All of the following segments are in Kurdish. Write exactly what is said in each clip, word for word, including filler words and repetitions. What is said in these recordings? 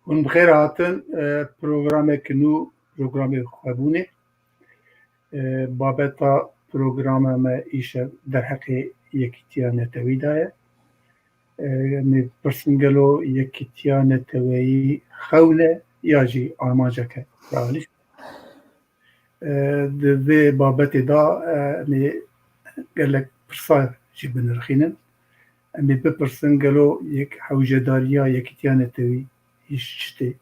Hûn bi xêr hatin, e, programeke nû, programê xwebûnê. E, babeta programa me îşev derheqê yekîtiya netewî de ye. E, em ê bipirsin gelo yekîtiya neteweyî xewn e ya jî armanceke realîst? E, di vê babetê de, e, em ê gelek pirsa jî binirxînin. Em ê bipirsin gelo yek hewcedariya yekîtiya netewî hîş çi tê?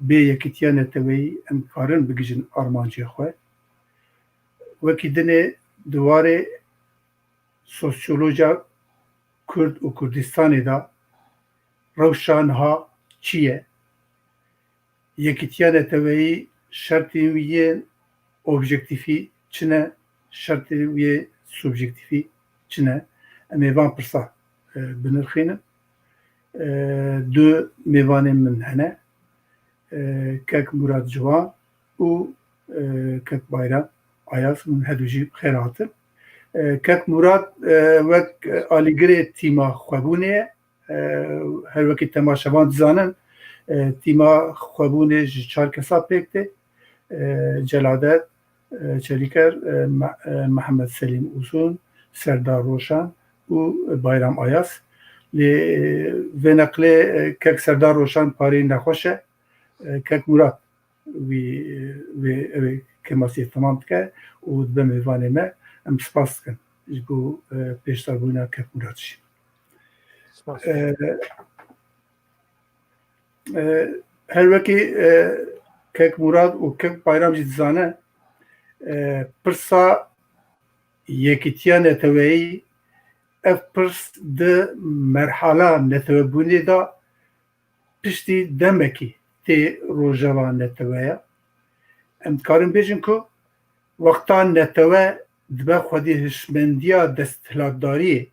Bê yekîtiya neteweyî em karin bigihîjin armancê xwe? Wekî dinê di warê sosyolojiya Kurd û Kurdistanê de rewşa niha çi ye? Yekîtiya neteweyî şertên wî yên objektîfî çi ne? Şertên wî yê subjektîfî çi ne? Em ê van pirsa, e, binirxînin. E, du mêvanên min hene. E, kek Murat Ciwan û, e, kek Bayram Ayaz, hûn her du jî bi xêr hatin. E, kek Murat, e, wek alîgirê tîma xwebûnê ye. E, her wekî temaşevan dizanin, e, tîma xwebûnê ji çar kesa pêk tê. E, Celadet, e, Çelîker, e, Me-, e, Mihemed Selîm Ûsûn, Serdar Roşan û Bayram Ayaz. Lê, e, vê neqlê, e, kek Serdar Roşan parî nexweş e. E, kek Murat wî, wê, ew ê kêmasiyê temam dike û dibe mêvanê me. Em spas dikin ji bo, e, pêşdarbûna kek Murat jî. Spas. E, e, her wekî, e, kek Murat û kek Bayram jî dizane, e, pirsa yekîtiya neteweyî, ev pirs di merhala netewebûnê de piştî demekî tê rojeva neteweya. Em dikarin bêjin ku wexta netewe dibe xwedî hişmendiya desthilatdariyê,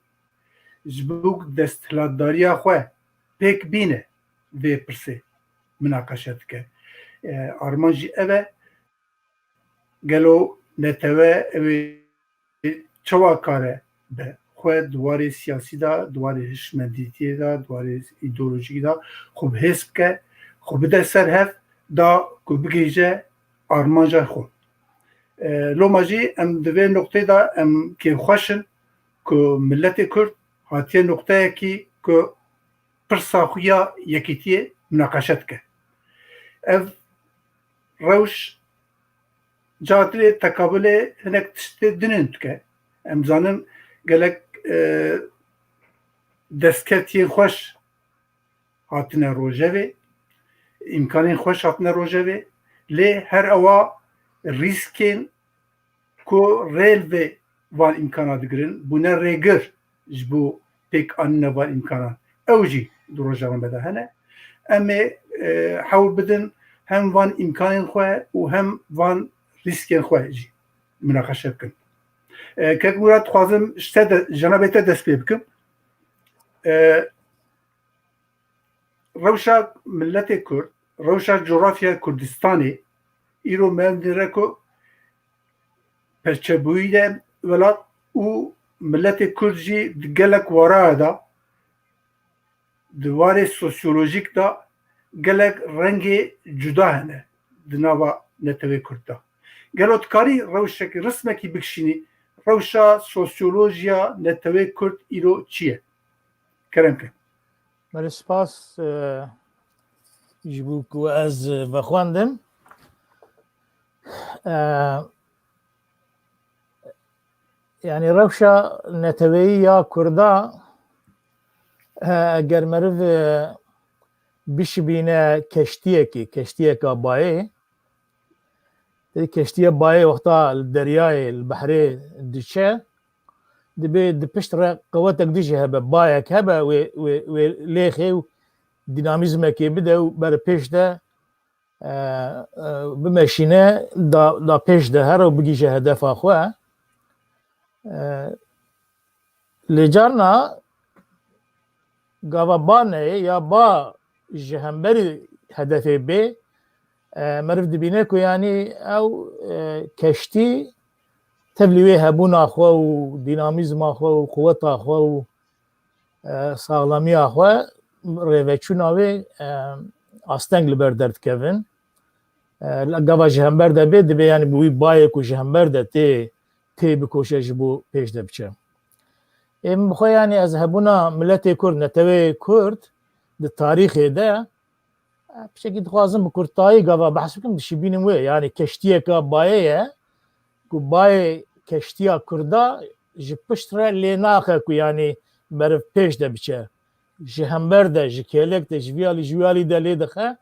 ji bo desthilatdariya xwe pêk bîne vê pirsê minaqeşe dike. E, armanc jî ev e, gelo netewe ew ê çawa kare bi xwe di warê siyasî de, di warê hişmendîtiyê de, di warê îdeolojîkî de xwe bi hêz bike, xwe bide ser hev da ku bigihîje armanca xwe. E, loma jî em di vê noqtê de em kêmxweş in ku miletê Kurd hatiye noqteyekî ku pirsa xwe ya yekîtiyê minaqeşe dike. Ev rewş catilê tekabulê hinek tiştê din dike. Em zanin gelek, e, destkeftiyên xweş hatine rojevê, îmkanên xweş hatine rojevê, lê her ewa rîskên ku rê li vê van îmkana digirin, bûne rêgir ji bo pêk anîna van îmkanan. Ew jî di rojeva me de hene. Em ê, e, hewl bidin hem van îmkanên xwe û hem van rîskên xwe jî minaqeşe bikin. E, kek Murat, dixwazim ji te de, cenabê te dest pê bikim. E, rewşa miletê Kurd, rewşa cografya Kurdistanê îro me nîre ku perçebûyî de welat û miletê Kurd jî di gelek waraya de, di warê sosyolojîk de gelek rengê cuda hene di nava netewê Kurd de. Gelo dikarî rewşekî, rismekî bikişînî rewşa sosyolojiya netewê Kurd îro çi ye? Kerem ke. Belê spas, e, ji bo ku ez vexwendim. E, yanî rewşa neteweyî ya Kurda, e, eger meriv, e, bişibîne keştiyekê, keştiyeka bayê. Tê keştiya bayê wexta li deryayê, li behrê diçe, dibê di pişt re qewetek dî jî hebe, bayek hebe, wê, wê, wê lêxê û dînamîzmekê bide û ber pêş de, e, e, bimeşîne, da, da pêş de here û bigihîje hedefa xwe. E, lê carna gava ba neyê ya ba ji hemberî hedefê bê, e, meriv dibîne ku yanî ew, e, keştî tevlî wê hebûna xwe û dînamîzma xwe û quweta xwe û, e, saxlamiya xwe, rêveçûna wê, e, asteng li ber derdikevin. E, gava ji hember de bê, dibê yanî bi wî bayê ku ji hember de tê, tê bikoşe ji bo pêş de biçe. Ê min bi xwe, yanî ez hebûna miletê Kurd, neteweyê Kurd di tarîxê de, e, piçekî dixwazim bi kurtayî gava behs bikim, dişibînim wê. Yanî keştiyeka bayê ye, ku bayê keştiya Kurda ji pişt re lê naxe ku yanî meriv pêş de biçe. Ji hember de, ji kêlek de, ji vî alî, ji wî alî de lê dixe.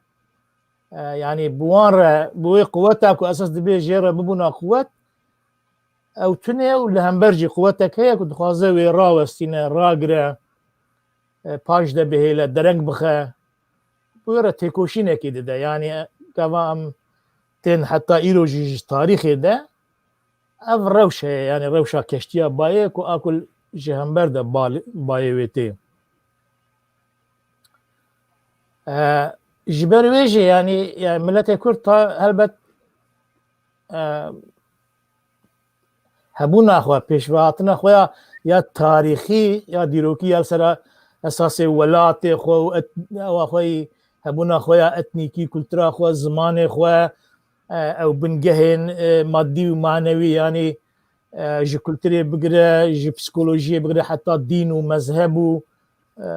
E, yanî bi wan re, bi wê quweta ku esas dibê jê re bibûna quwet, ew tune û li hember jî quwetek heye ku dixwaze wê rawestîne, ragire, e, paş de bihêle, dereng bixe. Bi wê re têkoşînekê dide. Yanî gava em tên heta îro jî ji tarîxê de ev rewş heye, yanî rewşa keştiya bayê ku a ku ji hember de bal-, bayê wê tê. E, ji ber wê jî, yanî, yanî miletê Kurd ta helbet, e, hebûna xwe, pêşvehatina xwe ya, ya tarîxî, ya dîrokî, ya li ser esasê welatê xwe û et-, ewa xwe yî, hebûna xwe ya etnîkî, kultura xwe, zimanê xwe, e, ew bingehên, e, madî û manewî, yanî, e, ji kulturê bigire, ji psîkolojiyê bigire, heta dîn û mezheb û, e,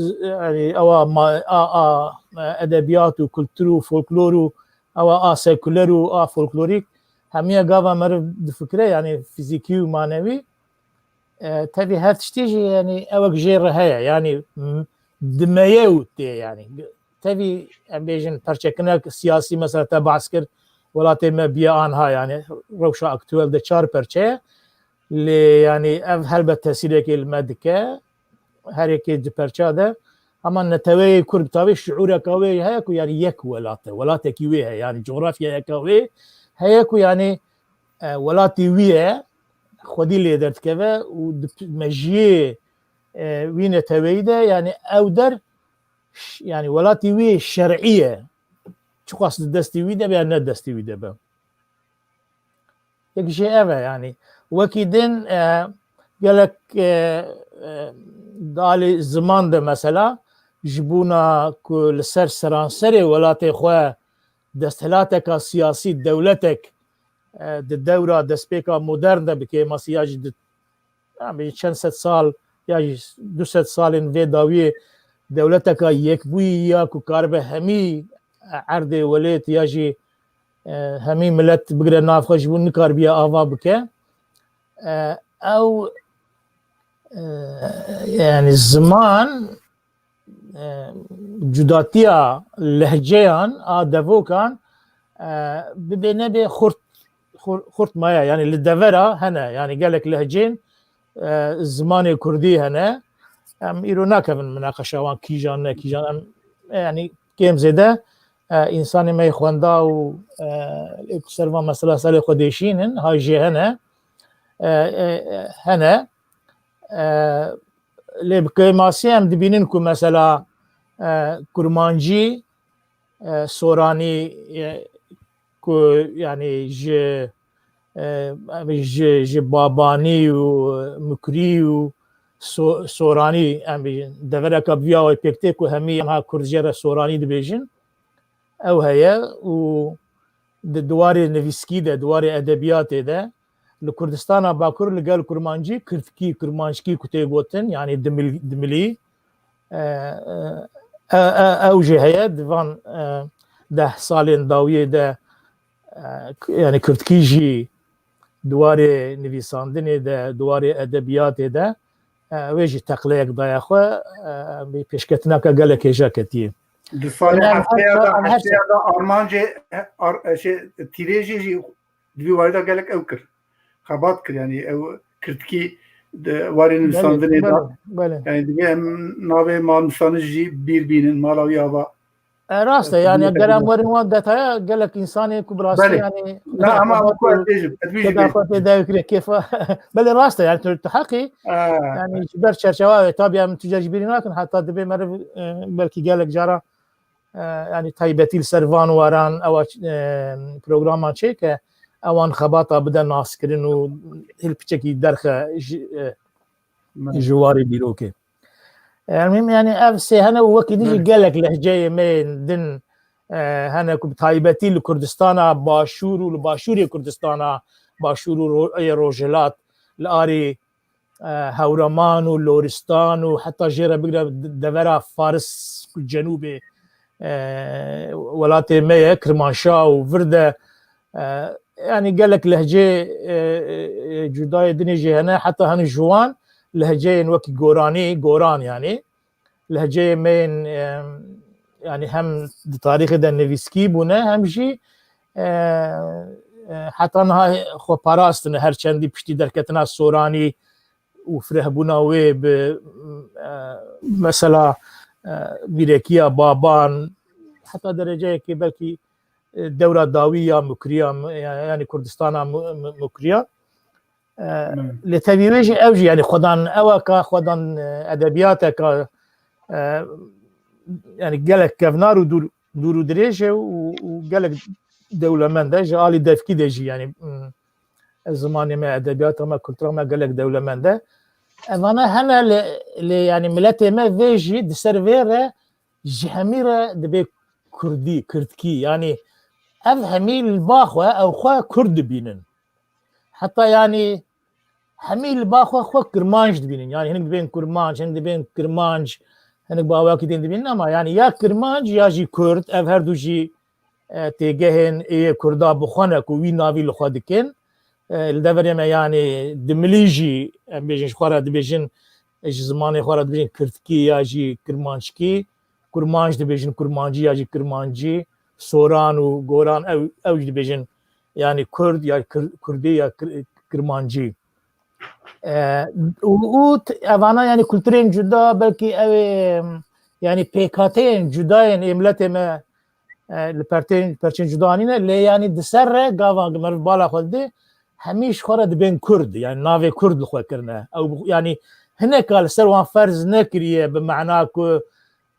z-, yanî ewa ma-, a, a, e, edebiyat û kultur û folklor û ewa a sekuler û a folklorîk, hemiya gava meriv difikire, yanî fizîkî û manewî, e, tevî her tiştî jî, yanî ewek jê re heye, yanî m-, dimeye û tê, yanî tevî, em bêjin, perçekinek siyasî, mesela te behs kir, welatê me biye anha, yanî rewşa aktuel de çar perçe ye. Lê yanî ev helbet tesîrekê li me dike, her yekê di perça de. Hema neteweyê Kurd bi tavê şiûreka wê heye ku yanî yek welat e, welatekî wê heye, yanî cografyayeka wê heye ku yanî, e, welatê wî ye, xwedî lê derdikeve û di p-, mejiyê, e, wî neteweyî de, yanî ew der ş-, yanî welatê wî şer'î ye. Çiqas di destê wî de be ya ne destê wî de be. Yek jê ev e, yanî wekî din, e, gelek, e, e, di alî ziman de mesela ji bona ku li ser seranserê welatê xwe desthilateka siyasî, dewletek, e, di dewra destpêka modern de bi kêmasî ya jî di, ya bê çend sed sal ya jî du sed salên vê dawiyê dewleteka yekbûyî ya ku karibe hemî erdê welêt ya jî, e, hemî milet bigire nav xwe, ji bo nikaribiye ava bike. E, ew, e, yanî ziman, e, cudatiya lehceyan a devokan, e, bibê nebê xurt, xur-, xurt maye. Yanî li devera hene. Yanî gelek lehcên, e, zimanê kurdî hene. Em îro nakevin minaqeşa wan kîjan ne kîjan. Em, e, yanî kêm zêde, e, însanê me yê xwenda û, e, ê ku ser van mesela serê xwe dêşînin, hay jê hene. E, e, e, hene. E, lê bi kêmasî em dibînin ku mesela, e, kurmancî, e, soranî, e, ku yanî ji, e, em ji, ji babanî û mikrî û so-, soranî, em devereka bi vî awayî pêk tê ku hemî em ha kurd jê re soranî dibêjin. Ew heye û di diwarê nivîskî de, diwarê edebiyatê de, li Kurdistana Bakur li gel kurmancî kirdkî, kurmanckî ku tê gotin, yanî dimil-, dimilî, e, e, e, e, ew jî heye di van, e, deh salên dawiyê de, e, k-, yanî kirdkî jî diwarê nivîsandinê de, diwarê edebiyatê de, e, wê jî teqleyek daye xwe, e, pêşketineke gelek hêja ketiye. Di salê hefteya de, hefteya de armancê, ar, şey, tîrêjê jî di vî warî de gelek ew kir. Xebat kir, yanî ew kirdkî di warê nivîsandinê de. Belê, belê. Yanî divê em navê malnivîsanê jî bîr bînin, mala wî ava. E, rast e, yanî ger em werin wan detaya, gelek însanê ku bi rastî, yanî ama ku ez bêjim, ez bî jî bêjim. Kêfa. Belê rast e, yanî tu, tu heqî. Yanî ji ber çerçewa wê, tabî em tu car jî bîrî nakin, heta dibê meriv, e, belkî gelek cara, e, yanî taybetî li ser van waran ewa, e, programan çêke, ewan xebata bide naskirin û hilpiçekî derxe ji, e, ji warê dîrokê. Em, yanî ev sê hene û wekî din jî gelek lehceyê me yên din, e, hene ku bi taybetî li Kurdistana Başûr û li Başûrê Kurdistana Başûr û ro-, ê Rojhilat, li arê, e, Hewraman û Loristan û heta jê re bigre de-, devera Faris ku cenûbê, e, welatê me ye, Kirmanşa û vir de, e, yanî gelek lehcê, e, e, e, cudayê dinê jî hene, heta hene ji wan lehceyên wekî goranî, goran yanî, lehceyê me yên, e, yanî hem di tarîxê de nivîskî bûne, hem jî, e, e, heta niha xwe parastine, her çendî piştî derketina soranî û firehbûna wê bi, e, mesela, e, vîrekiya baban, heta dereceyekê belkî, e, dewra dawî ya Mukriya, ya, yanî Kurdistana Mu-, Mu-, Mukriya. E, lê tevî wê jî ew jî, yanî xwedan eweka, xwedan, e, edebiyateka, e, yanî gelek kevnar û dûr, dûr û dirêj e û, û gelek dewlemend e. Ji alî devkî de jî, yanî, m, zimanê me, edebiyata me, kultura me gelek dewlemend e. Evana hene lê, lê yanî miletê me vê jî di ser vê re ji hemî re dibê kurdî, kirdkî. Yanî ev hemî li ba xwe, ew xwe kurd dibînin. Heta yanî hemî li ba xwe, xwe kirmanc dibînin. Yanî hinek dibên kurmanc, hinek dibên kirmanc, hinek bi awakî din dibînin ama yanî ya kirmanc ya jî kurd, ev her du jî, e, têgehên ê kurda bi xwe ne ku wî navî li xwe dikin. E, li deverê me yanî dimilî jî, em bêjin, ji xwe re dibêjin, e, ji zimanê xwe re dibêjin kirdkî ya jî kirmanckî. Kurmanc dibêjin kurmancî ya jî kirmancî. Soran û goran ew, ew jî dibêjin yanî kurd ya kir-, kurdî ya kir-, kirmancî. E, û, û t-, evana yanî kulturên cuda, belkî ew ê, yanî pêkhateyên cuda yên ê miletê me, e, li pertên, perçên cuda anîne, lê yanî di ser re gava meriv bala xwe dide, hemî ji xwe re dibên kurd, yanî navê kurd li xwe kirine. Ew bi-, yanî hineka li ser wan ferz nekiriye bi mana ku,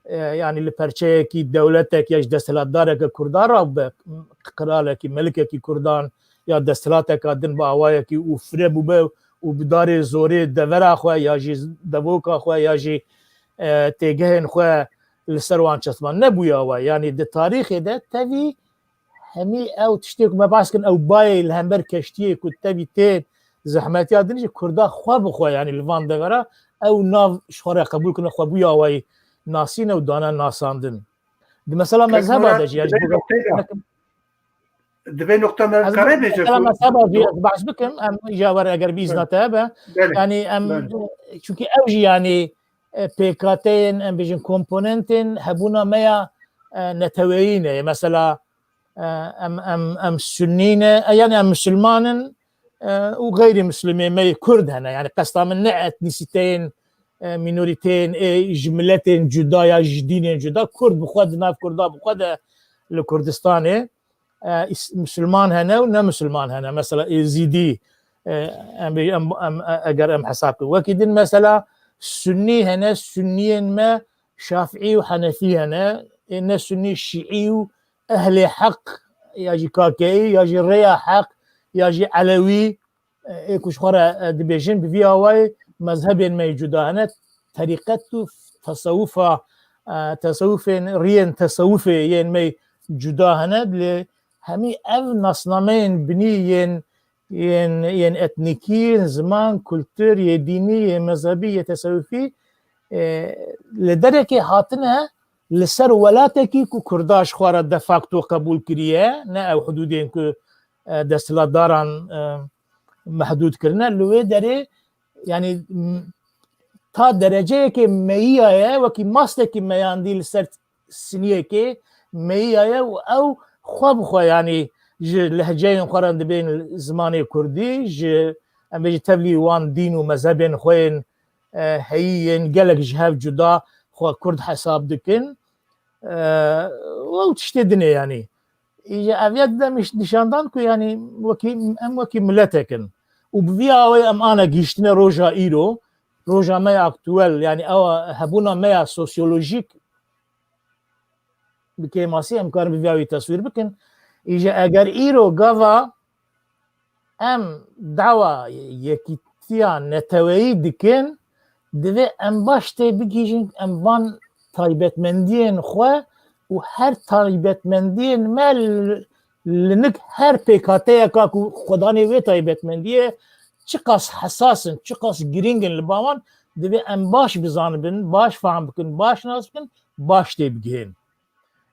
e, yanî li perçeyekî dewletek ya ji desthilatdareke kurdan re be, qiralekî, melikekî kurdan ya desthilateka din bi awayekî û fire bûbe û bi darê zorê devera xwe ya jî devoka xwe ya jî, e, têgehên xwe li ser wan çespan nebûye awa. Yanî di tarîxê de tevî hemî ew tiştê ku me behs kirin, ew bayê li hember keştiyê ku tevî tê zehmetiya din jî kurda xwe bi xwe, yanî li van devera ew nav ji xwe re qebûl kirine, xwe bûye awayî nasîne û dane nasandin. Di mesela mezheba de jî, yanî divê noqta me kare bêje mesela ku mezheba jî ez behs bikim, em îja were eger bi îzna te hebe. Belê. Yanî em, belê. Çunkî ew jî yanî, e, pêkateyên, em bêjin komponentên hebûna me ya, e, neteweyî ne. Mesela, e, em, em, em sunnî ne, e, yanî em misilman in, e, û xeyrî misilmê me yê kurd hene. Yanî qesta min ne etnîsîteyên, e, mînorîteyên ê ji miletên cuda ya ji dînên cuda. Kurd bi xwe di nav kurda bi xwe de li Kurdistanê, e, îs-, misilman hene û ne misilman hene. Mesela êzîdî, e, em bê-, em, em, e, eger em hesab kin. Wekî din mesela sunnî hene, sunniyên me şafîî û henefî hene. Ê ne sunnî, şîî û ehlê heq ya jî kakeyî ya jî rêya heq ya jî elewî, e, ê ku ji xwe re, e, dibêjin, bi vî awayî mezhebên me yê cuda hene, terîqet û tesewufa, e, tesewufên, riyên tesewufê yên me yê cuda hene, lê hemî ev nasnameyên binî yên, yên, yên etnîkî, yên ziman, kultur, yê dînî, yê mezhebî, yê tesewufî, e, li derekê hatine li ser welatekî ku kurda ji xwe re de facto qebûl kiriye, ne ew hidûdên ku, e, desthilatdaran, e, mehdûd kirine. Li wê derê, yanî, m-, ta dereceyekê meyiyaye, wekî mastekî meyandî li ser siniyekê meyiyaye û ew xwe bi xwe, yanî ji lehceyên xwe re dibên zimanê kurdî, ji, em bêjin, tevlî wan dîn û mezhebên xwe yên, e, heyî yên gelek ji hev cuda xwe kurd hesab dikin. E, û ew tiştê din e, yanî. Îja ev ya dide miş-, nîşandan ku, yanî, wekî, em wekî miletek in. Û bi vî awê em ane gihîştine roja îro, roja me ya aktuel, yanî ew hebûna me ya sosyolojîk, bi kêmasî em karin bi vî awî teswîr bikin. Îja eger îro gava em dawa yekîtiya neteweyî dikin, divê em baş tê bigihîjin, em van taybetmendiyên xwe û her taybetmendiyên me li, li nik her pêkhateyeka ku xwedanê wê taybetmendiyê çiqas hesas in, çiqas girîng in li ba wan, divê em baş bizanibin, baş fehm bikin, baş nas bikin, baş tê bigihên.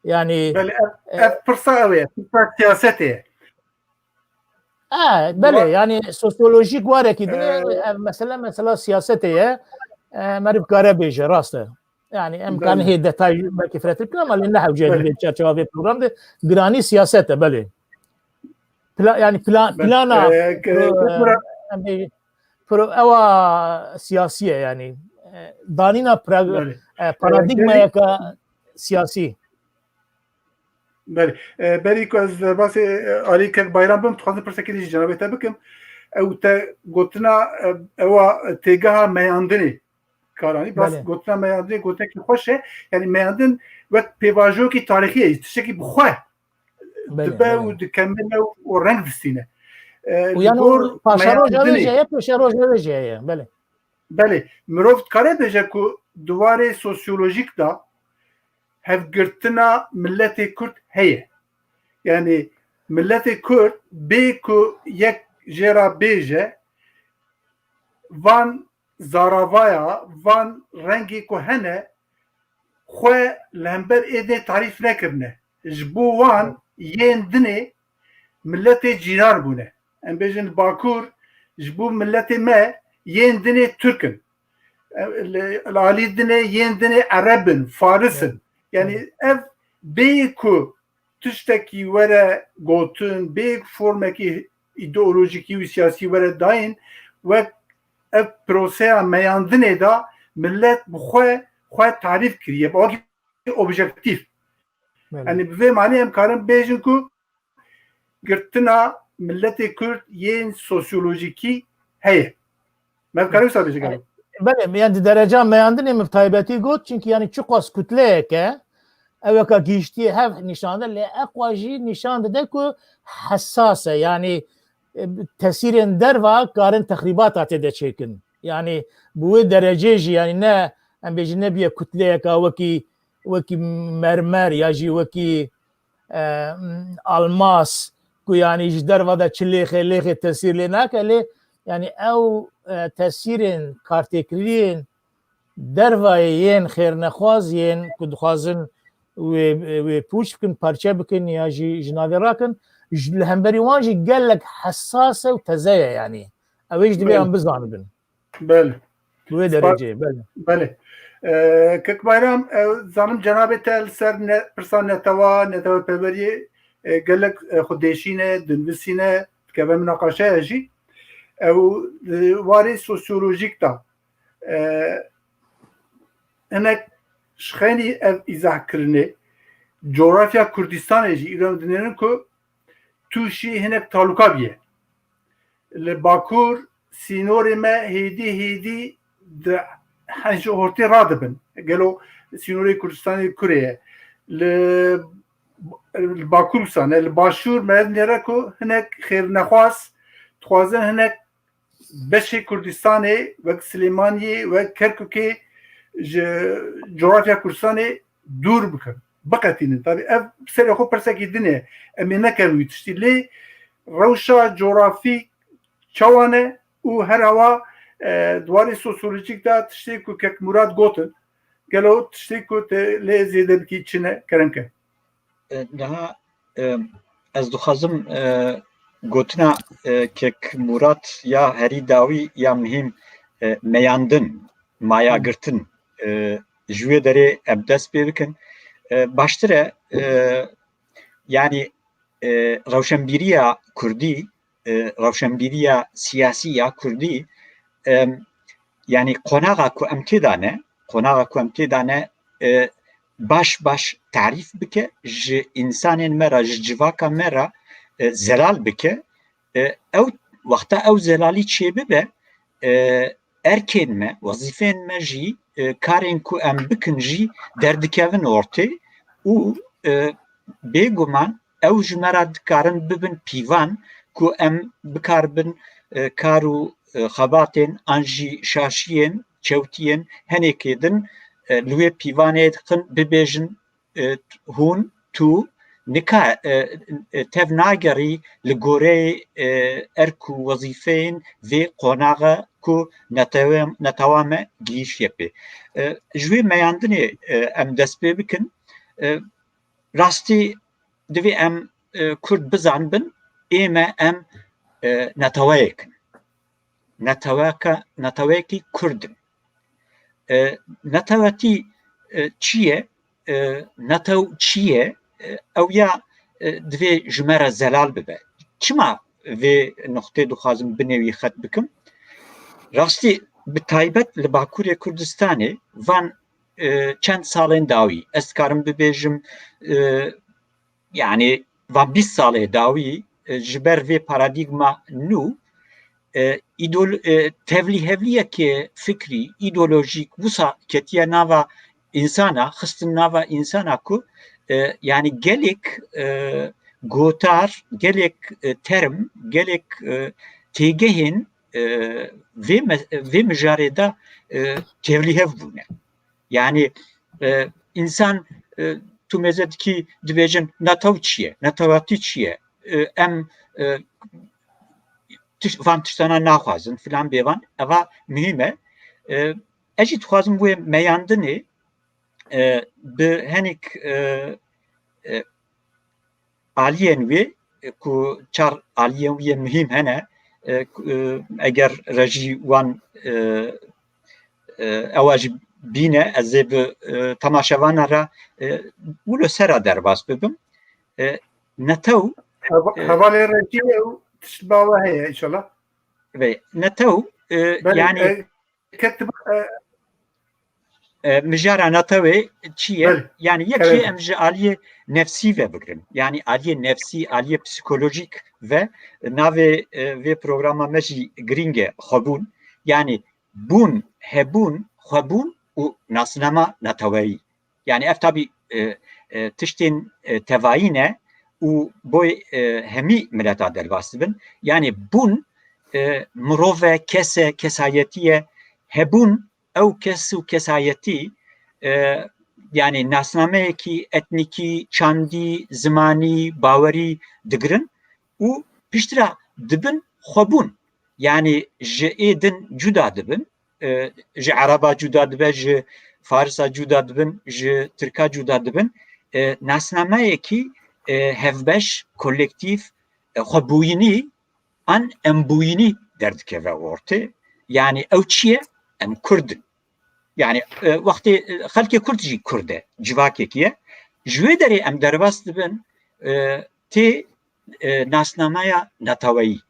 Yanî, Belê, ev, e, ev pirsa ew e, pirsa siyasetê ye. E, belê, Wa- yanî sosyolojîk warekî din e, E, ev mesele, mesela siyasetê ye. E, meriv kare bêje, rast e. Yanî em kan Belê. hê detay belkî firehtir bikin ama lê ne hewce Belê. di çerçeva vê program de giranî siyaset e, belê. Pla-, yanî plan, Belê. plana E, ke-, pro-, ke-, e, em bê-, pro-, ewa siyasî ye, yanî. E, danîna pra-, Belê. e, E, paradîgmayeka siyasî. Belê. E, berî ku ez derbasê, e, alî kek Bayram bim, dixwazim pirsekê dî ji cenabê te bikim. Ew te gotina, e, ewa têgeha meyandinê karanî. Bas Belê. gotina meyandinê gotekî xweş e. Yanî meyandin wek pêvajoyekî tarîxî ye, tiştekî bi xwe Belê, dibe belê. û dikemile û reng distîne. E, Û li yanî gor paşeroja wê meyandinê jî heye, pêşeroja wê jî heye. Belê. Belê, mirov dikare bêje ku di warê sosyolojîk de hevgirtina miletê Kurd heye. Yanî miletê Kurd bê ku yek jê re bêje, van zaravaya, van rengê ku hene, xwe li hember êdê tarîf nekirine. Ji bo wan yên dinê miletê cîran bûne. Em bêjin li Bakur, ji bo miletê me yên dinê Tirk in. E, li, li alî dinê yên dinê Ereb in, Faris in. Yanî ev bêyî ku tiştekî were gotin, bêyî ku formekî îdeolojikî û siyasî were dayîn, wek ev proseya meyandinê de milet bi xwe, xwe tarîf kiriye, bi wekî objektîf. Belê. Yanî bi vê manî em karin bêjin ku girtina miletê Kurd yên sosyolojikî heye. Me karin wisa bêje gelo? Belê, yani di dereca meyandinê min bi taybetî got, çunkî yani çiqas kutleyek e, eweka gihîştiye hev nîşan de, lê eqwa jî nîşan dide ku hesas e, yani, e, tesîrên derva karin texrîbata tê de çêkin. Yani bi wê derecê jî, yani ne, em bêjin, nebiye kutleyeka wekî, wekî mermer ya jî wekî, e, almas ku yani ji derva de çi lêxê, lêxê tesîr lê nake, lê yani ew, e, tesîrên kartêkiriyên dervayê yên xêrnexwaz yên ku dixwazin wê, wê pûç bikin, parçe bikin ya jî ji navê rakin, ji, li hemberî wan jî gelek hesas e û teze ye, yanî. Ew ê jî divê Belê. em bizanibin. Belê. Bi wê Spas. dereceyê, belê. Belê. Ee, Kek Bayram, e, zanim cenabê te li ser ne, pirsa netewa, neteweperweriyê, e, gelek, e, xwe dêşîne, dinvisîne, dikeve minaqaşeya jî. Ew, e, warê sosyolojîk de, e, hinek ji xeynî ev îzah kirinê, coğrafya Kurdistanê jî îro em dinêrin ku tûşî hinek taluka bûye. Li Bakur sînorê me hêdî hêdî di henc ortê radibin. Gelo sînorê Kurdistanê kurê ye? Li, li Bakur wisa ne, li Başûr me dinêre ku hinek xêrnexwaz dixwazin hinek beşê Kurdistanê wek Silêmaniyê, wek Kerkûkê ji coğrafya Kurdistanê dûr bikin, biqetînin. Tabî ev serê xwe pirsekî din e. Em ê nekin wî tiştî. Lê rewşa coğrafî çawa ne û her awa, e, di warê sosyolojîk de tiştê ku Kek Murad gotin, gelo tiştê ku te lê zêde bikî çi ne? Kerem ke. E, niha, e, ez dixwazim, e, gotina, e, Kek Murad ya herî dawî ya muhîm, e, meyandin, maya Hı. girtin, e, ji wê derê em dest pê bikin. e, baştir e, e, yanî, e, rewşenbîriya kurdî, e, rewşenbîriya siyasî ya kurdî, e, yanî qonaxa ku em tê de ne, qonaxa ku em tê de ne, e, baş baş tarîf bike, ji însanên me re, ji civaka me re, e, zelal bike. E, ew, wexta ew zelalî çêbibe, e, erkên me, wezîfeyên me jî, e, karên ku em bikin jî derdikevin ortê û, e, bêguman ew ji me re dikarin bibin pîvan ku em bikaribin, e, kar û, e, xebatên an jî şaşiyên, çewtiyên henekê din, e, li wê pîvanê dixin, bibêjin, e, hûn, tu nika, e, e, tev nagerî li goreyê, e, erk û wezîfeyên vê qonaxa ku netewe-, netewa me gihîştiye pê. E, ji wê meyandinê, e, em dest pê bikin. E, rastî divê em, e, kurd bizanibin, ê me em, e, neteweyek in. Neteweke-, neteweyekî kurd in. E, netewetî, e, çi ye? E, netew çi ye? E, ew ya, e, divê ji me re zelal bibe. Çima vê nuqtê dixwazim binêwî xet bikim? Rastî, bi taybet li Bakurê Kurdistanê van, e, çend salên dawî, ez dikarim bibêjim, e, yanî van bîst salê dawî, e, ji ber vê paradîgma nû, e, îdol-, e, tevlîhevliyekê fikrî, îdeolojîk wisa ketiye nava însana, xistin nava însana ku, e, yanî gelek, e, gotar, gelek, e, term, gelek, e, têgehên, e, vê me-, vê mijarê de, e, tevlîhev bûne. Yanî, e, însan, e, tu mêze dikî dibêjin, netew çi ye? Netewatî çi ye? E, em, e, tiş-, van tiştana naxwazin, filan bêvan. Eva muhîm e. E, ez jî dixwazim wê meyandinê, e, bi henik, e, e, aliyên wê, e, ku çar aliyên wê muhîm hene, e, ku, e, eger rejî wan, e, e, ewa jî bîne, ez ê bi, e, temaşevana re, e, wilo sera derbas bibim. E, netew, Heva-, e, hevalê rejiyê û tişt bawe heye, inşallah. Ve netew, e, Belê, yanî e, Ket, e, e, mijara netewê çi ye? Belê. Yanî yek jê em ji aliyê nefsî ve bigirin. Yanî aliyê nefsî, aliyê psîkolojîk ve navê, e, vê programa me jî girîng e, xwebûn. Yanî bûn, hebûn, xwebûn û nasnama neteweyî. Yanî ev tabî, e, e, tiştên, e, tevayî ne û boy, e, hemî mileta derbas dibin. Yanî bûn, e, mirov e, kes e, kesayetî ye. Hebûn, ew kes û kesayetî, e, yanî nasnameyekî etnîkî, çandî, zimanî, bawerî digirin û piştre dibin xwebûn. Yanî ji ê din cuda dibin. E, ji Ereba cuda dibe, ji Farisa cuda dibin, ji Tirka cuda dibin. E, nasnameyekî, e, hevbeş, kolektîf, e, xwebûyînî an embûyînî derdikeve ortê. Yanî ew çi ye? Em Kurd in. Yanî, e, wextê, e, xelkê Kurd jî Kurd e, civakekî ye. Ji wê derê em derbas dibin, e, tê, e, nasnameya neteweyî.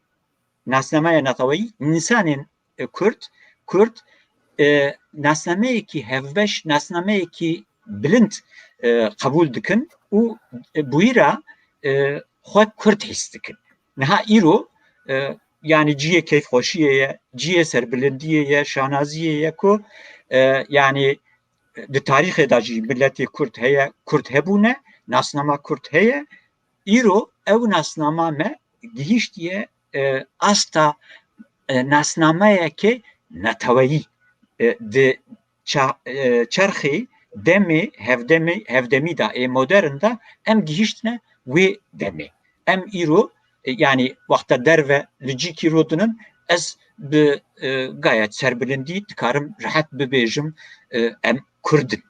Nasnameya neteweyî, însanên, e, Kurd, Kurd, e, nasnameyekî hevbeş, nasnameyekî bilind, e, qebûl dikin û, e, bûyîra, e, xwe Kurd hîs dikin. Niha îro, e, yanî cihê keyfxweşiyê ye, cihê serbilindiyê ye, şanaziyê ye ku, e, yanî di tarîxê de jî miletê Kurd heye, Kurd hebûne, nasnama Kurd heye. Îro ew nasnama me gihîştiye, e, asta, e, nasnameyeke neteweyî, e, di ça-, e, çerxê demê hevdemê, hevdemî de, ê modern de em gihîştine wê demê. Em îro, e, yanî wexta derve li cîkî rûdinin, ez bi, e, gayet serbilindî dikarim rehet bibêjim, e, em Kurd in.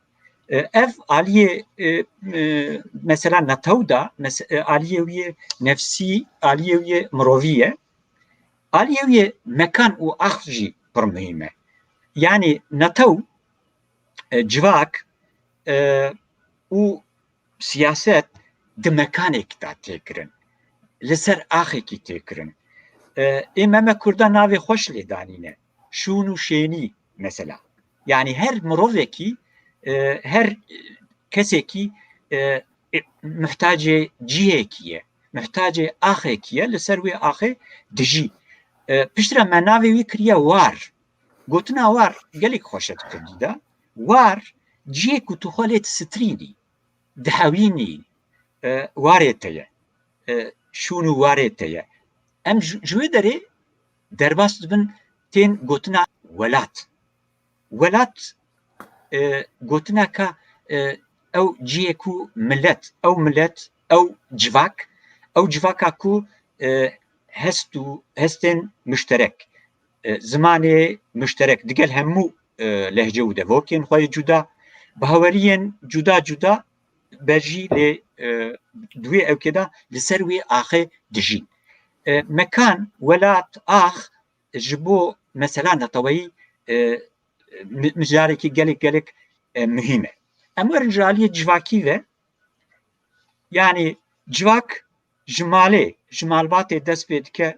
E, ev aliyê, e, e, mesela netew de, mes-, e, aliyê wî yê nefsî, aliyê wî yê mirovî ye. Aliyê wî yê mekan û ax jî pir muhîm e. Yanî netew, e, civak, e, û siyaset di mekanekî de tê kirin. Li ser axekî tê kirin. E, ê me me Kurda navê xweş lê danîne. Şûn û şênî mesela. Yanî her mirovekî, e, her kesekî, e, e, muhtacê cihekî ye. Muhtacê axekî ye. Li ser wê axê dijî. E, piştre me navê wî kiriye war. Gotina war gelek xweş e di kurdî de. War cihê ku tu xwe lê disitirînî, dihewînî, e, warê te ye. E, şûn û warê te ye. Em ji, ji wê derê derbas dibin tên gotina welat. Welat, e, gotineka, e, ew cihê ku milet, ew milet, ew civak, ew civaka ku, e, hest û hestên muşterek, e, zimanê muşterek digel hemû, e, lehce û devokên xwe yê cuda, baweriyên cuda cuda berjî lê, e, di wê ewkê de li ser wê axê dijîn. E, mekan, welat, ax ji bo mesela neteweyî, e, mi-, mijarekî gelek gelek, e, muhîm e. Em werin ji aliyê civakî ve, yanî civak ji malê, ji malbatê dest pê dike,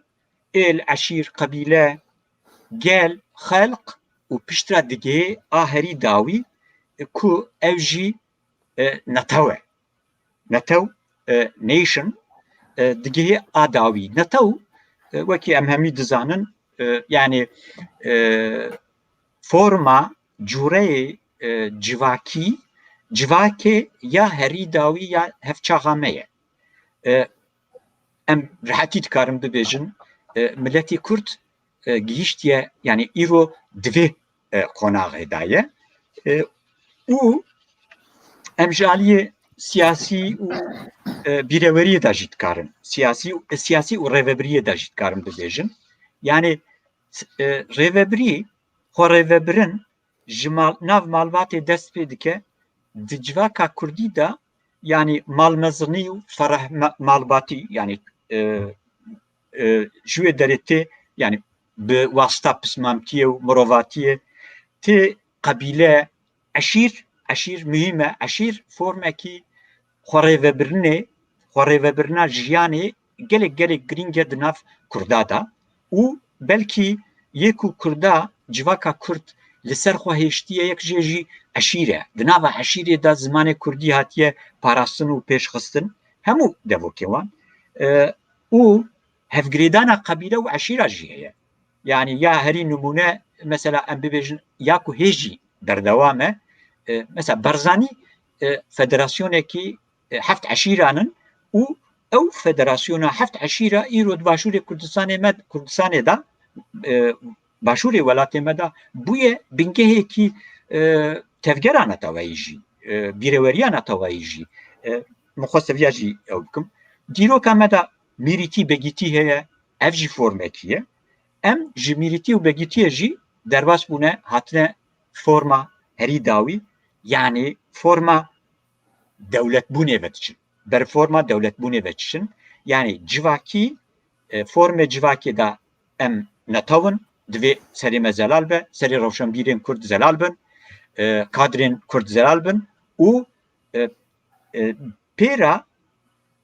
êl, eşîr, qebîle, gel, xelq û piştre digihê a herî dawî, e, ku ew jî, e, netew e. Netew, e, nation, e, digihê a dawî. Netew, e, wekî em hemî dizanin, e, yanî, e, forma, cûreyê, e, civakî, civakê ya herî dawî ya hevçaxa me ye. E, em rehetî dikarin bibêjin, e, miletî Kurd, e, gihîştiye, yanî îro di vê, e, qonaxê de ye. E, û em ji aliyê siyasî û, e, bîreweriyê de jî dikarin. Siyasî û, siyasî û rêvebiriyê de jî dikarin bibêjin. Yanî, e, rêvebirî, xwerêvebirin ji mal, nav malbatê dest pê dike, di civaka kurdî de, yanî malmezinî û fereh ma-, malbatî, yanî, e, e, ji wê derê tê, yanî bi wasita pismamtiyê û mirovatiyê tê qebîle, eşîr, eşîr muhîm e, eşîr formekî xwerêvebirinê, xwerêvebirina jiyanê gelek, gelek girîng e di nav Kurda de û belkî yê ku Kurda, civaka Kurd li ser xwe hêştiye, yek jê jî eşîr e. Di nava eşîrê de zimanê Kurdî hatiye parastin û pêşxistin, hemû devokê wan. E, û hevgirêdana qebîle û eşîra jî heye. Yanî ya herî nimûne, mesela em bibêjin, ya ku hê jî berdewam e, e, mesela Barzanî, e, federasyonekî, e, heft eşîran in û ew federasyona heft eşîra îro di Başûrê Kurdistanê me, Kurdistanê de, e, Başûrê welatê me de bûye bingehekî, e, tevgera neteweyî jî, e, bîreweriya neteweyî jî. E, min xwest ev ya jî ew bikim. Dîroka me de mîrîtî, begîtî heye, ev jî formekî ye. Em ji mîrîtî û begîtiyê jî derbas bûne, hatine forma herî dawî, yanî forma dewletbûnê ve diçin. Ber forma dewletbûnê ve diçin. Yanî civakî, e, formê civakê de em netew in, divê serê me zelal be, serê rewşenbîrên Kurd zelal bin, e, kadrên Kurd zelal bin û, e, e, pêra,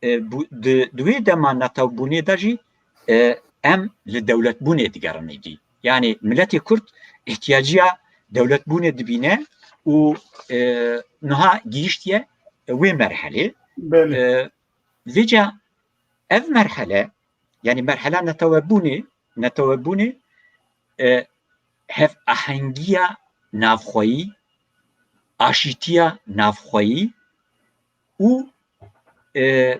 e, bû-, di, di wê dema netewbûnê de jî, e, em li dewletbûnê digerin êdî. Yanî miletê Kurd îhtiyaciya dewletbûnê dibîne û, e, niha gihîştiye wê merhelê. Belê. E, vêca ev merhele, yanî merhela netewebûnê, netewebûnê, e, hevahengiya navxweyî, aşîtiya navxweyî û, e,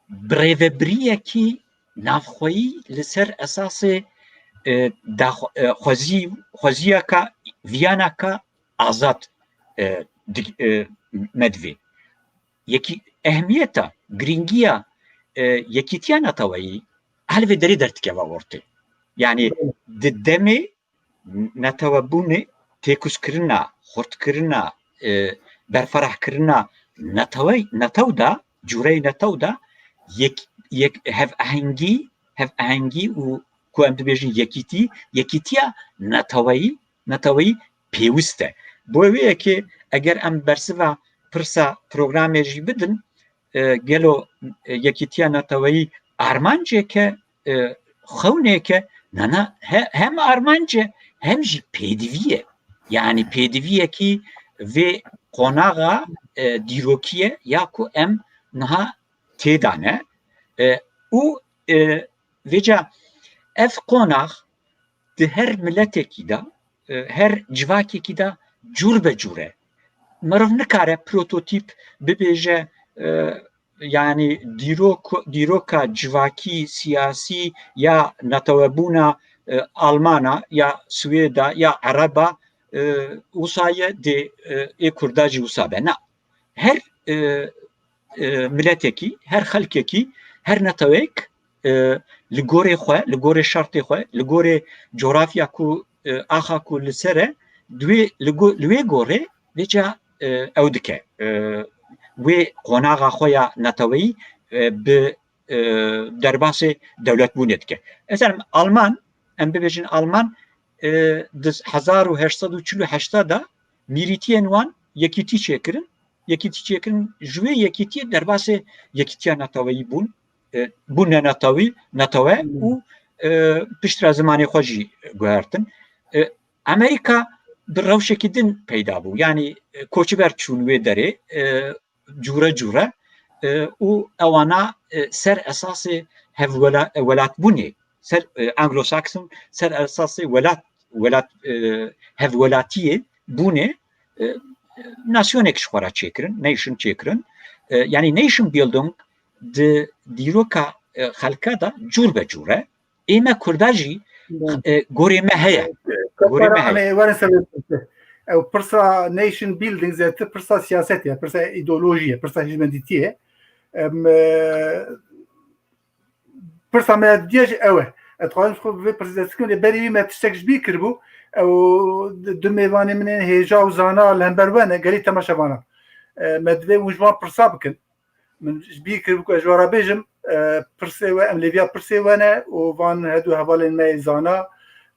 birêvebiriyekî navxweyî li ser esasê, e, daxwe-, e, xwezî-, xweziyeka, viyaneka azad, e, di-, e, me divê. Yekî-, ehmiyeta, girîngiya, e, yekîtiya neteweyî her vê derê derdikeve ortê. Yanî di demê netewebûnê, têkozkirina, xurtkirina, e, berferahkirina netewey-, netew de, cûreyê netew de yek-, yek-, hevehengî, hevehengî û ku em dibêjin yekîtî, yekîtiya neteweyî, neteweyî pêwist e. Bo wê yekê eger em bersiva pirsa programê jî bidin, e, gelo, e, Yekîtiya Neteweyî armancek e, e, xewnêk e? Nana, he, hem armanc e, hem jî pêdivî ye. Yanî pêdiviyekî vê qonaxa, e, dîrokî ye ya ku em niha tê de ne. E, û, e, vêca ev qonax di her miletekî de, e, her civakekî de cûr be cûr e. Meriv nikare prototîp bibêje, e, yanî dîrok-, dîroka civakî, siyasî ya netewebûna, e, Almana ya Swêda ya Ereba, e, wisa ye dê, e, ê Kurda jî wisa be. Na. Her, e, e, miletekî, her xelkekî, her neteweyek, e, li gorê xwe, li gorê şertê xwe, li gorê cografya ku, e, axa ku li ser e, di wê, li go-, li wê gorê vêca, e, ew dike. E, wê qonaxa xwe ya neteweyî, e, bi, e, derbasê dewletbûnê dike. Mesela Alman, em bibêjin Alman, e, di hezar û heşt sed û çil û heşt de mîrîtiyên wan yekîtî çêkirin. Yekîtî çêkirin, ji wê yekîtiyê derbasê yekîtiya neteweyî bûn, e, bûne netewî, netewe û, e, piştre zimanê xwe jî guhertin. E, Amerîka bi rewşekî din peyda bû. Yanî, e, koçber çûn wê derê, e, cûre cûre, e, û ewana, e, ser esasê hevwela-, welatbûnê, ser, e, Anglo-Saxon, ser esasê welat, welat, e, hevwelatiyê bûnê, e, nasyonek ji xwe re çêkirin, nation çêkirin. E, yanî nation building di dîroka, e, xelka de cûr be cûr e. Ê me Kurda jî, e, gorê me heye. Gorê me heye. Em ê werin ser wê pirsê. Ew pirsa nation building zêdetir pirsa siyasetê ye, pirsa îdeolojiyê ye, pirsa hişmendîtiyê ye. Em, e, pirsa me ya didiya jî ew e. Ez dixwazim ji xwe bi vê pirsê dest bikim, lê berî wî me tiştek ji bîr kiribû. Ew du mêvanê min ên hêja û zana li hember we ne, gelî temaşevana. E, me divê hûn ji wan pirsa bikin. Min ji bîr kiribû ku ez ji we re bêjim, e, pirsê we, em lêviya pirsê we ne û van hedu hevalên me yê zana,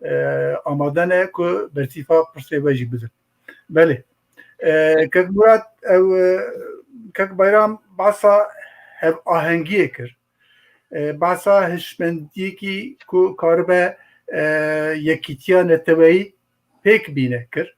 e, amade ne ku bersiva pirsê we jî bidin. Belê. E, Kek Murat, ew, e, Kek Bayram behsa hevahengiyê kir. E, behsa hişmendiyekî ku karibe, e, yekîtiya neteweyî pêk bîne kir.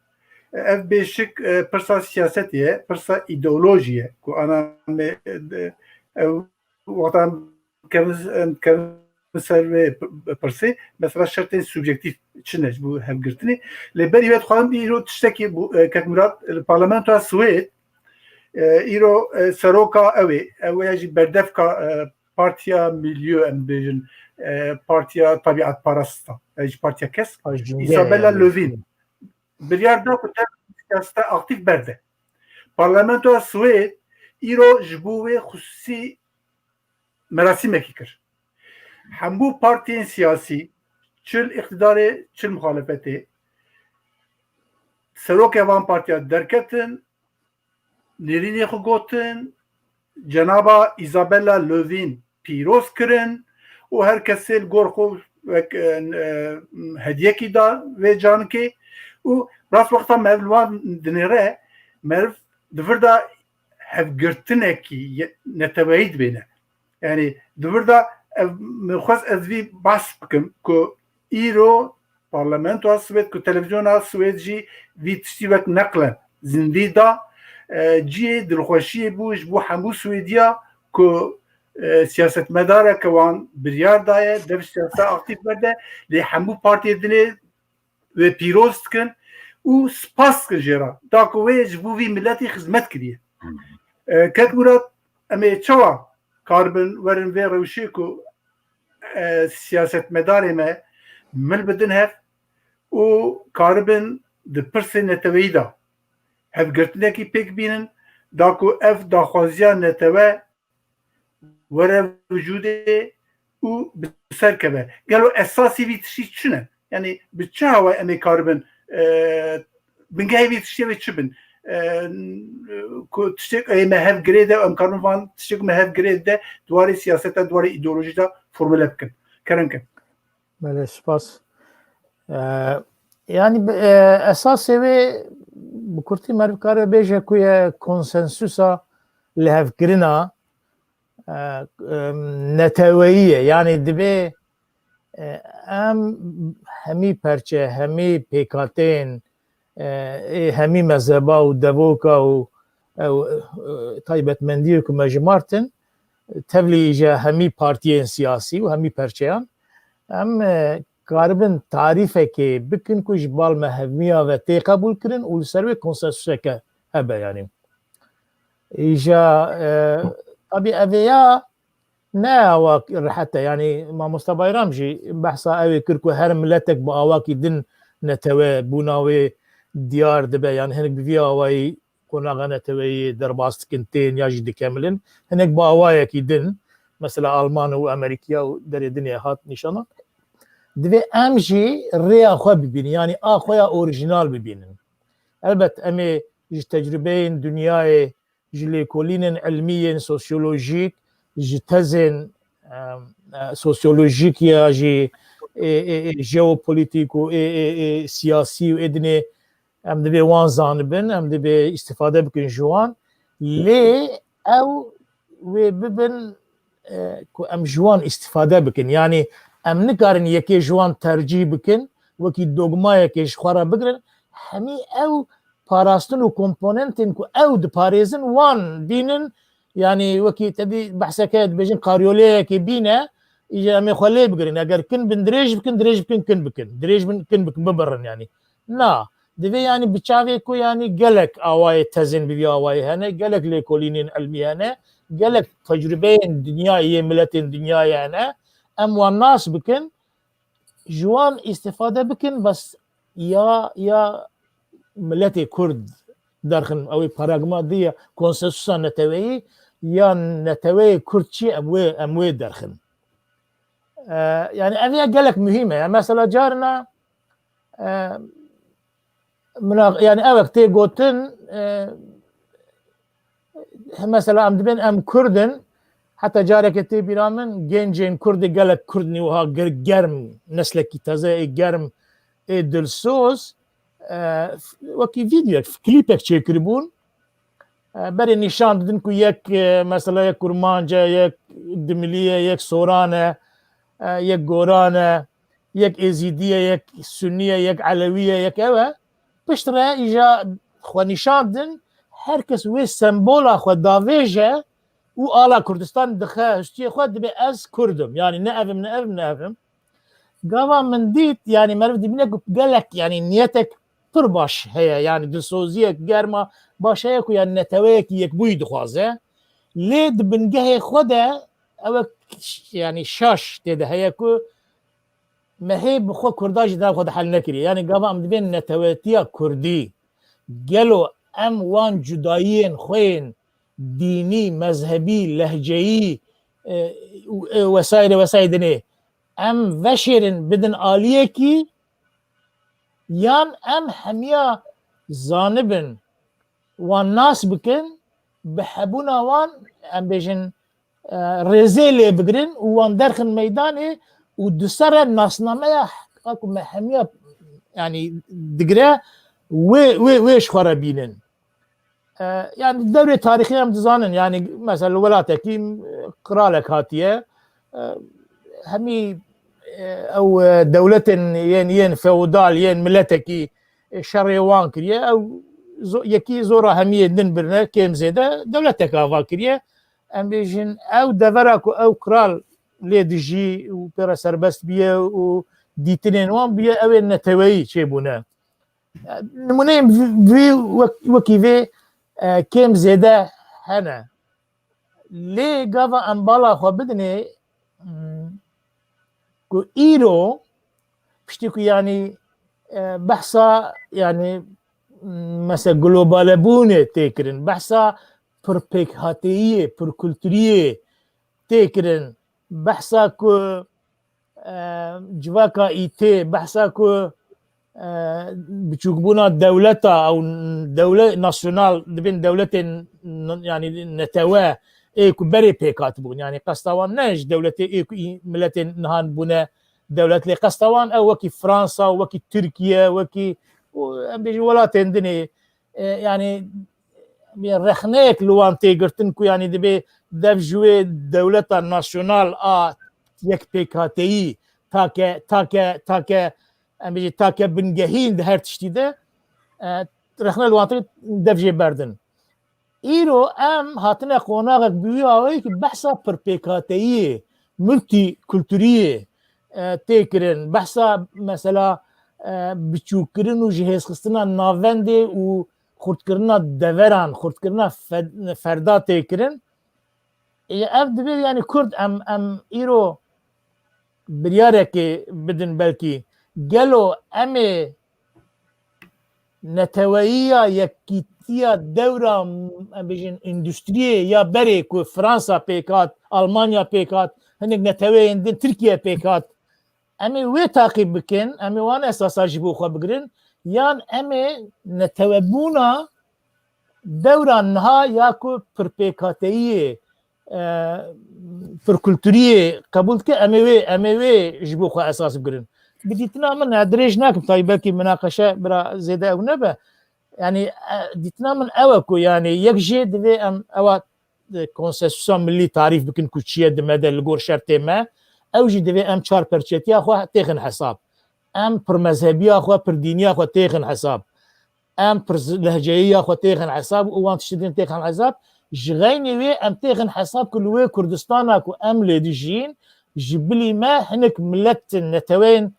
Ev bêşik, e, pirsa siyasetê ye, pirsa îdeolojî ye ku ana me, e, ew wexta em kevin, em kevin ser vê p-, pirsê, mesela şertên subjektîf çi ne ji bo hevgirtinê. Lê berî wê dixwazim îro tiştekî bû, e, Kek Murat, li Parlamentoya Swêd, e, îro, e, seroka ew ê, ew ê jî berdevka, e, Partiya Milieu, em bêjin, e, Partiya Tabiatparasta, e, ji Partiya Kesk, Isabella Lövin. Biryar da ku dev siyaseta aktîf berde. Parlamentoya Swêd îro ji bo wê xusûsî merasîmekî kir. Hemû partiyên siyasî, çi li îqtidarê, çi li muxalefetê, serokê van partiya derketin, nêrînê xwe gotin, Cenaba Isabella Lövin pîroz kirin û her kesê li gor xwe wek, e, e, hediyekî da vê canikê û rast wexta me ev li wan dinêre, meriv di vir de hevgirtinekî ye-, neteweyî dibêne. Yanî di vir de ev, min xwest ez vî behs bikim ku îro Parlamentoya Swêd ku televîzyona Swêd jî vî tiştî wek neqlen zindî da, e, cihê dilxweşiyê bû ji bo hemû Swêdiya ku, e, siyasetmedareke wan biryar daye, dev siyaseta aktîf berde, lê hemû partiyê dinê wê pîroz dikin û spas dikin jê re, da ku wê ji bo vî miletî xizmet kiriye. E, Kek Murat, em ê çawa karibin werin vê rewşê ku, e, siyasetmedarê me mil bidin hev û karibin di pirsê neteweyî de hevgirtinekî pêk bînin, da ku ev daxwaziya netewe were wicûdê û bi ser keve. Gelo esasî vî tiştî çi ne? Yanî bi çi hawa em ê karibin, e, bingehê vî tiştê wê çi bin? E, ku tiştê ê me hev girê de, em karin van tiştê ku me hev girê de, di warê siyaseta, di warê îdeolojî de formule bikin. Kerem ke. Belê, spas. E, yanî, e, esasê wê Bi kurtî meriv kare bêje ku ye konsensusa lihevkirina, e, e, neteweyî ye. Yanî divê, e, em hemî perçe, hemî pêkhateyên, e, ê hemî mezheba û devoka û ew, e, taybetmendiyê ku me jimartin, tevlî ji hemî partiyên siyasî û hemî perçeyan, em, e, karibin tarîfekê bikin ku ji bal me hevmiya ve tê qebûl kirin û li ser wê konsensuseke hebe, yanî. Îja, e, tabî evêya ne awa rehet e. Yanî Mamosta Bayram jî behsa ew ê kir ku her miletek bi awakî din netewe bûna wê diyar dibe. Yanî hinek bi vî awayî qonaxa neteweyê derbas dikin, tên ya jî dikemilin. Hinek bi awayekî din, mesela Alman û Amerîkiya û derê dinê hat nîşanan. Divê em jî rêya xwe bibînin, yanî a xwe ya orîjinal bibînin. Elbet em ê ji tecrubeyên dinyayê, ji lêkolînên ilmî yên sosyolojîk, ji tezên, em, e, sosyolojîk ya jî, ê, ê, ê, jeopolîtîk û ê, ê, ê, siyasî û ê dinê em divê wan zanibin, em divê îstîfade bikin ji wan. Lê ew wê bibin, e, ku em ji wan îstîfade bikin. Yanî em nikarin yekê ji wan tercîh bikin, wekî dogmayekê ji xwe re bigirin. Hemî ew parastin û komponentên ku ew diparêzin, wan bînin. Yanî wekî te dî behseke dibêjin, karyoleyekê bîne, îje em ê xwe lê bigirin. Eger kin bin dirêj bikin, dirêj bikin kin bikin. Dirêj bin kin bikin, bibirin yanî. Na, divê yanî bi çavê ku yanî gelek awayê tezên bi vî awayê hene, gelek lêkolînên ilmî hene, gelek tecrubeyên dinyayê, yê miletên dinyayê hene, em wan nas bikin, ji wan îstîfade bikin, bes ya, ya miletê Kurd derxin, ew ê paragma di ya konsensusa neteweyî, ya neteweyê Kurd çi em wê, em wê derxin. E, yanî ev ya gelek muhîm e. Ya mesela carina, e, mina-, yanî ewek tê gotin, e, mesela em dibên em Kurd in, heta careke tê bîra min, gencên Kurd ê gelek Kurd nî wiha ger-, germ, neslekî teze ê germ, ê dilsoz, e, f-, wekî vîdeoyek, klîpek çêkiribûn. E, berê nîşan didin ku yek, e, mesela yek Kurmanc e, yek Dimilî ye, yek Soran e, e, yek Goran e, yek Êzîdî ye, yek Sunî ye, yek Elewî ye, yek ew e. Piştre îja xwe nîşan didin, her kes wê sembola xwe davêje û ala Kurdistan dixe hustiyê xwe, dibê ez Kurd im. Yanî ne ev im, ne ev im, ne ev im. Gava min dît, yanî meriv dibîne ku gelek, yanî niyetek pir baş heye, yanî dilsoziyek germa baş heye ku yanî neteweyekî yekbûyî dixwaze. Lê di bingehê xwe de ewek ş-, yanî şaş tê de heye ku me hê bi xwe Kurda jî nav xwe de hel nekiriye. Yanî gava em dibên netewetiya Kurdî, gelo em wan cudayiyên xwe yên dînî, mezhebî, lehceyî, e, û, e, wesaire wesaire dinê, em veşêrin bidin aliyekî, yan em hemiya zanibin, wan nas bikin, bi hebûna wan, em bêjin, e, rêzê lê bigirin û wan derxin meydanê û di ser re nasnameya heka ku me hemiya, yanî digire, wê, wê, wê ji xwe re bînin. E, yanî dewrê tarîxî em dizanin, yanî mesela li welatekî, e, qiralek hatiye, e, hemî, e, ew, e, dewletên yên, yên feodal, yên miletekî, e, şerê wan kiriye, ew zo-, yekî zora hemiyê din birine, kêm zêde dewletek ava kiriye. Em bêjin ew devera ku ew kral lê dijî û pê re serbest biye û dîtinên wan bûye, ew ê neteweyî çêbûne. Nimûneyên vî, vî wek-, wekî vê, e, kêm zêde hene. Lê gava em bala xwe bidinê, mm, ku îro piştî ku yanî, e, behsa yanî, mm, mesela globalebûnê tê kirin, behsa pirpêkhateyiyê, pirkulturiyê tê kirin, behsa ku e, civaka îtê, behsa ku, e, biçûkbûna dewleta ew dewle-, nasyonal dibên dewletên n-, yanî netewe ê ku berê pêk hatibûn. Yanî qesta wan ne ji dewletê ê ku î-, miletên nihan bûne dewlet, lê qesta wan ew wekî Fransa, wekî Tirkiye, wekî, û em bêjin welatên dinê, e, yanî bir rexneyek li wan tê girtin ku yanî dibê dev ji wê dewleta nasyonal a yekpêkhateyî take, take, take, em bêjî take bingehîn di her tiştî de, e, rexne li wan tê dev jê berdin. Îro em hatine qonaxek bi wî awayî ki behsa pirpêkhateyiyê, multîkulturiyê, e, tê kirin. Behsa mesela, e, biçûkkirin û jihêzxistina navendê û xurtkirina deveran, xurtkirina fe-, ferda tê kirin. E, ev divê, yanî Kurd em, em îro biryarekê bidin belkî. Gelo em ê neteweyiya yekîtiya dewra, em bêjin, îndustriyê ya berê ku Fransa pêk hat, Almanya pêk hat, hinek neteweyên din Tirkiye pêk hat, em ê wê taqîb bikin, em ê wan esasa ji bo xwe bigirin, yan em ê netewebûna dewra niha ya ku pirpêkhateyiyê, e, pirkulturiyê qebûl dike, em ê wê, em ê wê ji bo xwe esas bigirin. Bi dîtina min, e, dirêj nakim, taybî belkî minaqeşe bira zêde ew nebe. Yanî, e, dîtina min ew e ku, yanî, yek jê divê em ewa, e, konsensusa millî tarîf bikin ku çi ye di me de li gor şertê me. Ew jî divê em çar perçetiya xwe têxin hesab. Em pirmezhebiya xwe, pirdîniya xwe têxin hesab. Em pir z-, lehceyiya xwe têxin hesab û wan tiştê din têxin hesab. Ji xeynê wê em têxin hesab ku li wê Kurdistana ku em lê dijîn, ji bilî me hinek milet, neteweyên,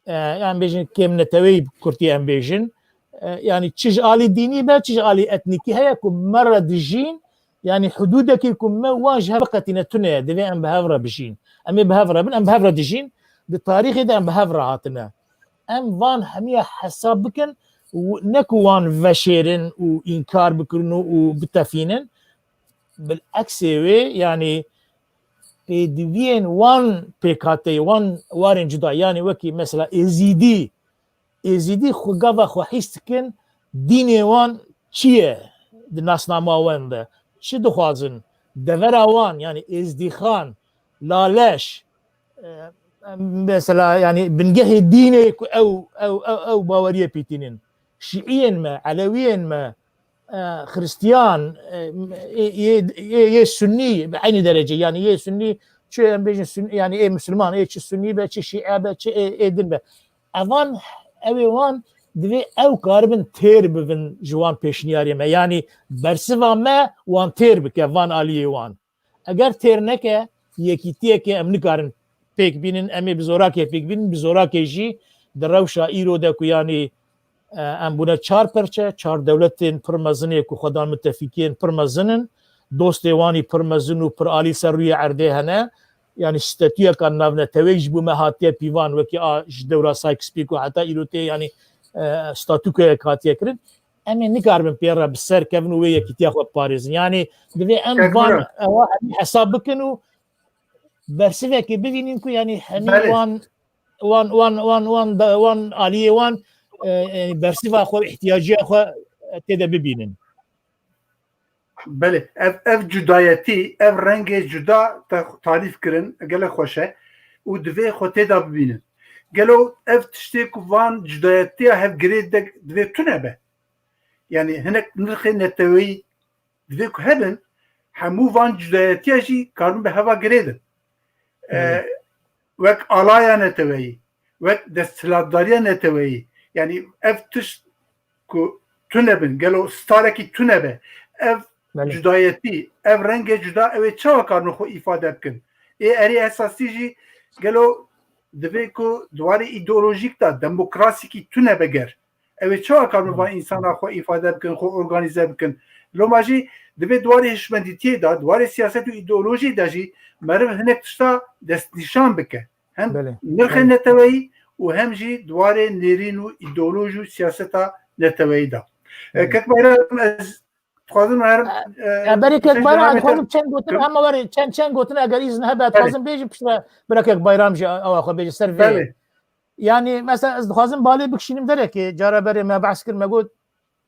e, em bêjin kêm neteweyî, bi kurtî em bêjin. E, yanî çi ji alî dînî be, çi ji alî etnîkî heye ku me re dijîn, yanî hudûdekî ku me wan ji hev biqetîne tune ye, divê em bi hev re bijîn. Em ê bi hev re bin, em bi hev re dijîn. Di tarîxê de em bi hev re hatine. Em van hemiya hesab bikin û ne ku wan veşêrin û înkar bikirin û, û bitefînin. Bileksê wê, yanî pêdiviyên wan pêkhateyê, wan warên cuda, yanî wekî mesela Êzîdî, Êzîdî xwe gava xwe hîs dikin, dînê wan çi ye di nasnama wan de, çi dixwazin, devera wan, yanî Êzdîxan, Laleş, e, mesela, yanî bingehê dînê ku ew, ew, ew, ew baweriyê pîtînin. Şiîyên me, Elewiyên me, e, Xristiyan, e, ê, ê, ê, ê Sunnî, bi eynî derece, yanî ê Sunnî, çi em bêjin Sunnî, yanî ê Musulman, ê çi Sunnî be, çi Şîe be, çi ê, ê din be. Evan, ew ê wan divê ew karibin têr bibin ji wan pêşniyarê me. Yanî bersiva me wan têr bike, van aliyê wan. Eger têr neke, yekîtiyeke em nikarin pêk bînin, em ê bi zorakê pêk bînin, bi zorakê jî di rewşa îro de ku yanî, e, em bûne çar perçe, çar dewletên pir mezin ê ku xwedan mitefîkiyên pir mezin in, dostê wan î pir mezin û pir alî ser rûyê erdê hene, yanî statuyeka navneteweyî ji bo me hatiye pîvan, wekî a ji dewra Sykes-Picot heta îro tê, yanî, e, statûkoyek hatiye kirin. Em ê nikaribin pê re bi ser kevin û wê yekîtiya xwe biparêzin. Yanî divê em van ewa hemî hesab bikin û bersivekê bibînin ku yanî hemî wan, wan, wan, wan, wan, da- wan aliyê wan, e, e, bersiva xwe, ihtiyaciya xwe, e, tê de bibînin. Belê, ev, ev cudayetî, ev rengê cuda te tarîf kirin, gelek xweş e û divê xwe tê de bibînin. Gelo ev tiştê ku van cudayetiya hev girê de divê tune be? Yanî hinek nirxê neteweyî divê ku hebin, hemû van cudayetiya jî karin bi heva girêdin. E, wek alaya neteweyî, wek desthilatdariya neteweyî, yanî ev tişt ku tune bin, gelo starekî tune be, ev Belê. cudayetî, ev rengê cuda, ew ê çawa karin xwe îfade bikin? Ê erê esasî jî gelo divê ku di warê îdeolojîk de demokrasîkî tune be ger. Ew ê çawa karin van însana xwe îfade bikin, xwe organîze bikin? Loma jî divê di warê hişmendîtiyê de, di warê siyaset û îdeolojiyê de jî meriv hinek tişta destnîşan bike. Hem Belê. nirxê Belê. neteweyî û hem jî di warê nêrîn û îdeolojî û siyaseta neteweyî de. E, Belê. Kek Bayram, ez dixwazim herim, e, Ya berê Kek Hüseyin Bayram, cenabê ez dixwazim te çend gotin, ama were çend, çend gotin eger îzin hebe, ez Belê. dixwazim bêjim piştre bira Kek Bayram jî awa xwe bêje ser vê. Belê. Yanî mesela ez dixwazim balê bikişînim derekê, cara berê me behs kir, me got,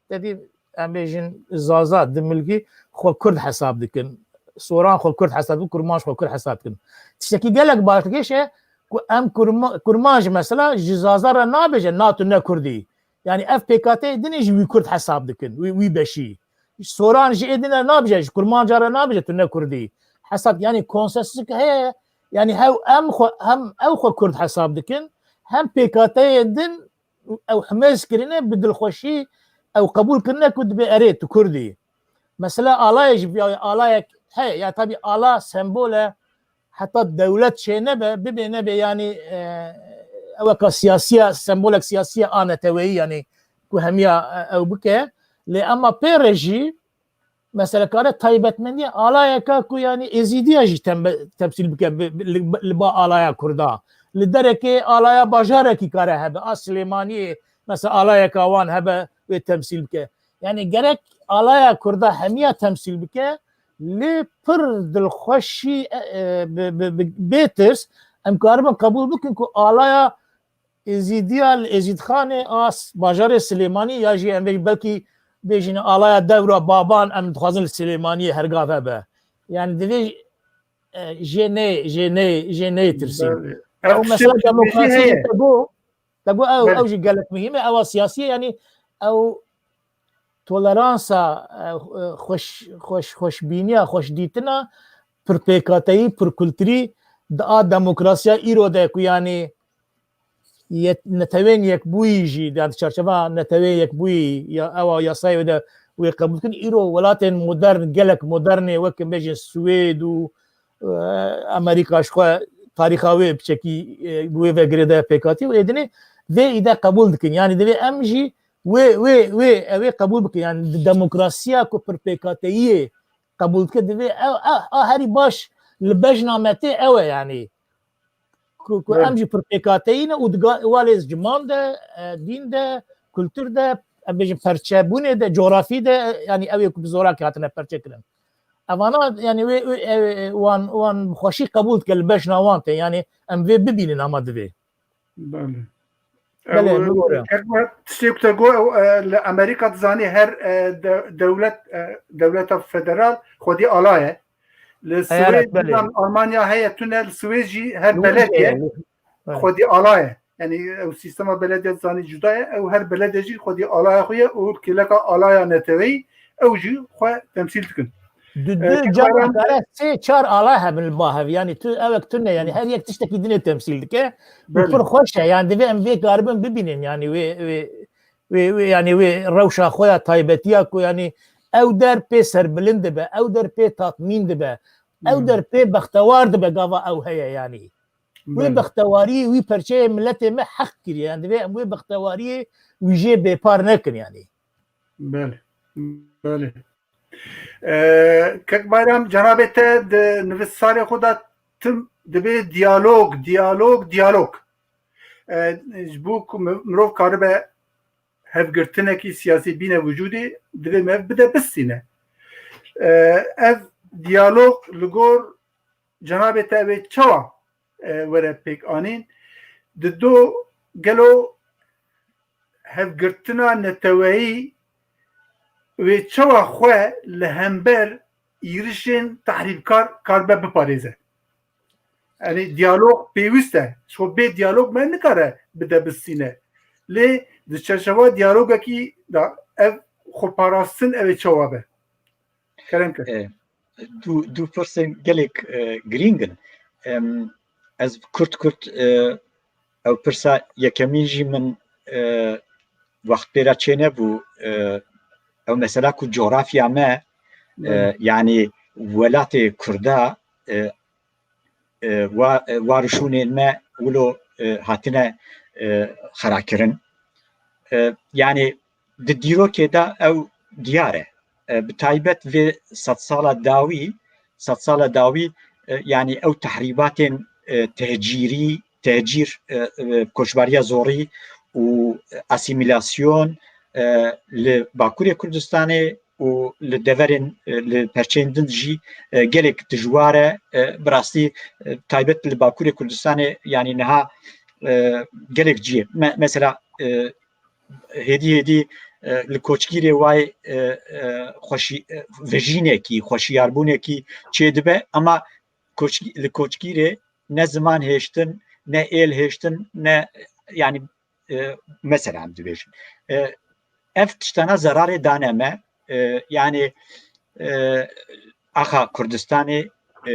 te dî em bêjin Zaza, Dimilgî xwe Kurd hesab dikin. Soran xwe Kurd hesab dikin, Kurmanc xwe Kurd hesab dikin. Tiştekî gelek baş geş e ku em Kurma-, Kurmanc mesela ji Zaza re nabêje, na tu ne Kurdî. Yani ev P K T'yê din jî wî Kurd hesab dikin, wî, wî beşî. Soran ji ê din re nabêje, ji Kurmanca re nabêje tu ne Kurdî. Hesab, yani konsensusik heye, yani hew em xwe, hem ew xwe Kurd hesab dikin, hem P K T'yê din ew himêz kirine bi dilxweşî, ew qebûl kirine ku dibê erê tu Kurdî. Mesela alayê jî, ya alayek heye, ya tabî ala sembol e, heta dewlet çê nebe, bibê nebê, yani, e, ew eka siyasiya, sembolek siyasiya a neteweyî, yani, ku hemiya, e, ew bike. Lê ema pê re jî, mesela kare taybetmendiya alayeka ku, yani, êzîdiya jî tembe-, temsîl bike bi, bi, li, li ba alaya Kurda. Li derekê alaya bajarekî kare hebe, a Silêmaniyê, mesela alayeka wan hebe wê temsîl bike. Yani gerek alaya Kurda hemiya temsîl bike, lê pir dilxweşî, e, e, bi, bi, bi, bê tirs, em karibin qebûl bikin ku alaya Êzîdiya li Êzîdxanê a s-, bajarê Silêmanî ya jî em vê belkî bêjin alaya dewra baban em dixwazin li Silêmaniyê hergav hebe. Yani divê, e, jê nê, jê nê, jê neyê tirsîn. Belê. Ew Ew mesela tiştê ku tu dibêjî demokrasî heye. Te got, te got ew, Belê. Ew jî gelek muhîm e, ewa siyasî ye, yani ew toleransa, e, xweş, xweş, xweşbîniya, xweşdîtina pirpêkateyî, pirkulturî di a demokrasiya îro de ku, yani, yet-, netewên yekbûyî jî, yani, di çarçeva netewên yekbûyî, ya, ewa yasayê de wê qebûl dikin. Îro welatên modern, gelek modernê, wek bêjin Swêd û, e, Amerîka ji xwe tarîxa wê piçekî, e, bi wê ve girêdaye pêkhatî û ê dinê vê îde qebûl dikin. Yani, divê em jî wê, wê, wê, ew ê qebûl bikin. Yani, di demokrasiya ku pirpêkateyiyê qebûl dike, divê ew, a, a herî baş li bejna me tê ew e, yani. Ku, ku Evet. em jî pirpêkateyî ne û diga-, walê ziman de, e, dîn de, kultur de, em bêjin perçebûnê de, coğrafî de, e, yani ew ê ku bi zorakî hatine perçe kirin. Evana, yani wê, wê, ew, wan, wan bi xweşî qebûl dike, li bejna wan tê. Yani em vê bibînin ama divê. Belê. Belê, Ew, bibore. Kek Murat, tiştê ku te got, ew, e, li Amerîka dizanî her, e, de-, dewlet, e, dewleta federal xwedî ala ye. Li Eyalet, Swêd, belê. Almanya heye tune, li Swêd jî her Swêd belediye heye, evet. Xwedî ala ye. Yani ew sîstema belediye dizanî cuda ye, ew her belediye jî xwedî alaya xwe ye û kêleka alaya neteweyî ew jî xwe temsîl dikin. Di, E, di Kek cara Bayram, kare sê çar ala hebin li ba hev. Yani tu ewek tune, yani her yek tiştekî dinê temsîl dike. Û Belê. Pir xweş e. Yani divê em vê karibin bibînin. Yani wê, wê, wê, wê, yani wê rewşa xwe ya taybetiya ku yani ew der pê serbilind dibe, ew der pê tatmîn dibe, ew Hmm. der pê bextewar dibe gava ew heye yani. Wê Belê. Bextewariyê wî perçeyê miletê me heq kiriye. Yani divê em wê bextewariyê wî jê bêpar nekin yani. Belê. Belê. E, Kek Bayram, cenabê te di nivîsarê xwe de tim dibê diyalog, diyalog, diyalog. E, ji bo ku mi-, mirov karibe hevgirtinekî siyasî bîne wicûdê, divê me bide bistîne. E, ev diyalog li gor cenabê te ew ê çawa, e, were pêk anîn? Dido gelo hevgirtina neteweyî wê çawa xwe li hember êrişên tehrîbkar karibe biparêze? Yani diyalog pêwîst e. Ji xwe bê diyalog me nikare bide bistîne. Lê di çerçeva diyalogekî de ev xweparastin ew ê çawa be? Kerem ke. E, du, du pirsên gelek, e, girîng in. Em, ez kurt kurt, e, ew pirsa yekemîn jî min, e, wext pê re çênebû, e, ew mesela ku coğrafya me, e, Belê. Yani welatê Kurda, e, e, wa-, e, war û şûnên me wilo, e, hatine, e, xerakirin. E, yani di dîrokê de ew diyar e. E, bi taybet vê sedsala dawî, sedsala dawî, e, yani ew tehrîbatên, e, tehcîrî, tehcîr, e, e, koçbariya zorî û asîmîlasyon, e, li Bakurê Kurdistanê û li deverên, e, li perçeyên din jî, e, gelek dijwar e, e, bi rastî, e, taybet li Bakurê Kurdistanê, yani niha, e, gelek cihê. Me-, mesela, e, hêdî hêdî, e, li Koçgîrê wayê, e, e, xweşî-, e, vejînekî, xweşiyarbûnekî çêdibe, ama Koçgî-, li Koçgîrê ne ziman hêştin, ne êl hêştin, ne, yani e, mesela em dibêjin. E, ev tiştana zerarê dane me, e, yani, e, axa Kurdistanê, e,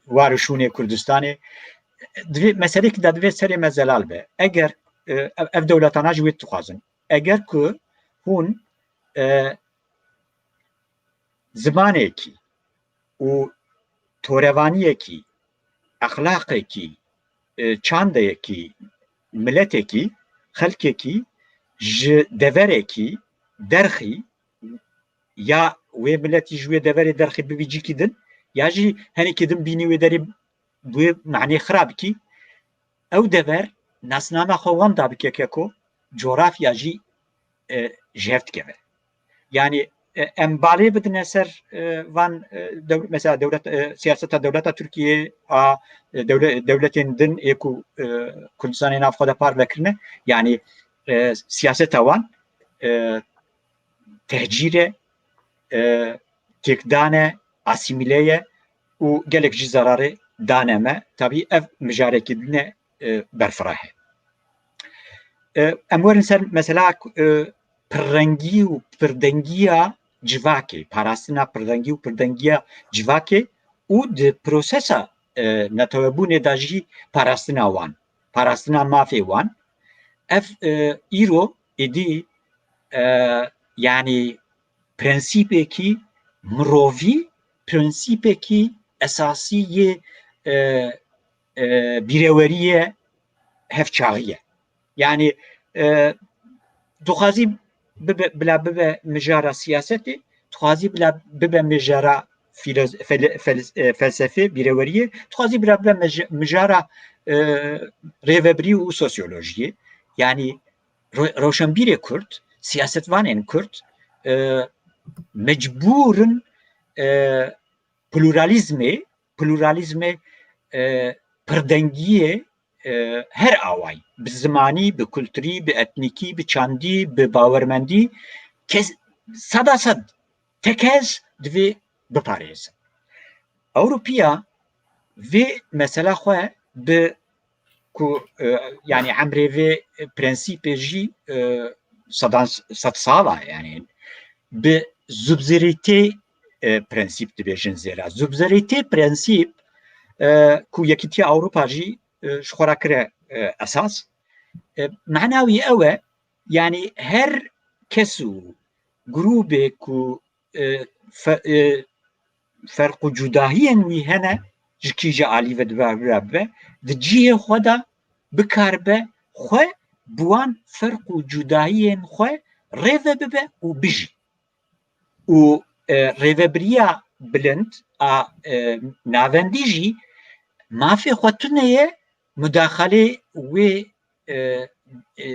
war û şûnê Kurdistanê, divê, meselekî de divê serê me zelal be. Eger, e, ev, ev dewletana jî wê dixwazin. Eger ku hûn, e, zimanekî û torevaniyekî, exlaqekî, e, çandeyekî, miletekî, xelkekî ji deverekî derxî ya wê miletî ji wê deverê derxî bibî cîkî din, ya jî henekî din bînî wê derê bi wê manê xira bikî, ew dever nasnama xwe wenda bike keko, coğrafya jî, e, ji hev dikeve. Yani, e, em balê bidine ser, e, van, e, dew-, mesela dewlet, e, siyaseta dewleta Tirkiyê a, e, dewle-, dewletên din ê ku, e, Kurdistanê nav xwe de parve kirine. Yani, e, siyaseta wan, e, tehcîr e, e, têkdan e, asîmîle ye û gelek jî zerarê dane me. Tabî ev mijarekî din e, e, berfireh e. E, em werin ser mesela, e, pirrengî û pirdengiya civakê, parastina pirrengî û pirdengiya civakê û di prosesa, e, netewebûnê de jî parastina wan, parastina mafê wan. Ev, e, îro êdî, e, yani prensîpekî mirovî, prensîpekî esasî yê, e, e, bîreweriyê hevçaxî ye. Yani, e, dixwazî bibe, bila bibe mijara siyasetê, dixwazî bila bibe mijara filoz-, fel-, fel-, e, felsefê, bîreweriyê, dixwazî bila bibe mij-, mijara, e, rêvebirî û sosyolojiyê. Yani ro-, roşenbîrê Kurd, siyasetvanên Kurd, e, mecbûr in, e, pluralîzmê, pluralîzmê, e, pirdengiyê, e, her awayî, bi zimanî, bi kulturî, bi etnîkî, bi çandî, bi bawermendî, kes-, seda sed tekez divê biparêzin. Ewropiya vê mesela xwe bi ku, e, yani emrê vê prensîpê jî, e, sedan sed sala, yani bi subsidiarité, e, prensîp dibêjin zêra. Subsidiarité prensîp, e, ku Yekîtiya Ewropa jî, e, ji xwe re kire, e, esas. E, mana wî ew e, yani her kes û grûbê ku, e, fe-, e, ferq û cudahiyên wî hene, ji kîje alî ve dibe, bibe, bibe, di cihê xwe de bikaribe xwe bi wan ferq û cudahiyên xwe rêve bibe û bijî. Û, e, rêvebiriya bilind a, e, navendî jî mafê xwe tune ye mudaxalê wê, e, e,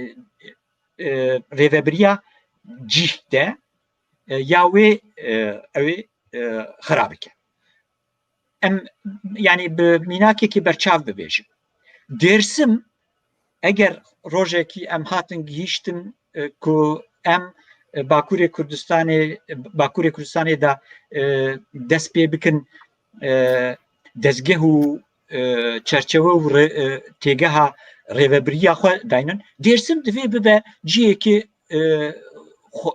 e, rêvebiriya cih de, e, ya wê, e, ew ê, e, xira bike. Em, yani bi mînakekî berçav bibêjin. Dêrsim, eger rojekî em hatin gihîştin, e, ku em, e, Bakurê Kurdistanê, Bakurê Kurdistanê de, e, dest pê bikin, e, dezgeh û, e, çerçeve û rê-, e, têgeha rêvebiriya xwe daynin. Dêrsim divê bibe cihekî, e, xwe,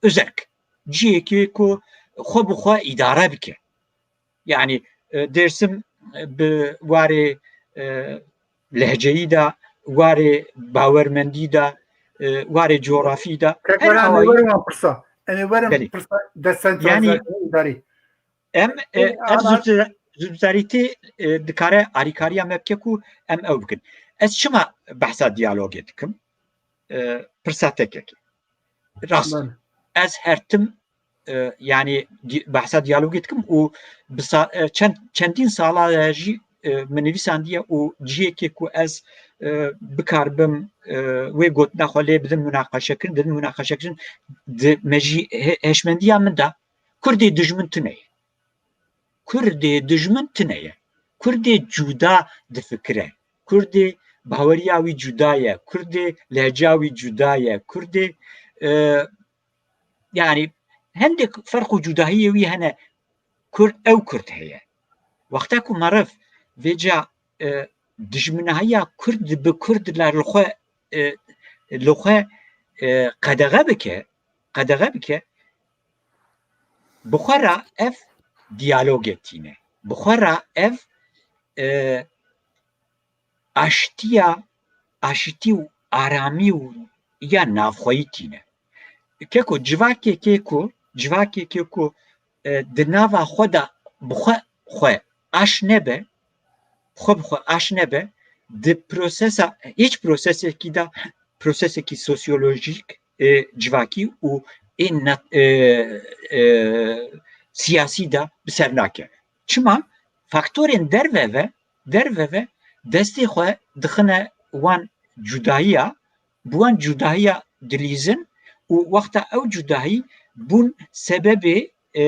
özerk, cihekî ku xwe bi xwe îdare bike. Yani, e, Dêrsim, e, bi warê, e, lehceyî de, warê bawermendî de, e, warê coğrafî de, her awayî. Em ê werin pirsa. Em ê werin pirsa desentralizasyonê îdarî. Em, e, ev subsidiarité, e, dikare alîkariya me bike ku em ew bikin. Ez çima behsa diyalogê dikim? E, pirsa tekekê. Rast. Ez her tim, e, yani di-, behsa diyalogê dikim û bi sa-, e, çend, çendîn sala jî, e, min nivîsandiye û cihekê ku ez, e, bikaribim, e, wê gotina xwe lê bidim munaqeşekirin, didin munaqeşekirin, di mejî he-, hêşmendiya min de Kurdê dijmin tune ye. Kurdê dijmin tune ye. Kurdê cuda difikire. Kurdê baweriya wî cuda ye. Kurdê lehca wî cuda ye. Kurdê, e, yani hindek ferq û cudahiyê wî hene. Kurd, ew Kurd heye. Wexta ku meriv vêca, e, dijminahiya Kurd bi Kurd li xwe, e, li xwe, e, qedexe bike, qedexe bike, bi xwe re ev diyalogê tîne. Bi xwe re ev, e, aştiya, aşitî û aramî û ya navxweyî tîne. Keko civakekê ku, civakekê ku, e, di nava xwe de bi xwe, xwe aş nebe, xwe bi xwe aş nebe, di prosesa, hiç prosesekî de, prosesekî sosyolojîk, e, civakî û ên net-, e, e, siyasî de bi ser nake. Çima? Faktorên derve ve, derve ve destê xwe dixine wan cudayiya, bi wan cudayiya dilîzin û wexta ew cudahî bûn sebebê, e,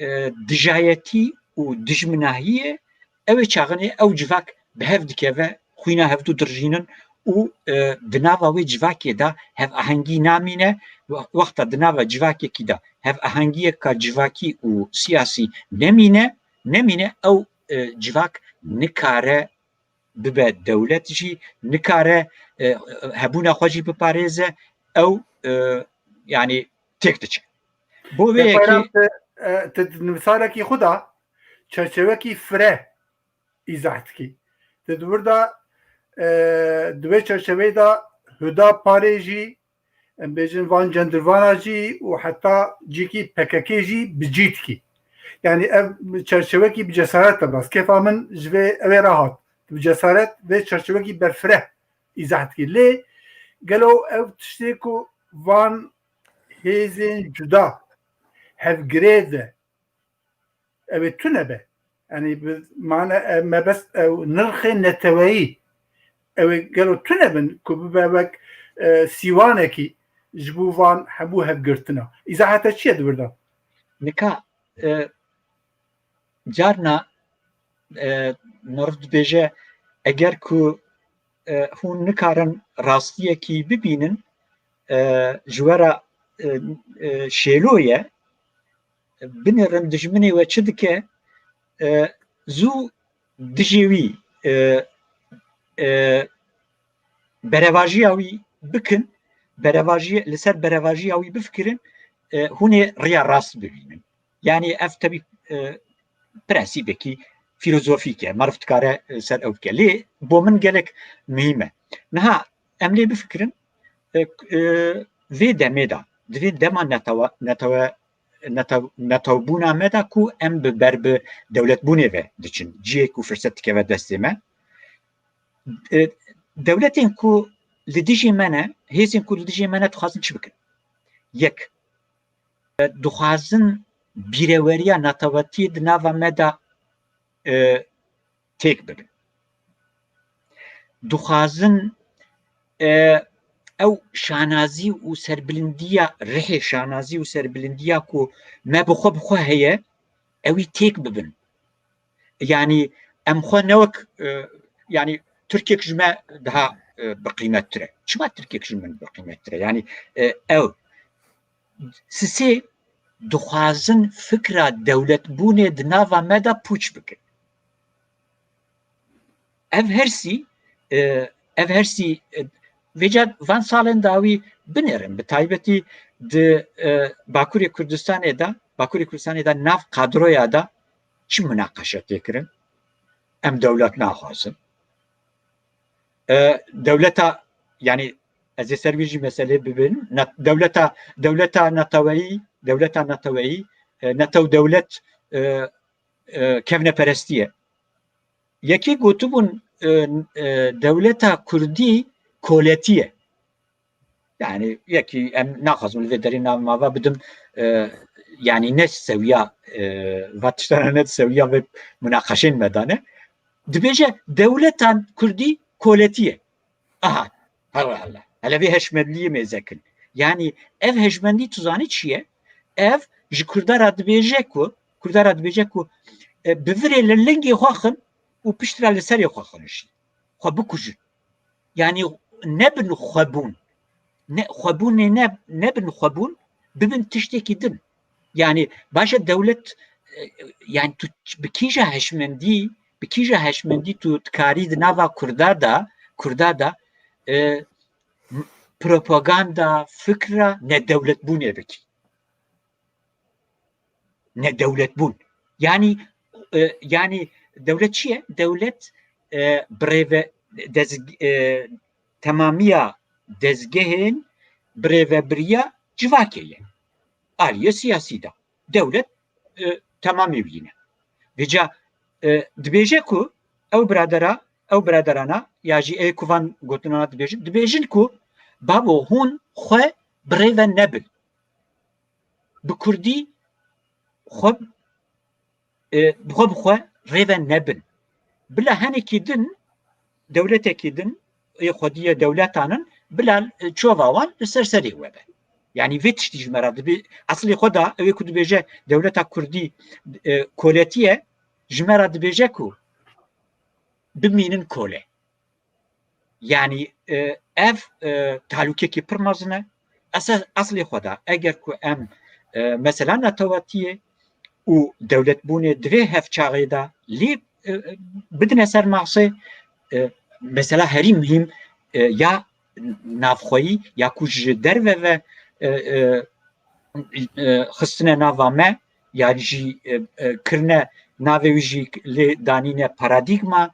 e, dijayetî û dijminahiyê, ew ê çaxinê ew civak bi hev dikeve, xwîna hevdû dirjînin û, e, di nava wê civakê de hevahengî namîne. Wexta di nava civakekî de hevahengiyeka civakî û siyasî nemîne, nemîne, ew, e, civak nikare bibe dewlet jî, nikare, e, hebûna xwe jî biparêze, ew, e, yanî têk diçe. Bo vê Te yekê Bayram, te, e, te di nivîsarekî xwe de çerçevekî fire îzah dikî. Te di wir de, e, di wê çerçeveyê de Huda Parê jî, em bêjin van cendirvana jî û heta cîkî P K K jî bi cî dikî. Yanî ev çerçevekî bi cesaret de bas. Kêfa min ji vê ew ê re hat. Bi cesaret vê çerçevekî berfireh îzah dikî. Lê gelo ev tiştê ku van hêzên cuda hevgirê de ew ê tune be. Yanî bi mane, e, mebest ew nirxê neteweyî ew ê gelo tune bin ku bibe wek, e, sîwanekî ji bo van hemû hevgirtina. Îzahete çi ye di wir de? Nika, e, carna, e, meriv dibêje, eger ku, e, hûn nikarin rastiyekî bibînin, e, ji we re, e, e, şêlo ye, binêrin dijminê we çi dike, e, zû dijê wî, e, e, berevajiya wî bikin, berevajiye, li ser berevajiya wî bifikirin, e, hûn ê riya rast bibînin. Yanî ev tebî, e, prensîbekî fîlozofîk e, meriv dikare, e, ser ew bike. Lê bo min gelek muhîm e. Niha em lê bifikirin, e, e, vê demê de, di vê dema netewe, netewe, netew-, netewbûna me de ku em bi ber bi dewletbûnê ve diçin, cihê ku firset dikeve destê me. E, dewletên ku li dijî me ne, hêzên ku li dijî me ne, dixwazin çi bikin? Yek, e, dixwazin bîreweriya netewetiyê di nava me de, e, têk bibin. Dixwazin, e, ew şanazî û serbilindiya, rihê şanazî û serbilindiya ku me bi xwe bi xwe heye, ew ê têk bibin. Yanî em xwe ne wek, e, yanî Tirkiyek ji me daha, e, bi qîmettir e. Çima Tirkiyek ji min bi qîmettir e? Yanî, e, ew sisê dixwazin fikra dewletbûnê di nava me de pûç bikin. Ev hersî, e, ev hersî, e, vêca van salên dawî binêrin, bi taybetî di, e, Bakurê Kurdistanê de, Bakurê Kurdistanê de nav kadroya de çi munaqeşe tê kirin? Em dewlet naxwazin. E, dewleta, yanî ez ê ser vê jî meselê bibînim. Ne-, dewleta, dewleta neteweyî, dewleta neteweyî, e, netew dewlet, e, e, kevneperestî ye. Yekî gotibûn, e, e, dewleta kurdî koletî ye. Yanî yekî em naxwazim li vê derê nav mava bidim, e, yanî ne sewiya, e, va tiştana ne sewiya vê munaqeşên me dane. Dibêje dewletan kurdî koletî ye. Aha, hele hele. Hele vê heşmendiyê mêze kin. Yanî ev heşmendî tu zanî çi ye? Ev ji Kurda re dibêje ku, Kurda re dibêje ku, e, bi virê li lingê xwe xin û piştre li serê xwe xin jî. Xwe bikujin. Yanî nebin xwebûn. Ne, xwebûnê ne, nebin xwebûn, bibin tiştekî din. Yanî baş e dewlet, e, yanî tu ç-, bi kîja heşmendî, bi kîja heşmendî tu dikarî di nava Kurda de, Kurda de, e, propaganda, fikra nedewletbûnê bikî. Nedewletbûn. Yanî, e, yanî dewlet çi ye? Dewlet, e, birêve-, dez-, e, temamiya dezgehên birêvebiriya civakê ye. Aliyê siyasî de. Dewlet, e, temamê wî ne. Vêca, e, dibêje ku ew biradera, ew biraderana ya jî ê ku van gotinana dibêjin, dibêjin ku babo hûn xwe birêve nebin. Bi kurdî xwe, e, bi xwe bi xwe rêve nebin. Bila henekî din, dewletekî din, ê xwediyê dewletan in, bila, e, çova wan li ser serê we be. Yanî vê tiştî ji me re dibê, eslê xwe de, ew ê ku dibêje dewleta kurdî, e, koletî ye, ji me re dibêje ku bimînin kole. Yanî, e, ev, e, talûkekî pir mezin e. Ese-, eslê xwe de, eger ku em, e, mesela netewetiyê û dewletbûnê di vê hevçaxê de lê, e, bidine ser masê, e, mesela herî muhîm, e, ya navxweyî ya ku ji derve ve, e, e, e, xistine nava me, ya jî, e, e, kirine navê wî jî lê danîne paradîgma,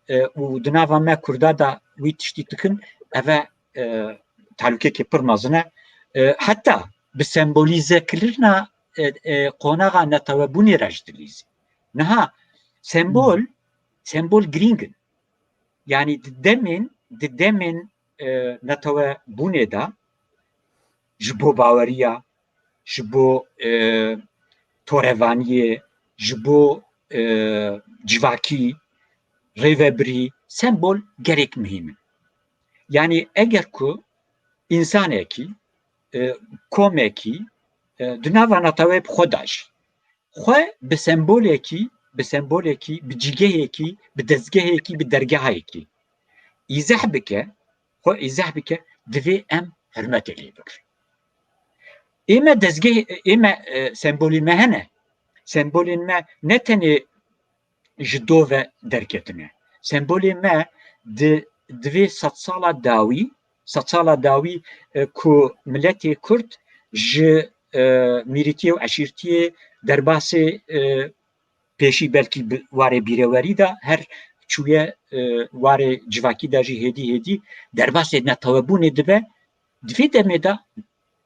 e, û di nava me Kurda de wî tiştî dikin, ev e, e, talûkekê pir mezin e. E, heta bi sembolîzekirina, e, e, qonaxa netewebûnê re jî dilîzî. Niha sembol, Hmm. sembol girîng in. Yanî di demên, di demên, e, netewebûnê de ji bo baweriya, ji bo, e, torevaniyê, ji bo, e, civakî, rêvebirî, sembol gelek muhîm in. Yanî eger ku însanekî, e, komekî, e, di nava neteweyê bi xwe de jî xwe bi sembolekî, bi sembolekî, bi cîgehekî, bi dezgehekî, bi dergehekî îzeh bike, xwe îzeh bike, divê em hurmetê lê bigirin. Ê me dezgeh, ê me, e, sembolên me hene. Sembolên me ne tenê ji do ve derketine. Sembolê me di, di vê sedsala dawî, sedsala dawî, e, ku miletê Kurd ji, e, mîrîtiyê û eşîrtiyê derbasê, e, pêşî belkî bi warê bîrewerî de her çûye, e, warê civakî de jî hêdî hêdî derbasê netewebûnê dibe, di vê demê de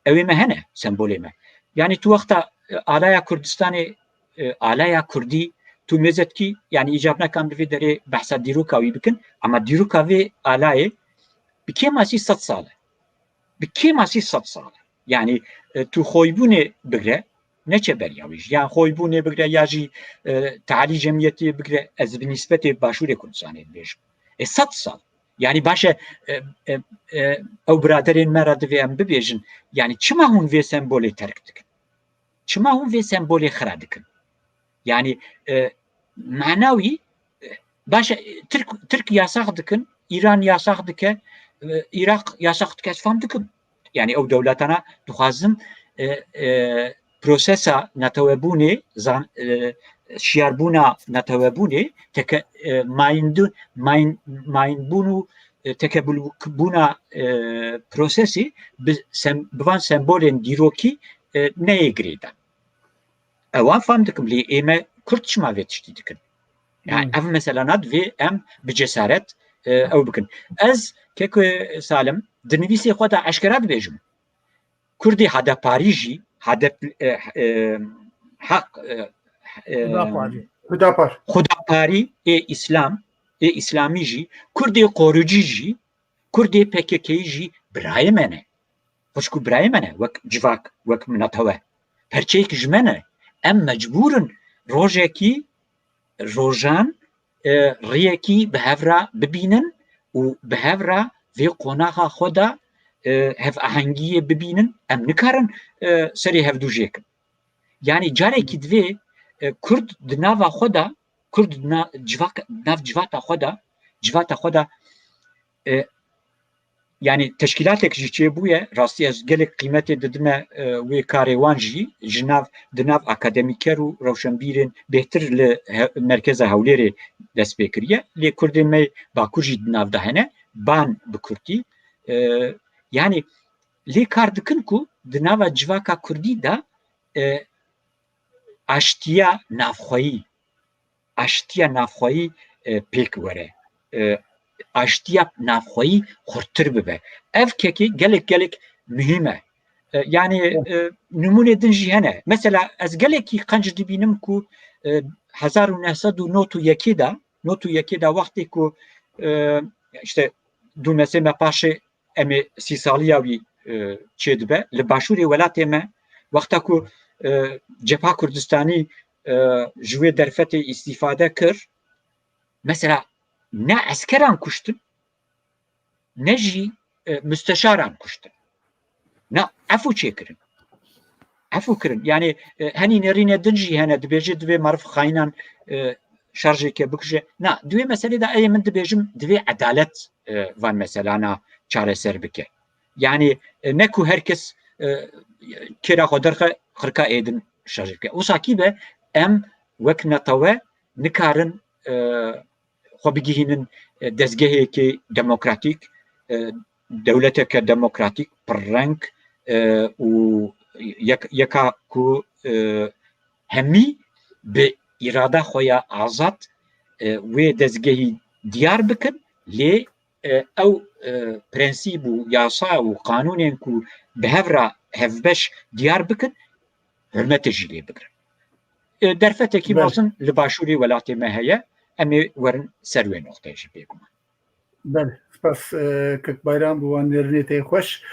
ew ê me hene, sembolê me. Yanî tu wexta, e, alaya Kurdistanê, e, alaya Kurdî, tu mêze dikî, yanî îcab nekan di vê derê behsa dîroka wî bikin, ama dîroka vê alayê bi kêmasî sed sal e. Bi kêmasî sed sal e. Yanî, e, tu xoybûnê bigre, neçe beriya wî jî. Yan xoybûnê bigre, ya jî, e, tealî cemiyetê bigre, ez bi nîsbetê Başûrê Kurdistanê dibêjim. E, sed sal. Yanî baş e, e, e, e, ew biraderên me re divê em bibêjin, yanî çima hûn vê sembolê terk dikin? Çima hûn vê sembolê xira dikin? Yanî, e, mana wî, e, baş e, Tirk, Tirk yasax dikin, Îran yasax dike, e, Iraq yasax dike, ez fam dikim. Yanî ew dewletana dixwazin, e, e, prosesa netewebûnê, zan-, e, şiyarbûna netewebûnê, teke-, e, mayîndu-, mayîn-, mayînbûn û, e, tekebûlbûna, e, prosesê bi sem-, bi van sembolên dîrokî, e, neyê girêdan. Ewan fam dikim, lê ê me Kurd çima vê tiştî dikin? Yani Hmm. ev meselana divê em bi cesaret, e, ew bikin. Ez, keko Salim, di nivîsê xwe de eşkera dibêjim. Kurdê Hedeparî jî, Hedep-, e, e, Heq, e, e, Hudaparî. Hudapar. Xudaparî ê Îslam, ê Îslamî jî, Kurdê Qorucî jî, Kurdê P K K'yî jî birayê me ne. Xwişk û birayê me ne, wek civak, wek minetewe. Perçeyek ji me ne. Em mecbûr in rojekî, rojan, e, riyekî bi hev re bibînin û bi hev re vê qonaxa xwe de, e, hevahengiyê bibînin. Em nikarin, e, serê hevdû jêkin. Yani carekî divê, e, Kurd di nava xwe de, Kurd di na-, civak-, nav civata xwe de, civata xwe de, e, yani teşkîlatek jî çêbûye, rastî ez gelek qîmetê didime, e, wê karê wan jî, ji nav, di nav akademîker û rewşenbîrên bêhtir li he-, merkeza Hewlêrê dest pê kiriye. Lê Kurdên me Bakur jî di nav de hene, ban bi Kurdî, e, Yani lê kar dikin ku di nava civaka kurdî de e, aştiya navxweyî, aştiya navxweyî e, pêk were. E, aştiya navxweyî xurttir bibe. Ev kekê gelek gelek muhîm e. E, yani e, nimûnê din jî hene. Mesela ez gelekî qenc dibînim ku e, hezar û neh sed û nod û yekê de, nod û yekê de wextê ku e, işte du mesê me paşê em ê sî saliya wî e, çêdibe. Li başûrê welatê me wexta ku e, Cepha Kurdistanî e, ji wê derfetê îstîfade kir, mesela ne eskeran kuştin, ne jî e, musteşaran kuştin. Na, efû çêkirin. Efû kirin. Yani e, henî nêrînê din jî hene, dibêje divê meriv xayînan e, şerjêke bikuje. Na, di wê meselê de ê min dibêjim divê edalet e, van meselana çareser bike. Yani e, ne ku her kes e, kêra xwe derxe, xirka êdin şerjê bike. Wisa kî be, em wek netewe nikarin e, xwe bigihînin e, dezgeheke demokratîk, e, dewleteke demokratîk pirreng e, û yek, yeka ku e, hemî bi îrada xwe ya azad e, wê dezgehî diyar bikin, lê e, ew e, prensîb û yasa û qanûnên ku bi hev re hevbeş diyar bikin, hurmetê jî lê bigirin. E, derfetekî Belê. mezin li başûrê welatê me heye, em ê werin ser wê noqteyê jî bêguman. Belê, spas e, Kek Bayram bi wan nêrînê te xweş.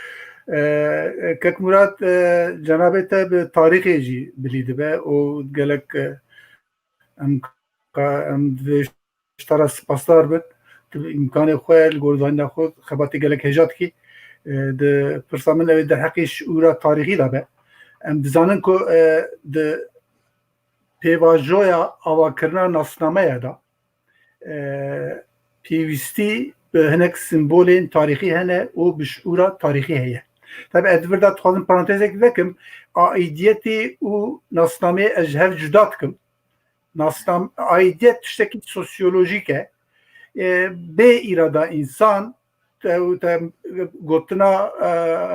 E, e, Kek Murat, e, cenabê te bi tarîxê jî bilî dibe û gelek e, em ka, em divê ji te re spasdar bin. Tu bi îmkanê xwe, li gor zanîna xwe xebatê gelek hêja dikî. E, di pirsa min ew ê derheqê şiûra tarîxî de be. Em dizanin ku e, di pêvajoya avakirina nasnameya de e, pêwîstî bi hinek simbolên tarîxî hene û bi şiûra tarîxî heye. Tabi ez di vir de dixwazim parantezek vekim, aîdiyetê û nasnameyê ez ji hev cuda dikim. Nasnam, aîdiyet tiştekî sosyolojîk e. E, bê îrada însan, te, te gotina e,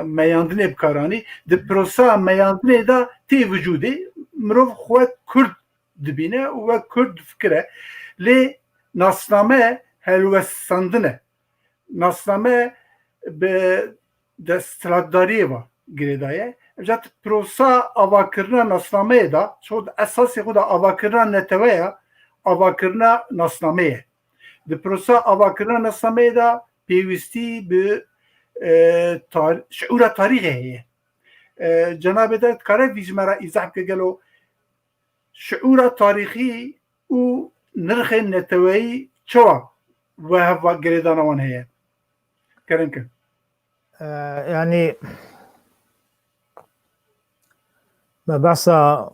meyandinê bikaranî, di prosa meyandinê de tê vücudê, mirov xwe Kurd dibîne û wek Kurd difikire. Lê nasname helwestandin e. Nasname bi desthilatdariyê ve girêdaye. Ev jî prosa avakirina nasnameyê de, ço di esasê xwe de avakirina netewe ye, avakirina nasnameyê ye. Di prosa avakirina nasnameyê de pêwîstî bi e, tar şiûra tarîxê heye. E, cenabê te dikare vî ji me re îzah bike gelo şiûra tarîxî û nirxên neteweyî çawa we hev girêdana wan heye? Kerem ke. E, yani me behsa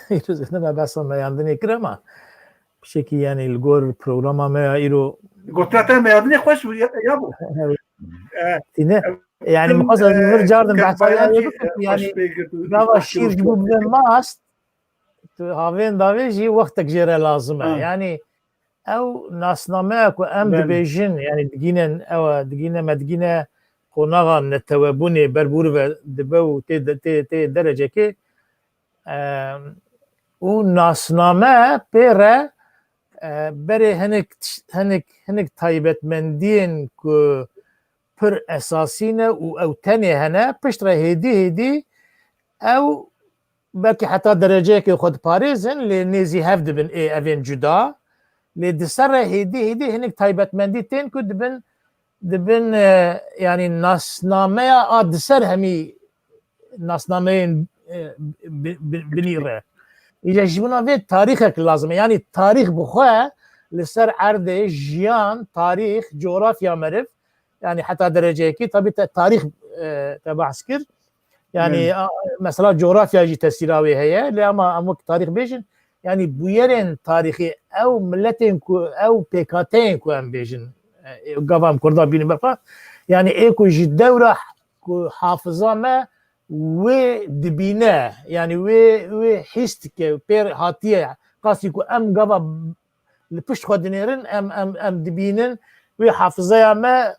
îro zêde me behsa meyandinê kir ama pişekî yani li gor programa me ya îro Gotina te meyandinê xweş bû ya bû. Tîne yani mixwazim vir cardim behsa ya bikim yani gava şîr ji bo bibe mast tu havên davê jî wextek jê re lazim e. Yani ew nasnameya ku em dibêjin yani digîne ew digîne me digîne qonaxa netewebûnê ber bûr ve dibe û tê tê tê derecekê û nasname pê re berê hinek hinek hinek taybetmendiyên ku pir esasî ne û ew tenê hene, pişt re hêdî hêdî ew belkî heta dereceyekê xwe diparêzin, lê nêzî hev dibin ê evên cuda. Lê di ser re hêdî hêdî hinek taybetmendî tên ku dibin dibin e, yani nasnameya a di ser hemî nasnameyên e, bi- bi- binî re. Îca ji bona vê tarîxek lazim e. Yani tarîx bi xwe li ser erdê jiyan, tarîx, coğrafya meriv, yani heta dereceyekî tabi te tarîx e, te behs kir. Yani a- mesela coğrafya jî tesîra wê heye. Lê ama em wek tarîx bêjin, yani bûyerên tarîxî ew miletên ku ew pêkhateyên ku em bêjin e, gava em Kurda bînin berxwe. Yani ê ku ji dewra ku hafiza me wê dibîne, yani wê wê hîs dike, pê hatiye, qasî ku em gava li pişt xwe dinêrin, em em em dibînin wê hafizeya me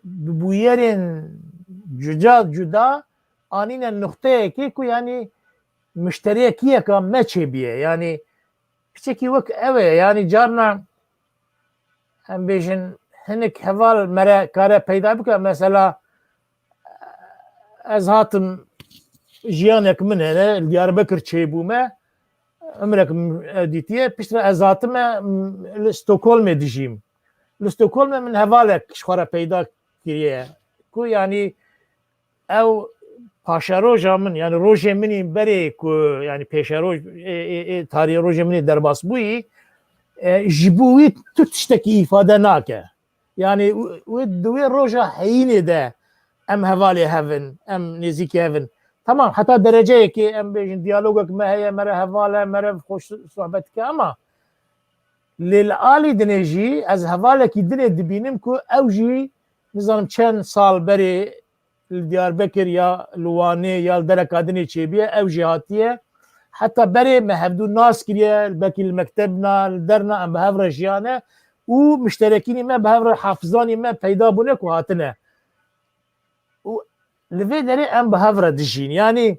bi bûyerên cuda cuda anîne nuqteyekê ku, yanî, mişteriyekiyeka me çêbûye. Yanî piçekî wek ew e. Yanî carna, em bêjin, hinek heval me re kare peyda bike. Mesela, ez hatim, jiyanek min hene, li Diyarbekir çêbûme, umrek min dîtiye, piştre ez hatime, m, li Stockholmê dijîm. Li Stockholmê min hevalek ji xwe re peyda kiriye, ku, yanî, ew paşeroja min, yanî rojê min ê berê ku, yanî pêşeroj, ê, ê, ê, tarî rojê min ê derbas bûyî, e, ji bo wî tu tiştekî îfade nake. Yanî wê, wê, di wê roja heyînê de em hevalê hev in, em nêzîkî hev in. Tamam, heta dereceyekê em bêjin diyalogek me heye, mere heval e, mere xweş sohbet dike, ama lê li alî dinê jî ez hevalekî dinê dibînim ku ew jî, nizanim çend sal berê, li Diyarbekir ya li Wanê ya li dereka dinê çêbûye, ew jî hatiye. Heta berê me hevdû nas kiriye, belkî li mektebna, li derna em bi hev re jiyane û mişterekînî me bi hev re, hafizanî me peyda bûne ku hatine. Û li vê derê em bi hev re dijîn. Yanî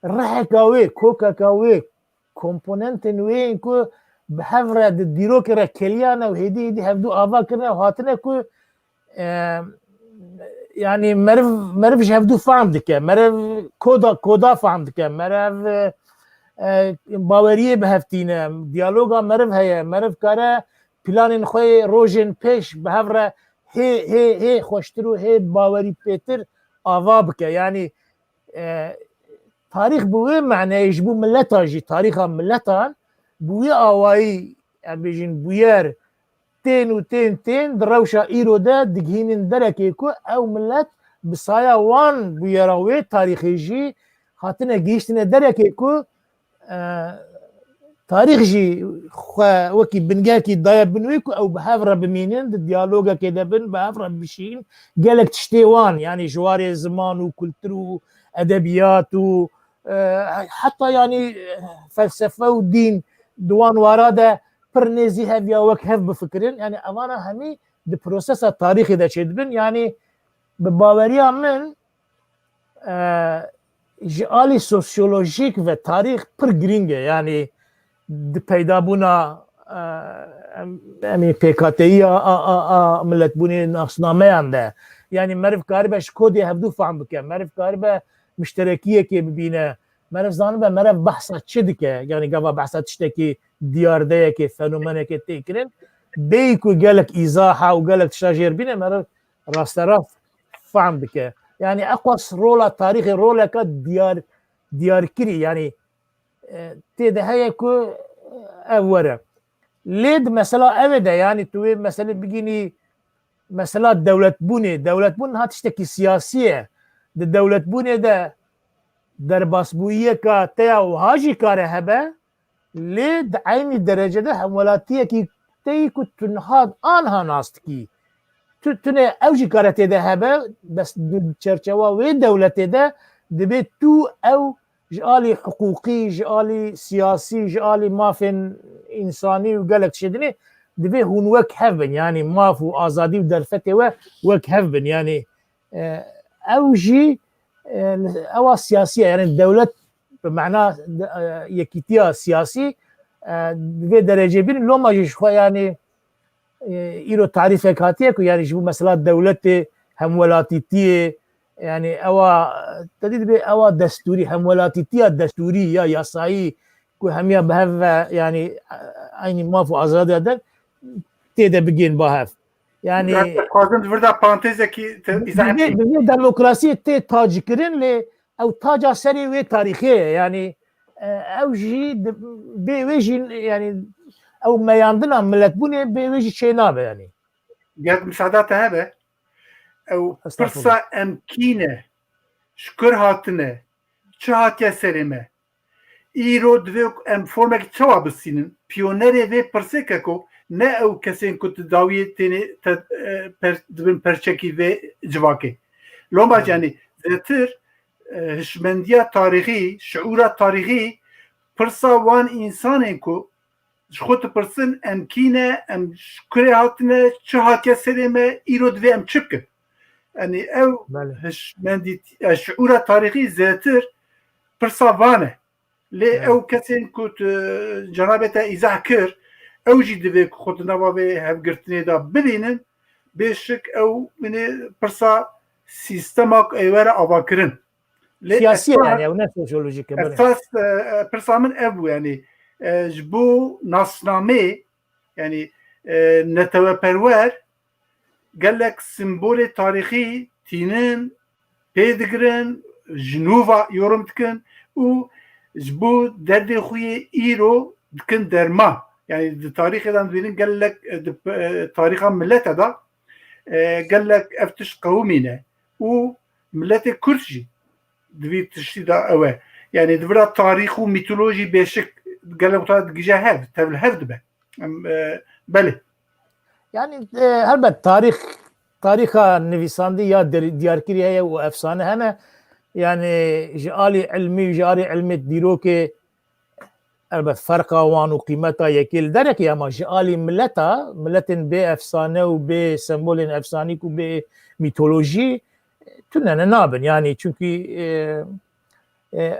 riheka wê, kokeka wê, komponentên wê yên ku bi hev re di dîrokê re keliyane û hêdî hêdî hevdû ava kirine û hatine ku, e, yanî meriv, meriv ji hevdû fehm dike, meriv koda, koda fehm dike, meriv, e, e, baweriyê bi hev tîne, diyaloga meriv heye, meriv kare planên xwe yê rojên pêş bi hev re hê, hê, hê xweştir û hê bawerî pêtir ava bike. Yanî, e, tarîx bi wê maneyê ji bo mileta jî, tarîxa miletan bi wî awayî, em bêjin, bûyer tên û tên tên di rewşa îro de digihînin derekê ku ew milet bi saya wan bûyera wê tarîxê jî hatine gihîştine derekê ku, e, tarîx jî xwe wekî bingehekî daye bin wê ku ew bi hev re bimînin, di diyalogekê de bin, bi hev re bişîn. Gelek tiştê wan, yanî ji warê ziman û kultur û edebiyat û, e, heta, yanî, felsefe û dîn di wan wara de pir nêzî hev ya wek hev bifikirin. Yanî evana hemî di prosesa tarîxê de çêdibin. Yanî bi baweriya min, e, ji alî sosyolojîk ve tarîx pir girîng e. Yanî di peydabûna, e, em, em ê pêkateyiya a, a, a miletbûnê nasnameyan de. Yanî meriv karibe ji kodê hevdû fehm bike. Meriv karibe mişterekiyekê bibîne. Meriv zanibe meriv behsa çi dike. Yanî gava behsa tiştekî diyardeyekê, fenomenekê tê kirin. Bêyî ku gelek îzaha û gelek tişta jêr bîne, meriv rasterast fehm bike. Yanî eqas rola tarîxê roleka diyar, diyarkirî, yanî, e, tê de heye ku, e, ev were. Lê di mesela ev ê de, yanî tu wê meselê bigînî mesela dewletbûnê. Dewletbûn niha tiştekî siyasî ye. Di dewletbûnê de derbasbûyiyeka te ya wiha jî kare hebe, lê di eynî derecede hemwelatiyekî te yî ku tu niha aniha nas dikî. Tu, tune ew jî kare tê de hebe, bes di çerçewa wê dewletê de dibê tu ew ji alî hiqûqî, ji alî siyasî, ji alî mafên însanî û gelek tiştê dinê, divê hûn wek hev bin. Yanî maf û azadî û derfetê we wek hev bin. Yanî, e, ew jî, e, ewa siyasî ye. Yanî dewlet bi mana, e, yekîtiya siyasî, e, divê derecê bînin. Loma jî ji xwe, yanî, e, îro tarîfek hatiye ku, yanî, ji bo mesela dewletê, hemwelatîtiyê, yanî ewa, te dî dibê ewa destûrî, hemwelatîtiya destûrî ya yasayî ku hemiya bi hev ve, yanî, eynî maf û azadiya de tê de bigên ba hev. Yanî, ez dixwazim di vir de parantezekî te îzah bikî. Bi vê, bi vê demokrasiyê tê tacikirin, lê ew taca serê wê tarîxê ye. Yanî, e, ew jî di, bê wê jî, yanî, ew meyandina miletbûnê bê wê jî çênabe, yanî. Ger misada te hebe, ew Estağfurullah. Pirsa em kî ne, ji kur hatine, çi hatiye serê me? Îro divê em formekî çawa bistînin? Piyonerê vê pirsê keko ne ew kesên ku di dawiyê tênê te, e, per, dibin perçekî vê civakê. Loma, Evet. Yanî zêtir, e, hişmendiya tarîxî, şiûra tarîxî, pirsa wan însanên ku ji xwe dipirsin, em kî ne, em ji kurê hatine, çi hatiye serê me, îro divê em çi bikin? Yanî ew hişmendî, şiûra tarîxî zêtir pirsa van e. Lê ew kesên ku tu cenabê te îzah kir, ew jî divê ku xwe di nava vê hevgirtinê de bibînin, bê şik ew binê pirsa sîstema ku ê were avakirin. Lê Siyasî ye esas, yani, ew ne sosyolojik e, bine. Esas, e, e, pirsa min ev bû, yani, e, ji bo nasnamê, yani, e, neteweperwer gelek simbolê tarîxî tînin, pê digirin, ji nû ve yorum dikin û ji bo derdê xwe yê îro dikin derman. Yani di tarîxê de dibînin gelek, e, di, e, tarîxa milete de, e, gelek ev tişt qewimîne û miletê Kurd jî di vî tiştî de ew e. Yani di vira tarîx û mîtolojî bêşik gelek wexta digije hev, tevlihev dibe. Em, e, belê. Yani, e, helbet tarîx, tarîxa nivîsandî ya der-, diyarkirî heye û efsane hene. Yani ji alî ilmî, ji alî ilmê dîrokê, elbet ferqa wan û qîmeta yekê li derekê, ama ji alî mileta, miletên bê efsane û bê sembolên efsanîk û bê mîtolojî tune ne nabin. Yani çünkü, e, e,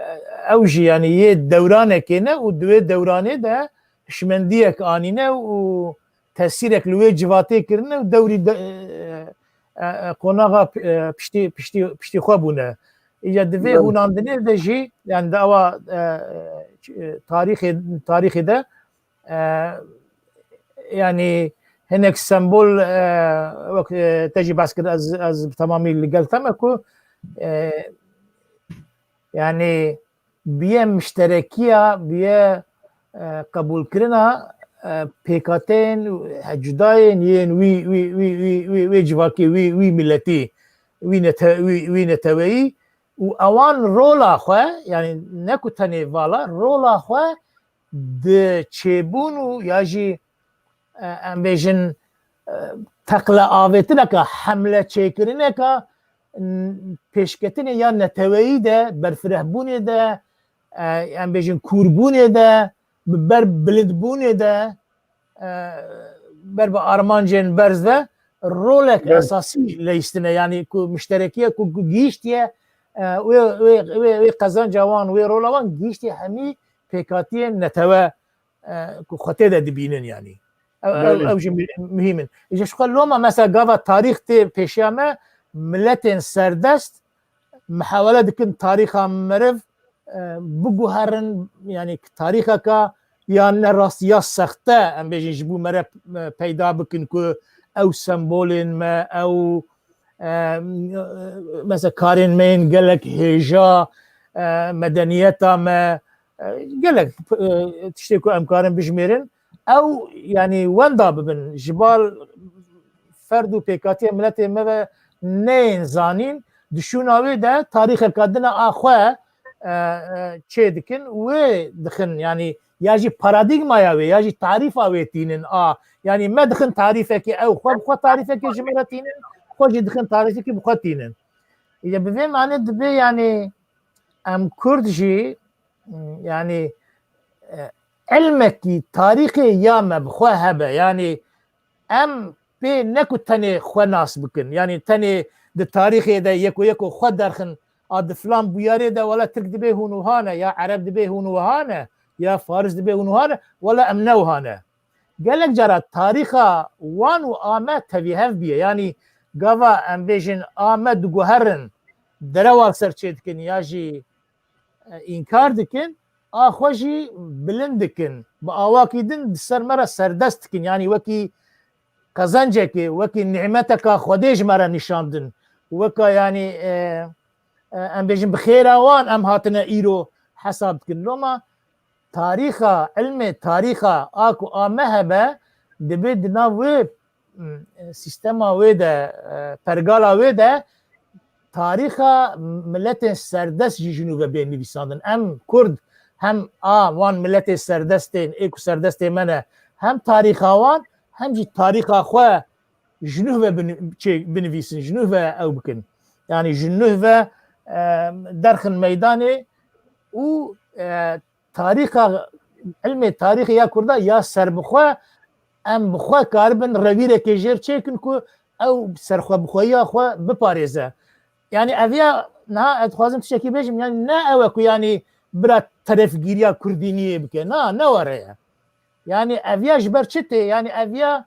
ew jî yani yê dewranekê ne û di wê dewranê de hişmendiyek anîne û tesîrek li wê civatê kirine û dewrî de, e, e, e, qonaxa, e, piştî, piştî, piştî xwe bûne. Îca di vê Belê. hûnandinê de jî, yani di awa, e, e, tarîxê, tarîxê de, e, yani hinek sembol, e, wek, e, te jî behs kir, ez, ez bi temamî li gel te me ku, e, yani biye mişterekiya, biye, e, qebûlkirina, e, pêkhateyên, e, cudayên yên wî, wî, wî, wî, wî, wê civakê, wî, wî miletî, wî nete-, wî, wî neteweyî û ewan rola xwe, yani ne ku tenê vala, rola xwe di çêbûn û ya jî, e, em bêjin, e, teqle avêtineka, hemle çêkirineka, n-, pêşketinê ya neteweyî de, berfirehbûnê de, e, em bêjin kûrbûnê de, bi ber bilindbûnê de, e, ber bi armancên berz de rolek Belê. esasî leyîstine. Yani ku mişterekiye ku gihîştiye, e, wê, wê, wê, wê qezenca wan, wê rola wan gihîştiye hemî pêkhatiyên netewe, e, ku xwe tê de dibînin yani. Ew, ew, Belê. ew jî mu-, muhîm in. Ji xwe loma mesela gava tarîx tê pêşiya me, miletên serdest mihawele dikin tarîxa meriv, e, biguherin, yani tarîxeka ya ne rast ya sexte, em bêjin ji bo me re, e, peyda bikin ku ew sembolên me, ew, e, mesela karên me yên gelek hêja, e, medeniyeta me, e, gelek, e, tiştê ku em karin bijmêrin. Ew, yani wenda bibin, ji bar ferd û pêkhatiyên miletê me ve neyên zanîn, di şûna wê de tarîxeka din a xwe, e, e, çê dikin, wê dixin, yani ya jî paradîgmaya wê, ya jî tarîfa wê tînin a, yani me dixin tarîfekê, ew xwe bi xwe tarîfekê ji me re tînin, xwe jî dixin tarîfekê bi xwe tînin. Ya bi vê manê dibe, yani em Kurd jî, yani, e, ilmekî tarîxê ya me bi xwe hebe, yani em pê ne ku tenê xwe nas bikin, yani tenê di tarîxê de yeko yeko xwe derxin, a di filan bûyerê de wela Tirk dibê hûn wiha ne, ya Ereb dibê hûn wiha ne, ya Faris dibê hûn wiha ne, wela em ne wiha ne. Gelek cara tarîxa wan û a me tevî hev bûye, yani gava em bêjin a me diguherin, derewa ser çê dikin ya jî, e, înkar dikin, a xwe jî bilind dikin, bi awakî din di ser me re serdest dikin, yani wekî qezencekê, wekî nîmeteka Xwedê ji me re nîşandin, weka, yani, e, e, em bêjin bi xêra wan em hatine îro hesab dikin. Loma tarîxa, ilmê tarîxa a ku a me hebe, dibe di nav wê, m, sîstema wê de, e, pergala wê de tarîxa miletên serdest jî ji nû ve bê nivîsandin. Em Kurd hem a wan miletê serdestên, ê ku serdestê me ne, hem tarîxa wan, hem jî tarîxa xwe ji nû ve bin-, çê-, binivîsin, ji nû ve ew bikin. Yani ji nû ve, e, derxin meydanê û, e, tarîxa, ilmê tarîxê ya Kurda ya serbixwe, em bi xwe karibin rewîrekê jêr çêkin ku ew serxwebixweyiya xwe biparêze. Yani ev ya niha ez dixwazim tiştekî bêjim, yani ne ew e ku yani bira terefgîriya kurdîniyê bike. Na, ne were ye. Yani ev ya ji ber çi tê? Yani ev ya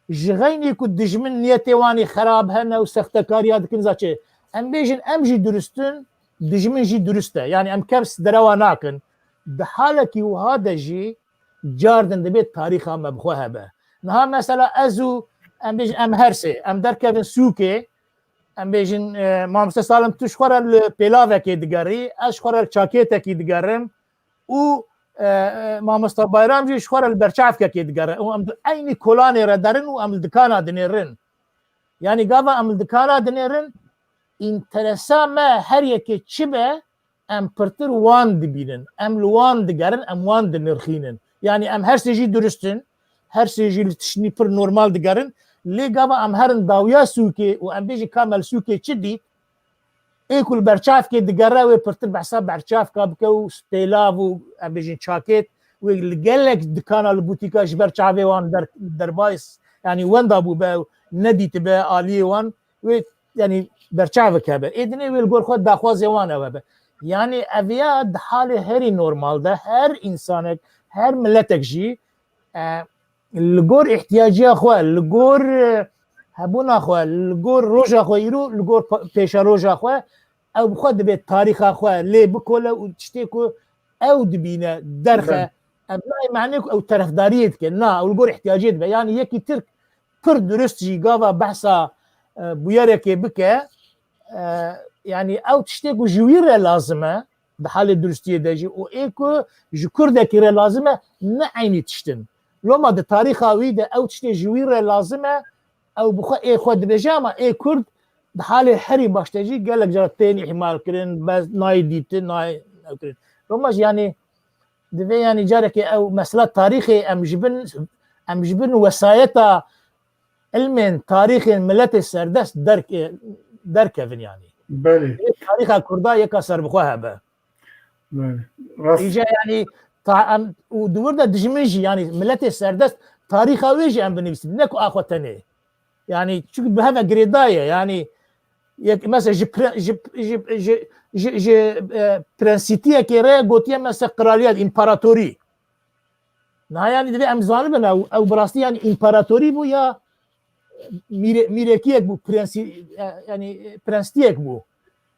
ji xeynî ku dijmin niyetê wan ê xerab hene û sextekariya dikin za çi? Em bêjin em jî durist in, dijmin jî durist e. Yani em kes derewa nakin. Di halekî wiha de jî cardin dibê tarîxa me bi xwe hebe. Niha mesela ez û em bêjin em her sê, em derkevin sûkê, em bêjin, e, mamoste Salim, tu ji xwe re li pêlavekê digerî, ez ji xwe re li çakêtekî digerim û, e, e, mamoste Bayram jî ji xwe re li berçavkekê digere û em di eynî kolanê re derin û em li dikana dinêrin. Yani gava em li dikana dinêrin, înteresa me her yekê çi be, em pirtir wan dibînin, em li wan digerin, em wan dinirxînin. Yani em her sê jî durist in, her sê jî li tiştî pir normal digerin, lê gava em herin dawiya sûkê û em bêjin ka me li sûkê çi dît, ê ku li berçavkê digere wê pirtir behsa berçavka bike û pêlav û em bêjin çakêt, wê li gelek dikana li bûtîka ji ber çavê wan der-, derbas, yani wenda bûbe û nedîtibe aliyê wan, wê yani berçavek hebe. Ê dinê wê li gor xwe daxwazê wan ew hebe. Yani ev ya di halê herî normal de her însanek, her miletek jî, e, li gor îhtiyaciya xwe, li gor, e, hebûna xwe, li gor roja xwe îro, li gor pa-, pêşeroja xwe, ew bi xwe dibê tarîxa xwe lê bikole û tiştê ku ew dibîne derxe. Belê. Ev nayê mehnê ku ew terefdariyê dike. Na, ew li gor ihtiyacê dibe. Yani yekî Tirk pir durist jî gava behsa, e, bûyerekê bike, e, yani ew tiştê ku ji wî re lazim e, di halê duristiyê de jî û ê ku ji Kurdekî re lazim e, ne eynî tişt in. Loma di tarîxa wî de ew tiştê ji wî re lazim e, ew bi xwe ê xwe dibêje, ama ê Kurd di halê herî baş de jî gelek cara tên îhmal kirin, bez nayê dîtin, nayê ew kirin. Loma jî yani divê yani carekê ew mesela tarîxê em ji bin, em ji bin wesayeta ilmên tarîxên miletê serdest derk-, derkevin yani. Belê. Divê tarîxa Kurda yeka serbixwe hebe. Belê. Rast. Îca yani ta-, em, û di wir de dijmin jî yani miletê serdest tarîxa wê jî em binivîsin. Ne ku a xwe tenê. Yani çünkü bi heve girêdayî ye. Yani yek, mesela ji pre-, ji, ji, ji, ji, ji, e, prensîtiyekê re gotiye mesela kraliyet, împaratorî. Niha yani divê em zanibin ew, ew bi rastî yani împaratorî bû ya mîre-, mîrekiyek bû, prensî-, e, yani, e, prensîtiyek bû.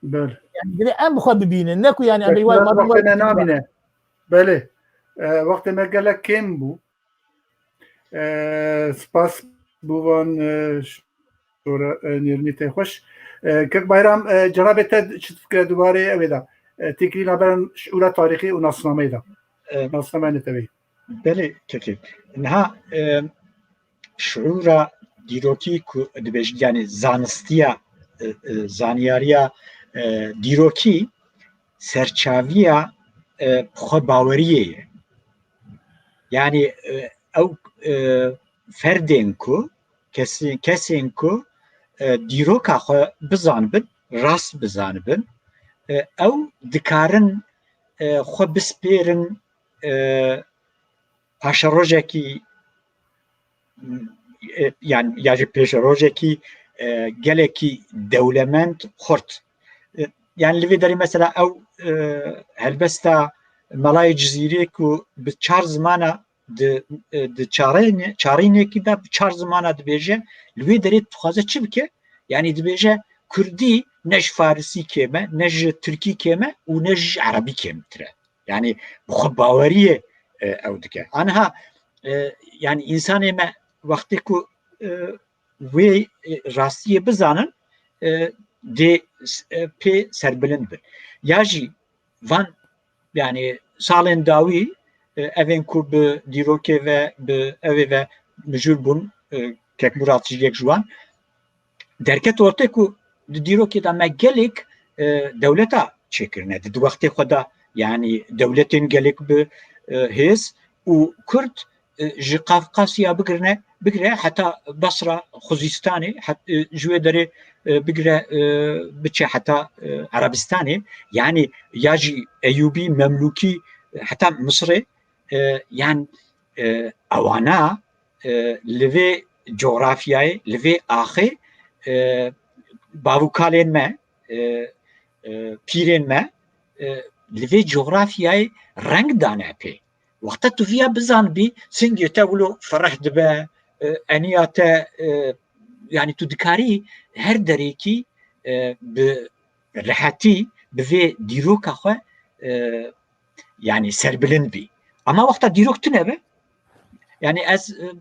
Belê. Yani divê em bi xwe bibînin, ne ku yani em Belê, bê wayî wextê me namîne. Belê. E, wextê me gelek kêm bû. E, spas bo van, e, şora, e, nêrînê te xweş. E, Kek Bayram, e, cenabê te çi fikre di warê ew ê de? E, têkilîna beran şiûra tarîxî û nasnameyê de. E, Nasname neteweyî. Belê, kekê. Niha, e, şiûra dîrokî ku dibêjin, yani zanistiya, e, e, zanyariya, e, dîrokî serçaviya, e, xwebaweriyê ye. Yani, e, ew, e, ferdên ku, kesên, kesên ku, e, dîroka xwe bizanibin, rast bizanibin, e, ew dikarin, e, xwe bispêrin, e, paşerojekî, e, yan, ya jî pêşerojekî, e, gelekî dewlemend, xurt. E, yani li vê derê mesela ew, e, helbesta Melayê Cizîrê ku bi çar zimana di, e, di çarên-, çarînekî de bi çar zimana dibêje, li wê derê dixwaze çi bike? Yani dibêje kurdî ne ji farisî kêm e, ne ji tirkî kêm e û ne ji erebî kêmtir e. Yani bi xwe baweriyê, e, ew dike. Aniha, e, yani însanê me wextê ku, e, wê, e, rastiyê bizanin, e, dê s-, e, pê serbilind bin. Ya jî van, yani salên dawî, e, evên ku bi dîrokê ve, bi evê ve mijûl bûn, e, Kek Murat jî yek ji wan, derket ortê ku di dîrokê de me gelek, e, dewleta çêkirine. Di, di wextê xwe de, yani dewletên gelek bi, e, hêz û Kurd, e, ji Qafqasya bigirine, bigire heta Basra, Xuzistanê, het-, e, ji wê derê, e, bigire, e, biçe heta, e, Erebistanê. Yani ya jî Eyûbî, Memlûkî, e, heta Misirê, e, yan, e, ewana, e, li vê cografyayê, li vê axê, e, bavûkalên me, e, e, pîrên me, e, li vê cografyayê reng dane pê. Wexta tu viya bizanbî, singê te wilo fereh dibe, e, eniya te, e, yanî tu dikarî her derekî, e, bi rehetî bi vê dîroka xwe, e, yanî serbilind bî. Ama wexta dîrok tune be, yanî ez, e,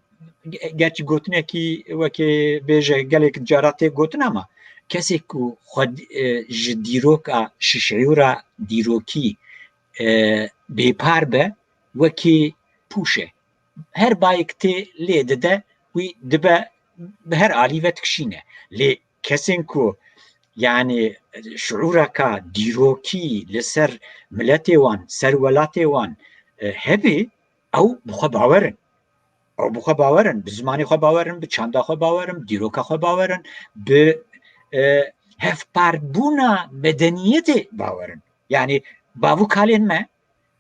ge-, gerçî gotinekî wekê bêje gelek cara tê gotin ama kesê ku xwe, e, ji dîroka, ji şiûra dîrokî, e, bêpar be, wekî pûş e. Her bayek tê lê dide, wî dibe bi her alî ve dikişîne. Lê kesên ku, yanî, şiûreka dîrokî li ser miletê wan, ser welatê wan, e, hebî, ew bi xwe bawer in. Ew bi xwe bawer in, bi zimanê xwe bawer in, bi çanda xwe bawer in, bi dîroka xwe bawer in, bi, e, hevparbûna medeniyetê bawer in. Yanî bavûkalên me,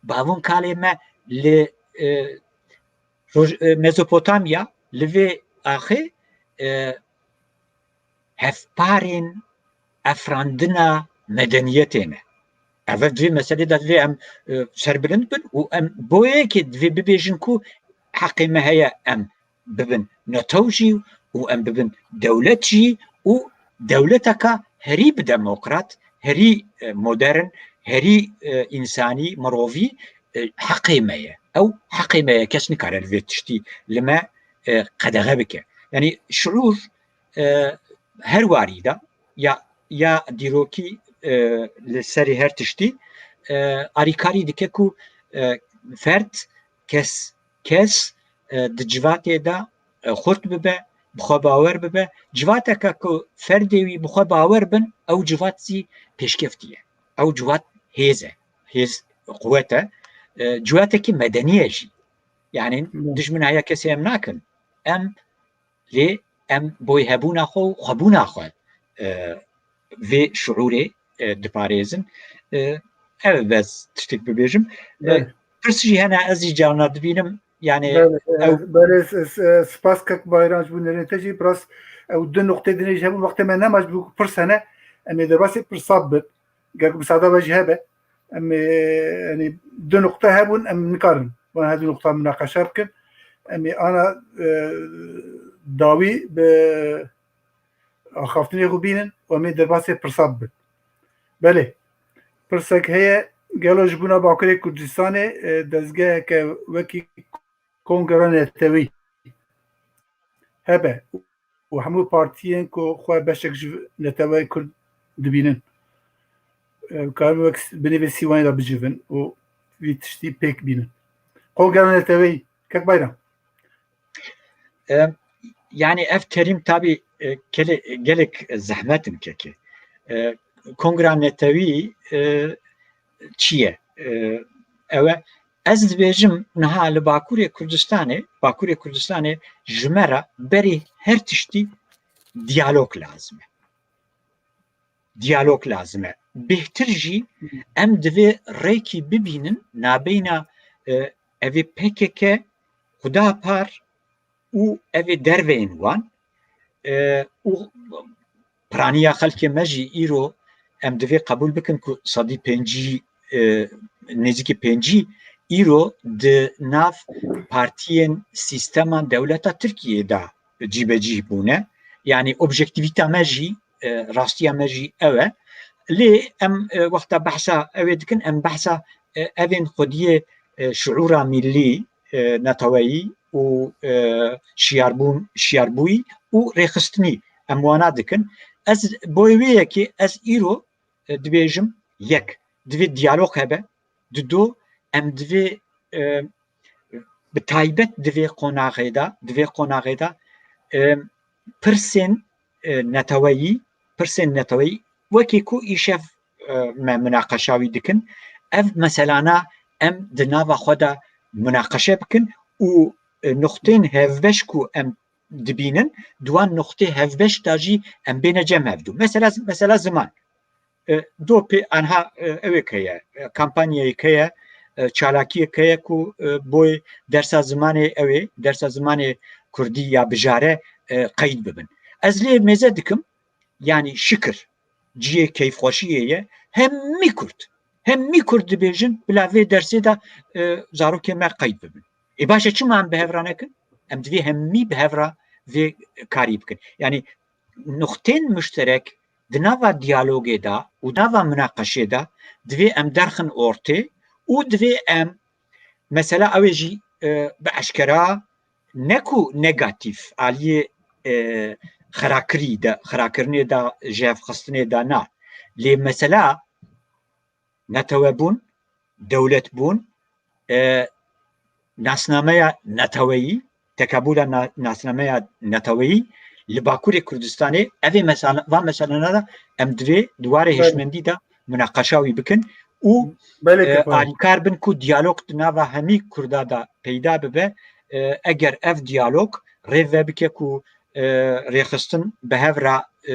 bavûkalên me li, e, Roj-, e, Mezopotamya, li vê axê, e, hevparên efrandina medeniyetê ne. Ev, ev di vê meselê de divê em, e, serbilind bin û em bo yekê divê bibêjin ku heqê me heye em bibin netew jî û em bibin dewlet jî û dewleteka herî bi demokrat, herî, e, modern, herî, e, însanî, mirovî, e, heqê me ye. Ew heqê me ye. Kes nikare li vê tiştî li me, e, qedexe bike. Yanî şiûr, e, her warî de ya, ya dîrokî, e, li serê her tiştî, e, alîkarî dike ku, e, ferd, kes, kes, e, di civatê de, e, xurt bibe, bi xwe bawer bibe. Civateke ku ferdê wî bi xwe bawer bin, ew civat zî pêşkeftî ye. Ew civat hêz e. Hêz, quwet e. E, civatekî medenî ye jî. Yanî Hı. dijmin heya kesê em nakin. Em lê em boy hebûna xwe û xwebûna xwe, e, vê şiûrê, e, diparêzin. E, ev e, ez tiştek bibêjim. E, Evet. Pirs jî hene, ez jî carna dibînim. Yanî Belê, ew e, belê, s-, s-, e, spas kek Bayram ji bo nerên te jî. Biraz ew du nuqtê dinê jî hebûn, wextê me nema ji bo pirs hene. Em ê derbasî pirsa bibin. Ger ku misada we jî hebe. Em ê, yanî du nuqte hebûn, em nikarin wan her du nuqta minaqeşe bikin. Em ê ana, e, dawî bi axaftinê xwe bînin û em ê derbasê pirsa bibin. Belê, pirsek heye, gelo ji bona Bakurê Kurdistanê, e, dezgeheke wekî Kongra Netewî hebe û hemû partiyên ku xwe beşek ji neteweyê Kurd dibînin, e, karin wek binêvê sîwanê de bicivin û vî tiştî pêk bînin. Kongra Neteweyî, kek Bayram. E, yanî ev terîm tabî, e, kele-, gelek zehmet in kekê. E, Kongra Netewî, e, çi ye? E, ew e, ez dibêjim niha li Bakurê Kurdistanê, Bakurê Kurdistanê ji me re berî her tiştî diyalog lazim e. Diyalog lazim e. Bêhtir jî em divê rêkî bibînin nabeyna, e, evê P K K, Hudapar û evê derveyên wan, e, û piraniya xelkê me jî îro em divê qebûl bikin ku sedî pêncî, e, nêzîkî pêncî îro di nav partiyên sîstema dewleta Tirkiyê de cîbecîh bûne. Yanî objektîvîta me jî, e, rastiya me jî ew e. Lê em, e, wexta behsa ew ê dikin, em behsa, e, evên xwediyê, e, şiûra millî, e, neteweyî û, e, şiyarbûn, şiyarbûyî û rêxistinî em wana dikin. Ez bo wê yekê ez îro, e, dibêjim yek, divê diyalog hebe, dido em divê, e, bi taybet divê qonaxê de, divê qonaxê de, e, pirsên, e, neteweyî, pirsên neteweyî wekî ku îşev, e, me minaqeşa wî dikin, ev meselana em di nava xwe de minaqeşe bikin û, e, nuqtên hevbeş ku em dibînin, di wan nuqtê hevbeş de jî em bêne cem hevdû. Mesela, mesela ziman. E, do pê anha, e, ew ê heye, e, kampanyayê heye, e, çalakiyê heye ku, e, boy dersa zimanê ew ê, dersa zimanê kurdî ya bijare, e, qeyd bibin. Ez lê mêze dikim, yanî şikir, cihê keyfxweşiyê ye, hemî Kurd, hemî Kurd dibêjin, bila vê dersê de, e, zarokê me qeyd bibin. Ê baş e, çima em bi hev re nekin? Em divê hemî bi hev re vê karî bikin. Yanî nuqtên muşterek di nava diyalogê de û nava munaqeşê de divê em derxin ortê û divê em, mesela, ew ê jî, e, bi eşkera, ne ku negatîf aliyê, e, xerakirî de, xerakirinê de, jihevxistinê de na. Lê mesela netewebûn, dewletbûn, e, nasnameya neteweyî, tekabûla na-, nasnameya neteweyî li Bakurê Kurdistanê, ev ê mesela, van meselana de em divê di warê hişmendî de munaqeşa wî bikin û, Belê e, ke, belê. Alîkar bin ku diyalog di nava hemî Kurda de peyda bibe. E, eger ev diyalog rê vebike ku, e, rêxistin bi hev re, e,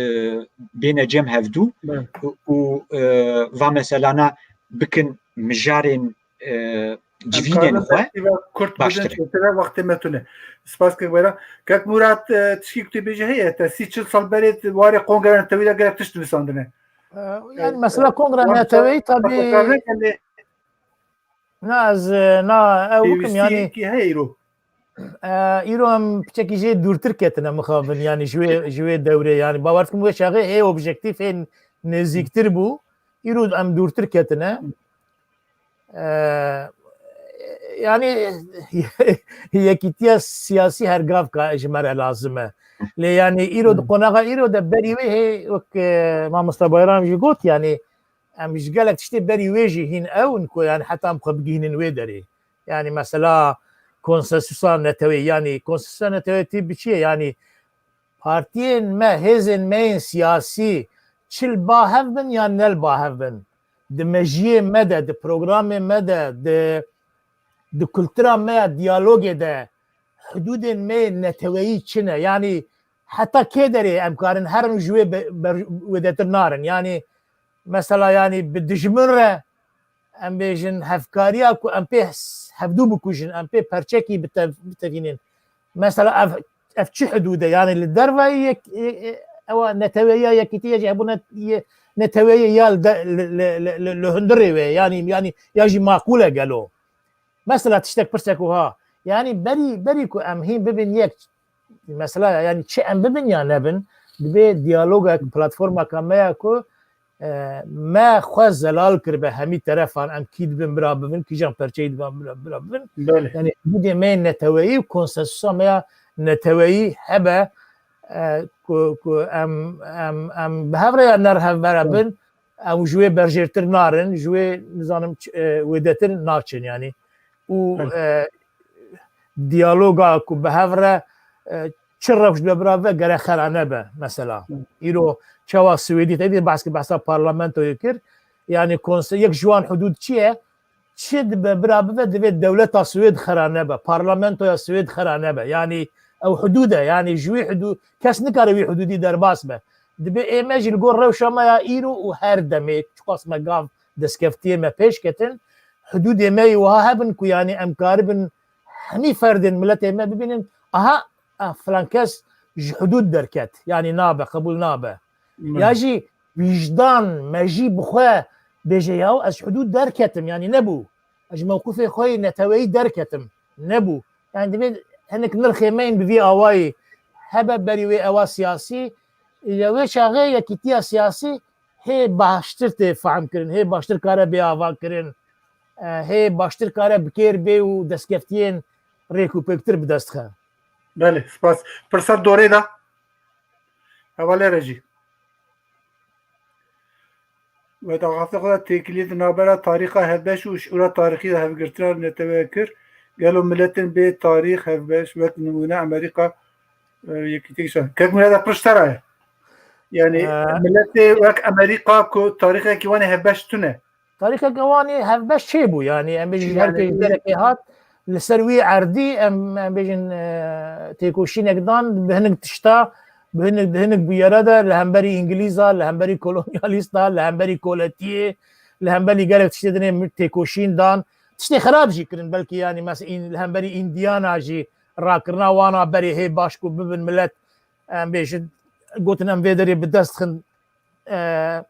bêne cem hevdû Belê. û, û, e, va meselana bikin mijarên, e, civînên xwe Kurt baştir e. Wextê me tune. Spas kek Bayram. Kek Murat, e, tişkî ku tu bêjî heye, te sî çil sal berê warê Kongra Netewî de gelek tişt nivîsandine. E, yani mesela Kongra Netewî tabii. Na, ez, e, na, ew bikim, yani, pêwîstiyekî heye îro. E, îro em piçekî jê dûrtir ketine mixabin, yani ji wê, ji wê dewrê, yani bawer dikim wê çaxê hê objektif hê nêzîktir bû. Îro em dûrtir ketine. E, yani yekîtiya siyasî her gav ka ji me re lazim e. Lê yani îro di qonaxa îro de berî wê hê wek, e, mamosta Bayram jî got, yani em ji gelek tiştê berî wê jî hîn ew in ku yani heta em xwe bigihînin wê derê. Yani mesela konsensusa neteweyî, yani konsensusa neteweyî tê bi çi ye? Yani partiyên me, hêzên me yên siyasî çi li ba hev bin yan ne li ba hev bin. Di mejiyê me de, di programê me de, di, di kultura me ya diyalogê de hududên me yên neteweyî çi ne? Yani heta kê derê em karin herin û ji wê be-, ber-, wêdetir narin? Yani mesela yani bi dijmin re em bêjin hevkariya ku em pê s-, hevdû bikujin, em pê perçekî bitev-, bitevînin. Mesela ev, ev çi hudûd e? Yani li derve yek, e, e, ewa neteweya yekîtiye jî hebûne ye, neteweyê ya li de, li, li, li, li, li hundirê wê, yani, yani ya jî maqûl e gelo? Mesela tiştek pirsek wiha. Yani berî, berî ku em hîn bibin yek, mesela yani çi em bibin ya nebin, divê diyalogek, platformaka me ya ku, e, me xwe zelal kiribe hemî terefan, em kî dibin bira bibin, kîjan perçeyî dibin bira, bira bibin. Belê. Yani hududê me yê neteweyî û konsensusa me ya neteweyî hebe, e, ku, ku em, em, em bi hev re ya nerhevbere Belê. bin, ew ji wê berjêrtir narin, ji wê, nizanim, ç-, e, wêdetir naçin, yani. Û, Belê. e, diyaloga ku bi hev re, e, çi rewş dibe bira ve gere xera nebe, mesela. Hı. Îro çawa Swêdî, te dî behs kir, behsa parlamentoyê kir. Yani konse-, yek ji wan hudûd çi ye? Çi dibe bira bibe, divê dewleta Swêd xera nebe, parlamentoya Swêd xera nebe. Yani ew hudûd e, yani ji wî hudû-, kes nikare wî hudûdî derbas be. Dibe ê me jî li gor rewşa me ya îro û her demê, çiqas me gav destkeftiyê me pêş ketin, hudûdê me yê wiha hebin ku yani em karibin hemî ferdên miletê me bibînin, aha, ah, filan kes ji hudûd derket, yani nabe, qebûl nabe. Hmm. Ya jî wîjdan, me jî bi xwe bêje, yaw, ez ji hudûd derketim, yani nebû. Ez ji mewqifê xwe yê neteweyî derketim, nebû. Yani divê hinek nirxê me yên bi vî awayî hebe, berî wê ewa siyasî, ya wê çaxê yekîtiya siyasî hê baştir tê fehm kirin, hê baştir kare bê ava kirin, e, hê baştir kare bi kêr bê û destkeftiyên rêk û pêktir bi dest xe. Belê, spas. Pirsa dorê de hevalê re jî. Weta xaftê xwe de têkilî di navbera tarîxa hevbeş û şiûra tarîxî de hevgirtina netewe kir. Gelo miletên bê tarîx hevbeş, wek nimûne Amerîka, e, yekîtî kişan. Kek Murad, pişt te re ye. Yani, Ee, miletê wek Amerîka ku tarîxekî wan ê hevbeş tune. Tarîxeke wan ê hevbeş çêbû, yani, em bêjin, ji her Yani, gelekê hat, li ser wî erdî, em, em bêjin, e, têkoşînek dan, bi hinek tişta, bi hinek, di hinek bûyera de, li hemberî Îngilîza, li hemberî kolonyalîsta, li hemberî koletiyê, li hemberî gelek tiştê dinê têkoşîn dan. Tiştê xerab jî kirin, belkî, yani, mes-, în-, li hemberî Îndiyana jî rakirina wana berê hê baş ku bibin milet, em bêjin, gotin em vê derê bi dest xin, e,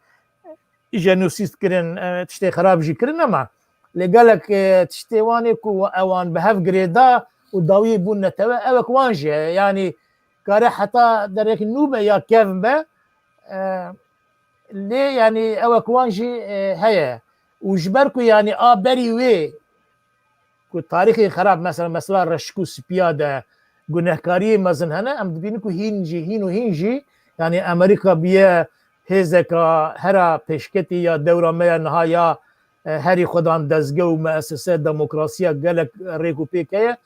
jenosîd kirin, e, tiştê xerab jî kirin, ama lê gelek, e, tiştê wan ê ku ewan bi hev girêda û dawiyê bûn netewe, ewek wan jî heye. Yanî kare heta derek nû be ya kevn be, e, lê yanî ewek wan jî, e, heye. Û ji ber ku yanî a berî wê ku tarîxê xerab, mesela, mesela reşik û sipiya de gunehkariyê mezin hene, em dibînin ku hîn jî, hîn û hîn jî, yanî Amerîka biye hêzeka hera pêşketî ya dewra me ya niha ya, e, herî xwedan dezge û meesese demokrasiya gelek rêk û pêk heye.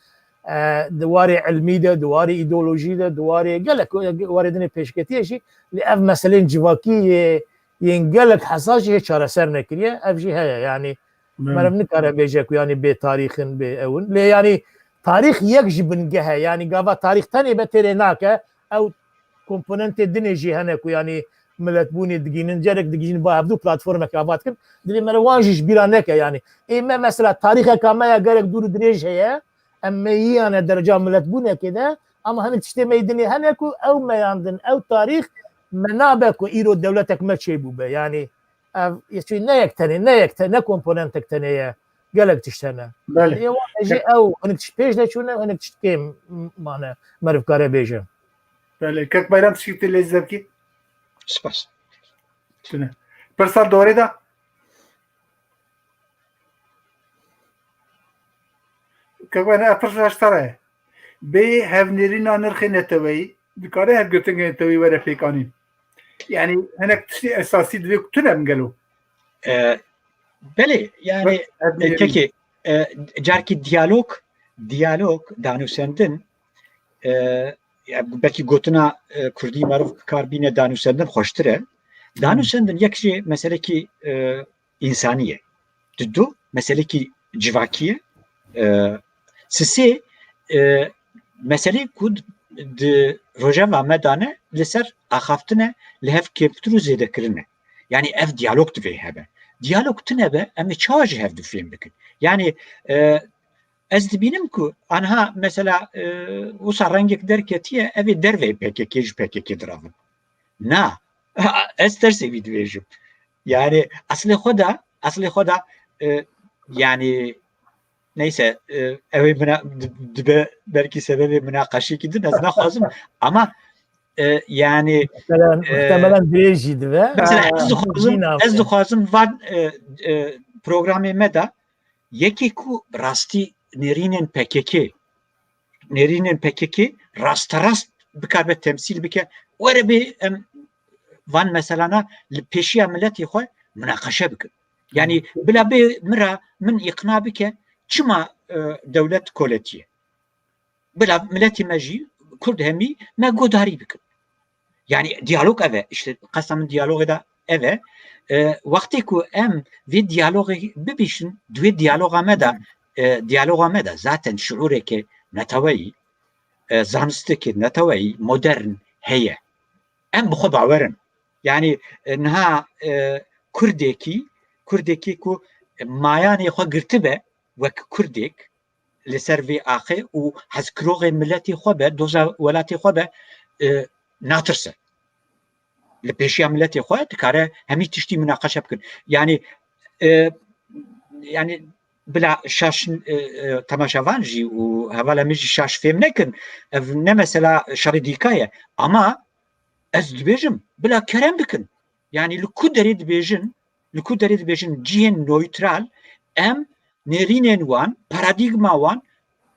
E, di warê ilmî de, di warê îdeolojî de, di warê gelek, warê dinê pêşketiyê jî, lê ev meselên civakî yê, yên gelek hesas jî hê çareser nekiriye. Ev jî heye, yanî Belê. Meriv nikare bêje ku yanî bê tarîx in, bê ew in. Lê yanî tarîx yek ji bingeh e. Yanî gava tarîx tenê be têrê nake. Ew komponentê dinê jî hene ku yanî miletbûnê digînin. Cerek digihînin ba hevdû platformek ava dikin. Divê meriv wan jî ji bîra neke yanî. Ê me mesela tarîxeka me ya gelek dûr û dirêj heye. Em meyiyane dereca miletbûnekê de. Ama hinek tiştê me yê dinê hene ku ew meyandin, ew tarîx me nabe ku îro dewletek me çêbûbe. Yanî ev, yê çi ne yek tenê, ne yek te-, ne komponentek tenê ye. Gelek tişt hene. Belê. Lê wan jî ew hinek tişt pêş de çûne, hinek tişt kêm mane, meriv kare bêje. Belê. Kek Bayram, tiştî tê lê zevkî? Spas. Tune. Pirsa dorê de? Kek Bayram, ev pirsa ji te re ye. Bê hevnêrîna nirxê neteweyî, dikare hevgirtinga neteweyî were pêkanîn? Yanî hinek tiştê esasî divê ku tune bin gelo? E, belê, yanî, Hevnêrîn. E, kekê, e, carkî diyalog, diyalog, danûsendin, e, ya, belkî gotina, e, kurdî meriv bi kar bîne danûsendin xweştir e. Danûsendin yek jê meselekî, e, însanî ye. Di du, meselekî civakî ye. E, sisê, e, meselê ku di, di rojeva me de ne, li ser axaftine, li hev kêmtir û zêdekirin e. Yanî ev diyalog divê hebe. Diyalog tune be, em ê çawa ji hev dû fêm bikin? Yanî, e, ez dibînim ku anha mesela, e, wisa rengek derketiye, ev ê derveyê P K K ji P K K diravin. Na. Ez tersê wî dibêjim. Yani, eslê xwe de, eslê xwe de, e, yani, neyse, e, ew ê mina-, di-, dibe belkî sebebê minaqeşekî din, ez naxwazim. Ama, e, yani, Muhtemelen, e, muhtemelen dirêj jî dibe. Mesela, ez Ha, dixwazim, jî ez nabe. dixwazim van, e, e, programê me de yekê ku rastî nêrînên P K K, nêrînên P K K rasterast bikaribe temsîl bike, were bê em van meselana li pêşiya miletê xwe minaqeşe bikin. Yani, bila bê min re min îqna bike çima, e, dewlet koletiye. Bila miletê me jî, Kurd hemî, me guhdarî bikin. Yani diyalog ev e. İşte qesta min diyalogê de ev e. E, wextê ku em vê diyalogê bibîşin, di wê diyaloga me de, e, diyaloga me de zaten şiûreke neteweyî, e, zanisteke neteweyî modern heye. Em bi xwe bawer in. Yani, e, niha, e, Kurdekî, Kurdekî ku mayanê xwe girtibe wek Kurdek, li ser vê axê û hezkiroxê miletê xwe be, doza welatê xwe be, e, natirse. Li pêşiya miletê xwe dikare hemî tiştî minaqeşe bikin. Yani, e, yani bila şaş, e, e, temaşevan jî û hevala min jî şaş fêm nekin. Ev ne mesela şerê dîka ye. Ama ez dibêjim, bila kerem bikin. Yani li ku derê dibêjin, li ku derê dibêjin cihên newtral, em nêrînên wan, paradîgma wan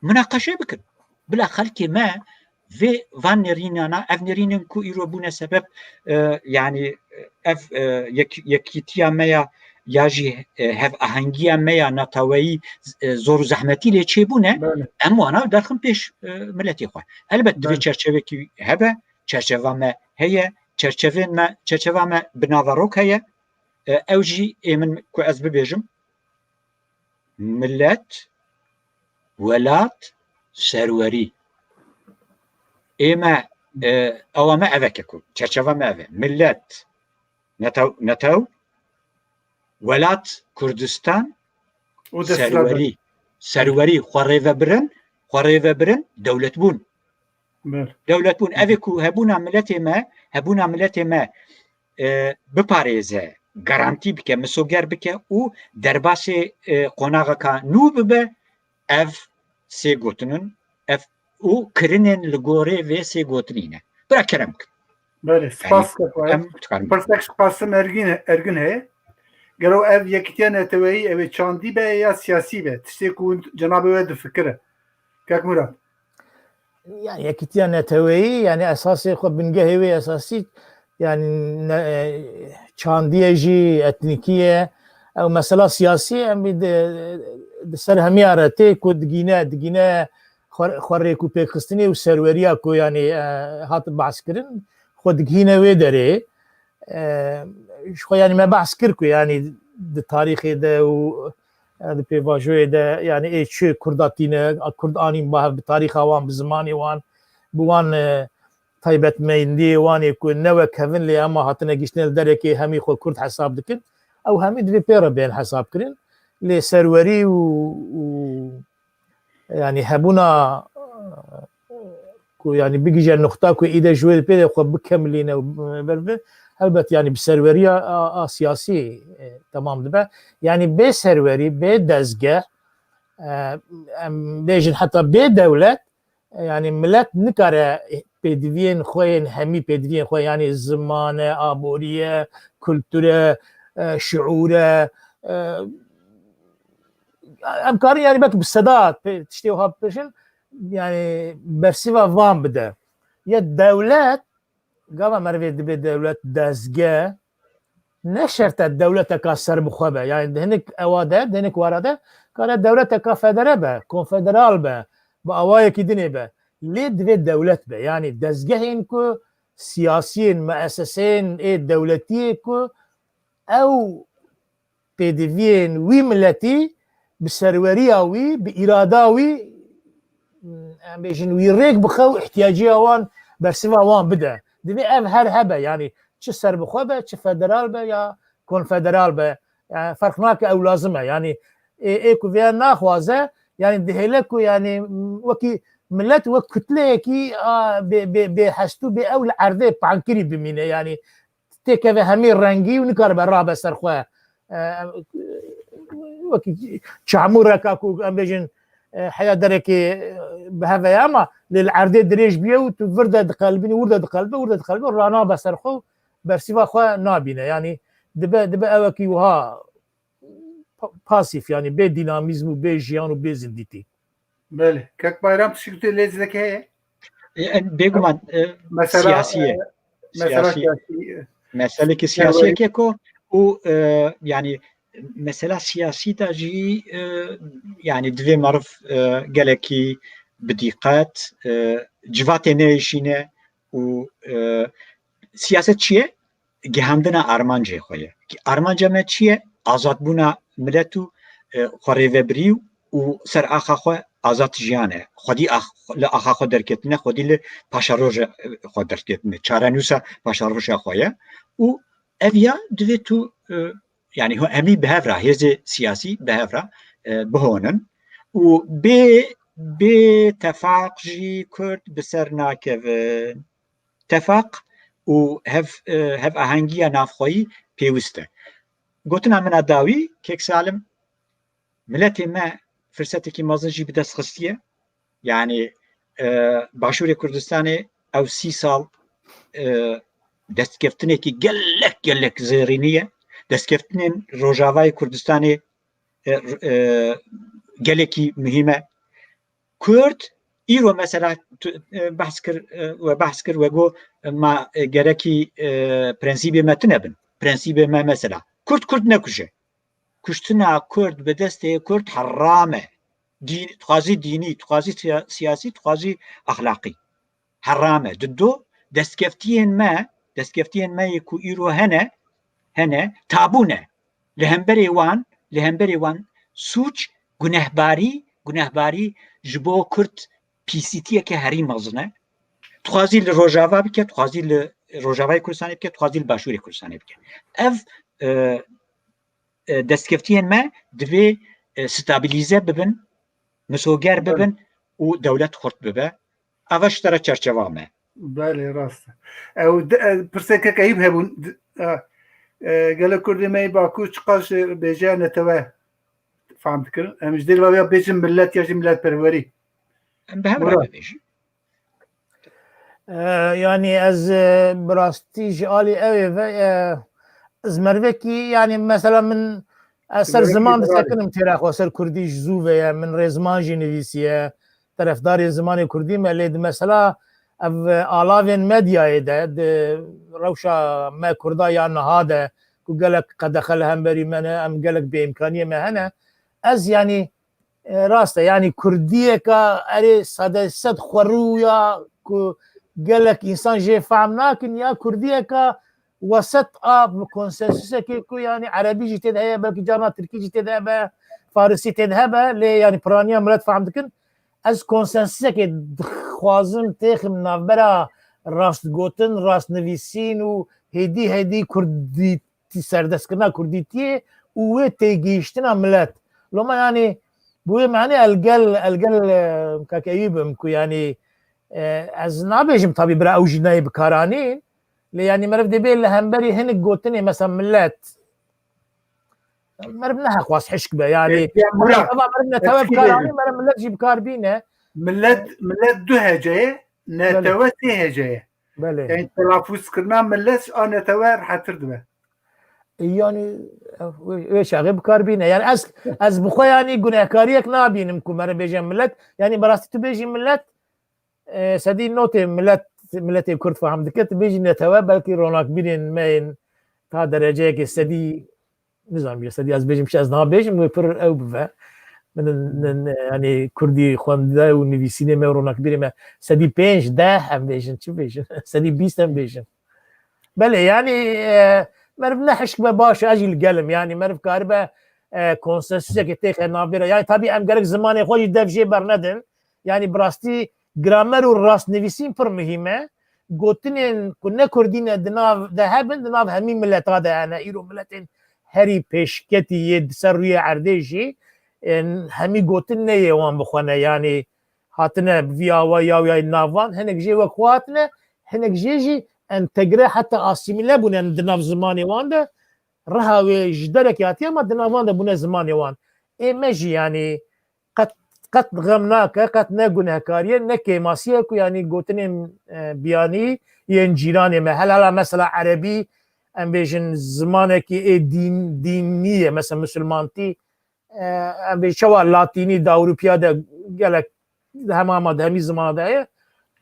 minaqeşe bikin. Bila xelkê me vê van nêrînana, ev nêrînên ku îro bûne sebeb, e, yani ev, e, yek-, yekîtiya me ya, ya jî, e, hevahengiya me ya neteweyî, e, zor û zehmetî lê çêbûne, Belê. em wana derxin pêş, e, miletê xwe. Elbet divê Belê. çerçevekî hebe, çerçeva me heye, çerçevên me, çerçeva me bi naverok heye. E, ew jî ê min ku ez bibêjim, milet, welat, serwerî. Ê me, e, ewa me ev e ku, çerçeva me ev e. Milet, netew, netew, welat, Kurdistan, Û desthilatdar. serwerî. Serwerî, xwe rêvebirin, xwe rêvebirin, dewletbûn. Dewlet bûn. Ev ê ku hebûna miletê me, hebûna miletê me e, biparêze, garantî bike, misoger bike û derbasê e, qonaxeka nû bibe, ev sê gotin in, ev û kirinên li gorê vê sê gotinî ne. Bira kerem kin. Belê, spas. Em dikarin. Pirsek ji Qasim Ergin, Ergin heye. Gelo ev yekîtiya neteweyî ew ê çandî be ya siyasî be? Tiştê ku cenabê we difikire. Kek Murat. Yani yekîtiya neteweyî, yani esasê xwe, bingehê wê esasî, yani ne, e, çandî ye jî, etnîkî ye. Ew mesela siyasî, em bî di, di ser hemiya re tê ku digîne, digîne xwe, xwe rêk û pêkxistinê û serweriya ku yani e, hat behs kirin, xwe digihîne wê derê. E, ji xwe yani me behs kir ku yani di tarîxê de û e, di pêvajoyê de yani ê çi Kurda tîne, Kurd anîn ba hev bi tarîxa wan, bi zimanê wan, bi wan e, taybetmendiyê wan ê ku ne wek hev in lê ema hatine gihiştine li derekê hemî xwe Kurd hesab dikin. Ew hemî divê pê re bên hesab kirin. Lê serwerî û, û yani hebûna ku yani bigihîje nuqta ku îde ji wê pê de xwe bikemilîne û berve, helbet yani bi serweriya a, a siyasî e, temam dibe. Yani bê serwerî, bê dezgeh, e, em bêjin heta bê dewlet, e, yani milet nikare pêdiviyên xwe yên hemî pêdiviyên xwe, yani ziman e, aborî ye, kultur e, e, şiûr e, e, em karin yani belkî bi seda pê-, tiştê wiha bibêjin, yani bersiva van bide. Ya dewlet, gava merivê dibe dewlet dezge, ne şert e dewleteka serbixwe be. Yani di hinek ewa de, di hinek wara de kare dewleteka federe be, konfederal be, bi awayekî dinê be. Lê divê dewlet be. Yani dezgehên ku siyasiyên, meeseseyên ê dewletiyê ku ew pêdiviyên wî miletî bi serweriya wî, bi îrada wî, em bêjin wî rêk bixe û ihtiyaciya wan, bersiva wan bide. Divê ev her hebe, yani çi serbixwe be, çi federal be ya konfederal be. Yani ferq nake, ew lazim e. Yani ê, ê ku vêya naxwaze, yani dihêle ku yani wekî milet wek kutleyekî a, bê, bê, bê hest û bê ew li erdê pankirî bimîne. Yani têkeve hemî rengî û nikaribe rabe ser xwe. E, wekî çamûreka ku em bêjin e, heya derekê e, bi hev e, ama lê li erdê dirêj bûye û tu vir de diqelibînî, wir de diqelibî, wir de diqelibî, ranabe ser xwe û bersiva xwe nabîne. Yani dibe, dibe ewekî wiha pa-, pasîf, yani bê dînamîzm û bê jiyan û bê zindîtî. Belê. Kek Bayram, tiştî ku tu lê zî heye? E, e, bêguman, e, Mesela, siyasî ye. e, mesela Siyasî. siyasî, e, Meseleke siyasî ye keko û, e, yani mesela siyasî de jî, e, yani divê meriv, e, gelekî bi dîqet, e, civatê neyêşîne û, e, siyaset çi ye? Gihandina armancê xwe ye. Armanca me çi ye? Azadbûna milet û, e, xwerêvebirî û ser axa xwe azad jiyan e. Xwedî ax-, li axa xwe derketine, xwedî li paşeroja, e, xwe derketine. Çarenûsa paşeroja xwe ye. Û ev ya divê tu, e, yani ho-, hemî bi hev re, hêzê siyasî bi hev re, e, bihonin. Û bê, bê tefaq jî Kurd bi ser nakevin. Tefaq û hev, e, hevahengiya navxweyî pêwist e. Gotina min a dawî, kek Salim, miletê me firsetekî mezin jî bi dest xistiye. Yani, e, Başûrê Kurdistanê ew sî sal, e, destkeftinekî gelek, gelek zêrînî ye. Destkeftinên Rojavayê Kurdistanê, e, e, gelekî muhîm e. Kurd îro mesela tu, e, behs kir, e, we behs kir, we got, e, ma, e, gerekî, e, prensîbê me tune bin. Prensîbê me mesela Kurd Kurd nekuje. Kuştina Kurd bi destê Kurd heram e. Dîn, dixwazî dînî, dixwazî siya-, siyasî, dixwazî exlaqî. Heram e. Dido destkeftiyên me, destkeftiyên me yê ku îro hene, hene, tabû ne. Li hemberê wan, li hemberê wan sûc, gunehbarî, gunehbarî ji bo Kurd pîsîtiyeke herî mezin e. Dixwazî li Rojava bike, dixwazî li Rojavayê Kurdistanê bike, dixwazî li Başûrê Kurdistanê bike. Ev, e, e, destkeftiyên me divê, e, stabilize bibin, misoger bibin û dewlet xurt bibe. Ava ji te re çerçeva me. Belê, rast e. Ew di- e, pirsê kek Eyûb hebûn. Di- e, e, Gelo Kurdê me yê Bakur çiqas ji bêjeya netewe fam dikirin? Em ji dê li va bêjin millet ya jî milletperwerî. Em bi hev re Murat. bibêjin. E, yanî ez e, bi rastî ji alî ew ê ve e, ez merivekî yanî mesela min ez ser Merivekî ziman liberal. disekinim têra xwe ser kurdî ji zû ve ye, min rê ziman jî nivîsiye, terefdarê zimanê kurdî me lê di mesela ev e, alavên medyayê de di rewşa me kurda ya niha de ku gelek qedexe li hemberî me ne, em gelek bêîmkaniyê me hene. Ez yanî E, rast e, yanî kurdiyeka erê sede sed xwerû ya ku gelek însan jê fehm nakin ya kurdiyeka weset a konsensusekê ku yanî erebî jî tê de heye, belkî carna tirkî jî tê de hebe, farisî tê de hebe, lê yanî piraniya milet fehm dikin. Ez konsensusekê dixwazim têxim navbera rastgotin, rastnivîsîn û hêdî hêdî kurdî serdestkirina kurdîtiyê û wê têgihiştina milet. Loma yanî bi wê manê el gel el gel e, kak Eyûb im ku yanî e, ez nabêjim tabî bira ew jî nayê bikaranîn. Lê yanî meriv dibê li hemberî hinik gotinê mesela milet meriv nehexwaz hişk be yanî. Peki, ya Murat, meriv netewe bikaranîn, meriv milet jî bikar bîne. Millet, millet du heceye, netewe sê heceye. Belê. Yani telaffuz kirina millet a netewe rehetir dibe. E, yani wê çaxê bikar bîne. Yani ez ez bi xwe yani gunehkariyek nabînim ku mere bêje millet. Yani bi rastî tu bêjî millet e, sedî notê millet milletê Kurd feham dike, tu bêjî netewe belkî ronakbîrên me yên ta dereceyekê sedî nizanim ya sedî ez bêjim çi ez niha bêjim wê pir ew bive. Min yani kurdî xwendide û nivîsînê me û ronakbîrê me sedî pênc deh em bêjin çi bêjin sedî bîst em bêjin. Belê yani e, meriv ne hişk be baş e, ez jî li gel im yani meriv karibe e, konsensusekê têxe navbêra. Yani tabî em gerek zimanê xwe jî dev jê bernedin. Yani bi rastî gramer û rastnivîsîn pir muhîm e. Gotinên ku ne kurdî ne di nav de hebin, di nav hemî mileta de hene. Îro miletên herî pêşketî yê di ser rûyê erdê jî e, hemî gotin ne yê wan bi xwe ne. Yanî hatine bi vî awa ya ya nav wan, hinek jê wek xwe hatine, hinek jê jî entegre heta asîmîle bûne di nav zimanê wan de. Riha wê ji derekê hatiye ama di nav wan de bûne zimanê wan. Ê me jî yanî qet qet xem nake, qet ne gunehkarî ye, ne kêmasî ye ku yanî gotinên e, biyanî yên cîranê me. Hela hela mesela erebî em bêjin zimanekî ê dîn, dînî ye, mesela misilmantî, e, em bêjin çawa latînî di Ewropiya de gelek di hema hema di hemî zimana de heye.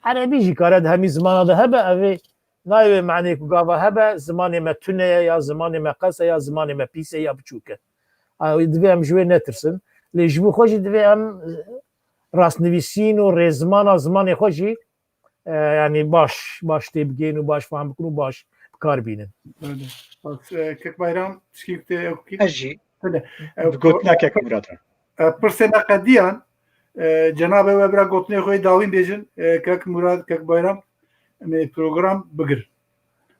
Erebî jî kare di hemî zimana de hebe, ev ê nayê wê manê ku gava hebe, zimanê me tune ye ya zimanê me qes e ya zimanê me pîs e ya biçûk e. A, divê em ji wê netirsin. Lê ji bo xwe jî divê em rastnivîsîn û rêzimana zimanê xwe jî e, yanî baş, baş têbigihên û baş fehm bikin û baş bi kar bînin. Belê. Bak, e, Kek Bayram, tişkî te ew kî? Ez jî Tune. E, bi gotina Kek Murat re. E, pirsê me qediyan, e, cenabê we bira gotinê xwe yê dawîn bêjin, e, Kek Murat, Kek Bayram, em ê program bigirin.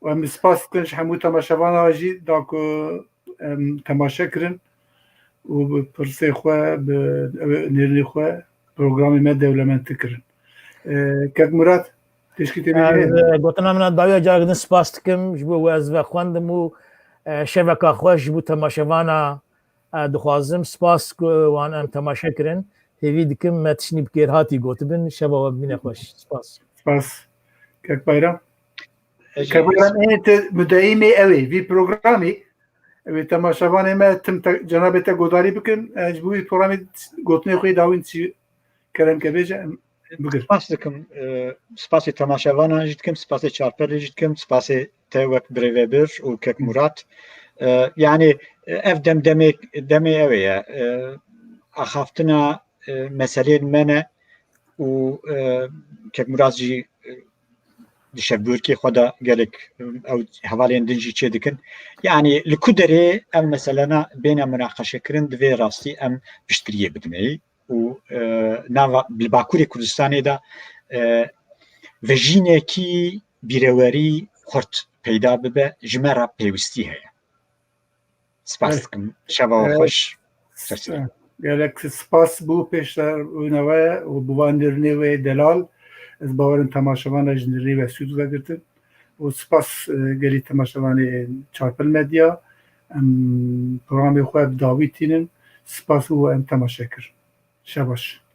Û em spas dikin ji hemû temaşevana jî da ku em temaşe kirin û bi pirsê xwe, bi nêrînê xwe programê me dewlemendtir kirin. E, Kek Murat, tişkî tê bêjî? Ez, e, gotina min a dawiya carek din spas dikim ji bo we ez vexwendim û, e, şeveka xweş ji bo temaşevana, e, dixwazim. Spas ku wan em temaşe kirin. Hêvî dikim me tiştî bi kêrhatî gotibin. Şeva we bimîne xweş. Spas. Spas. Kek Bayram. Kek Bayram, ê te mudeîmê ew ê vî programî. Ew ê temaşevanê me tim te, cenabê te godarî bikin. E, ji bo vî programî gotinê xwe yê dawîn çi kerem ke bêje, em bigir. Spas dikim. E, spasê temaşevanan jî dikim, spasê çarperê jî dikim, spasê te wek birêvebir û Kek Murat. E, yani, e, ev dem demê, demê ew ê ye. E, axaftina, e, meseleyên me ne û, e, Kek Murat jî, e, di şevbûrkê xwe de gelek, e, ew hevalên din jî çê dikin. Yani, li ku derê ev meselena bêne munaqeşekirin, divê rastî em piştgiriyê bidineyî û, e, nava, li Bakurê Kurdistanê de, e, vejînekî bîrewerî xurt peyda bibe, ji me re pêwistî heye. Spas dikim. Şeva we xweş. Gelek spas bo pêşerûna we û bi van nêrînê wê delal. Ez bawerim temaşevan re jî rê ve sûd vegirtin. Û spas, e, gelî temaşevanê Çarpil Medya. Em programê xwe bi dawî tînin. Spas û em temaşe kir. Şebaş.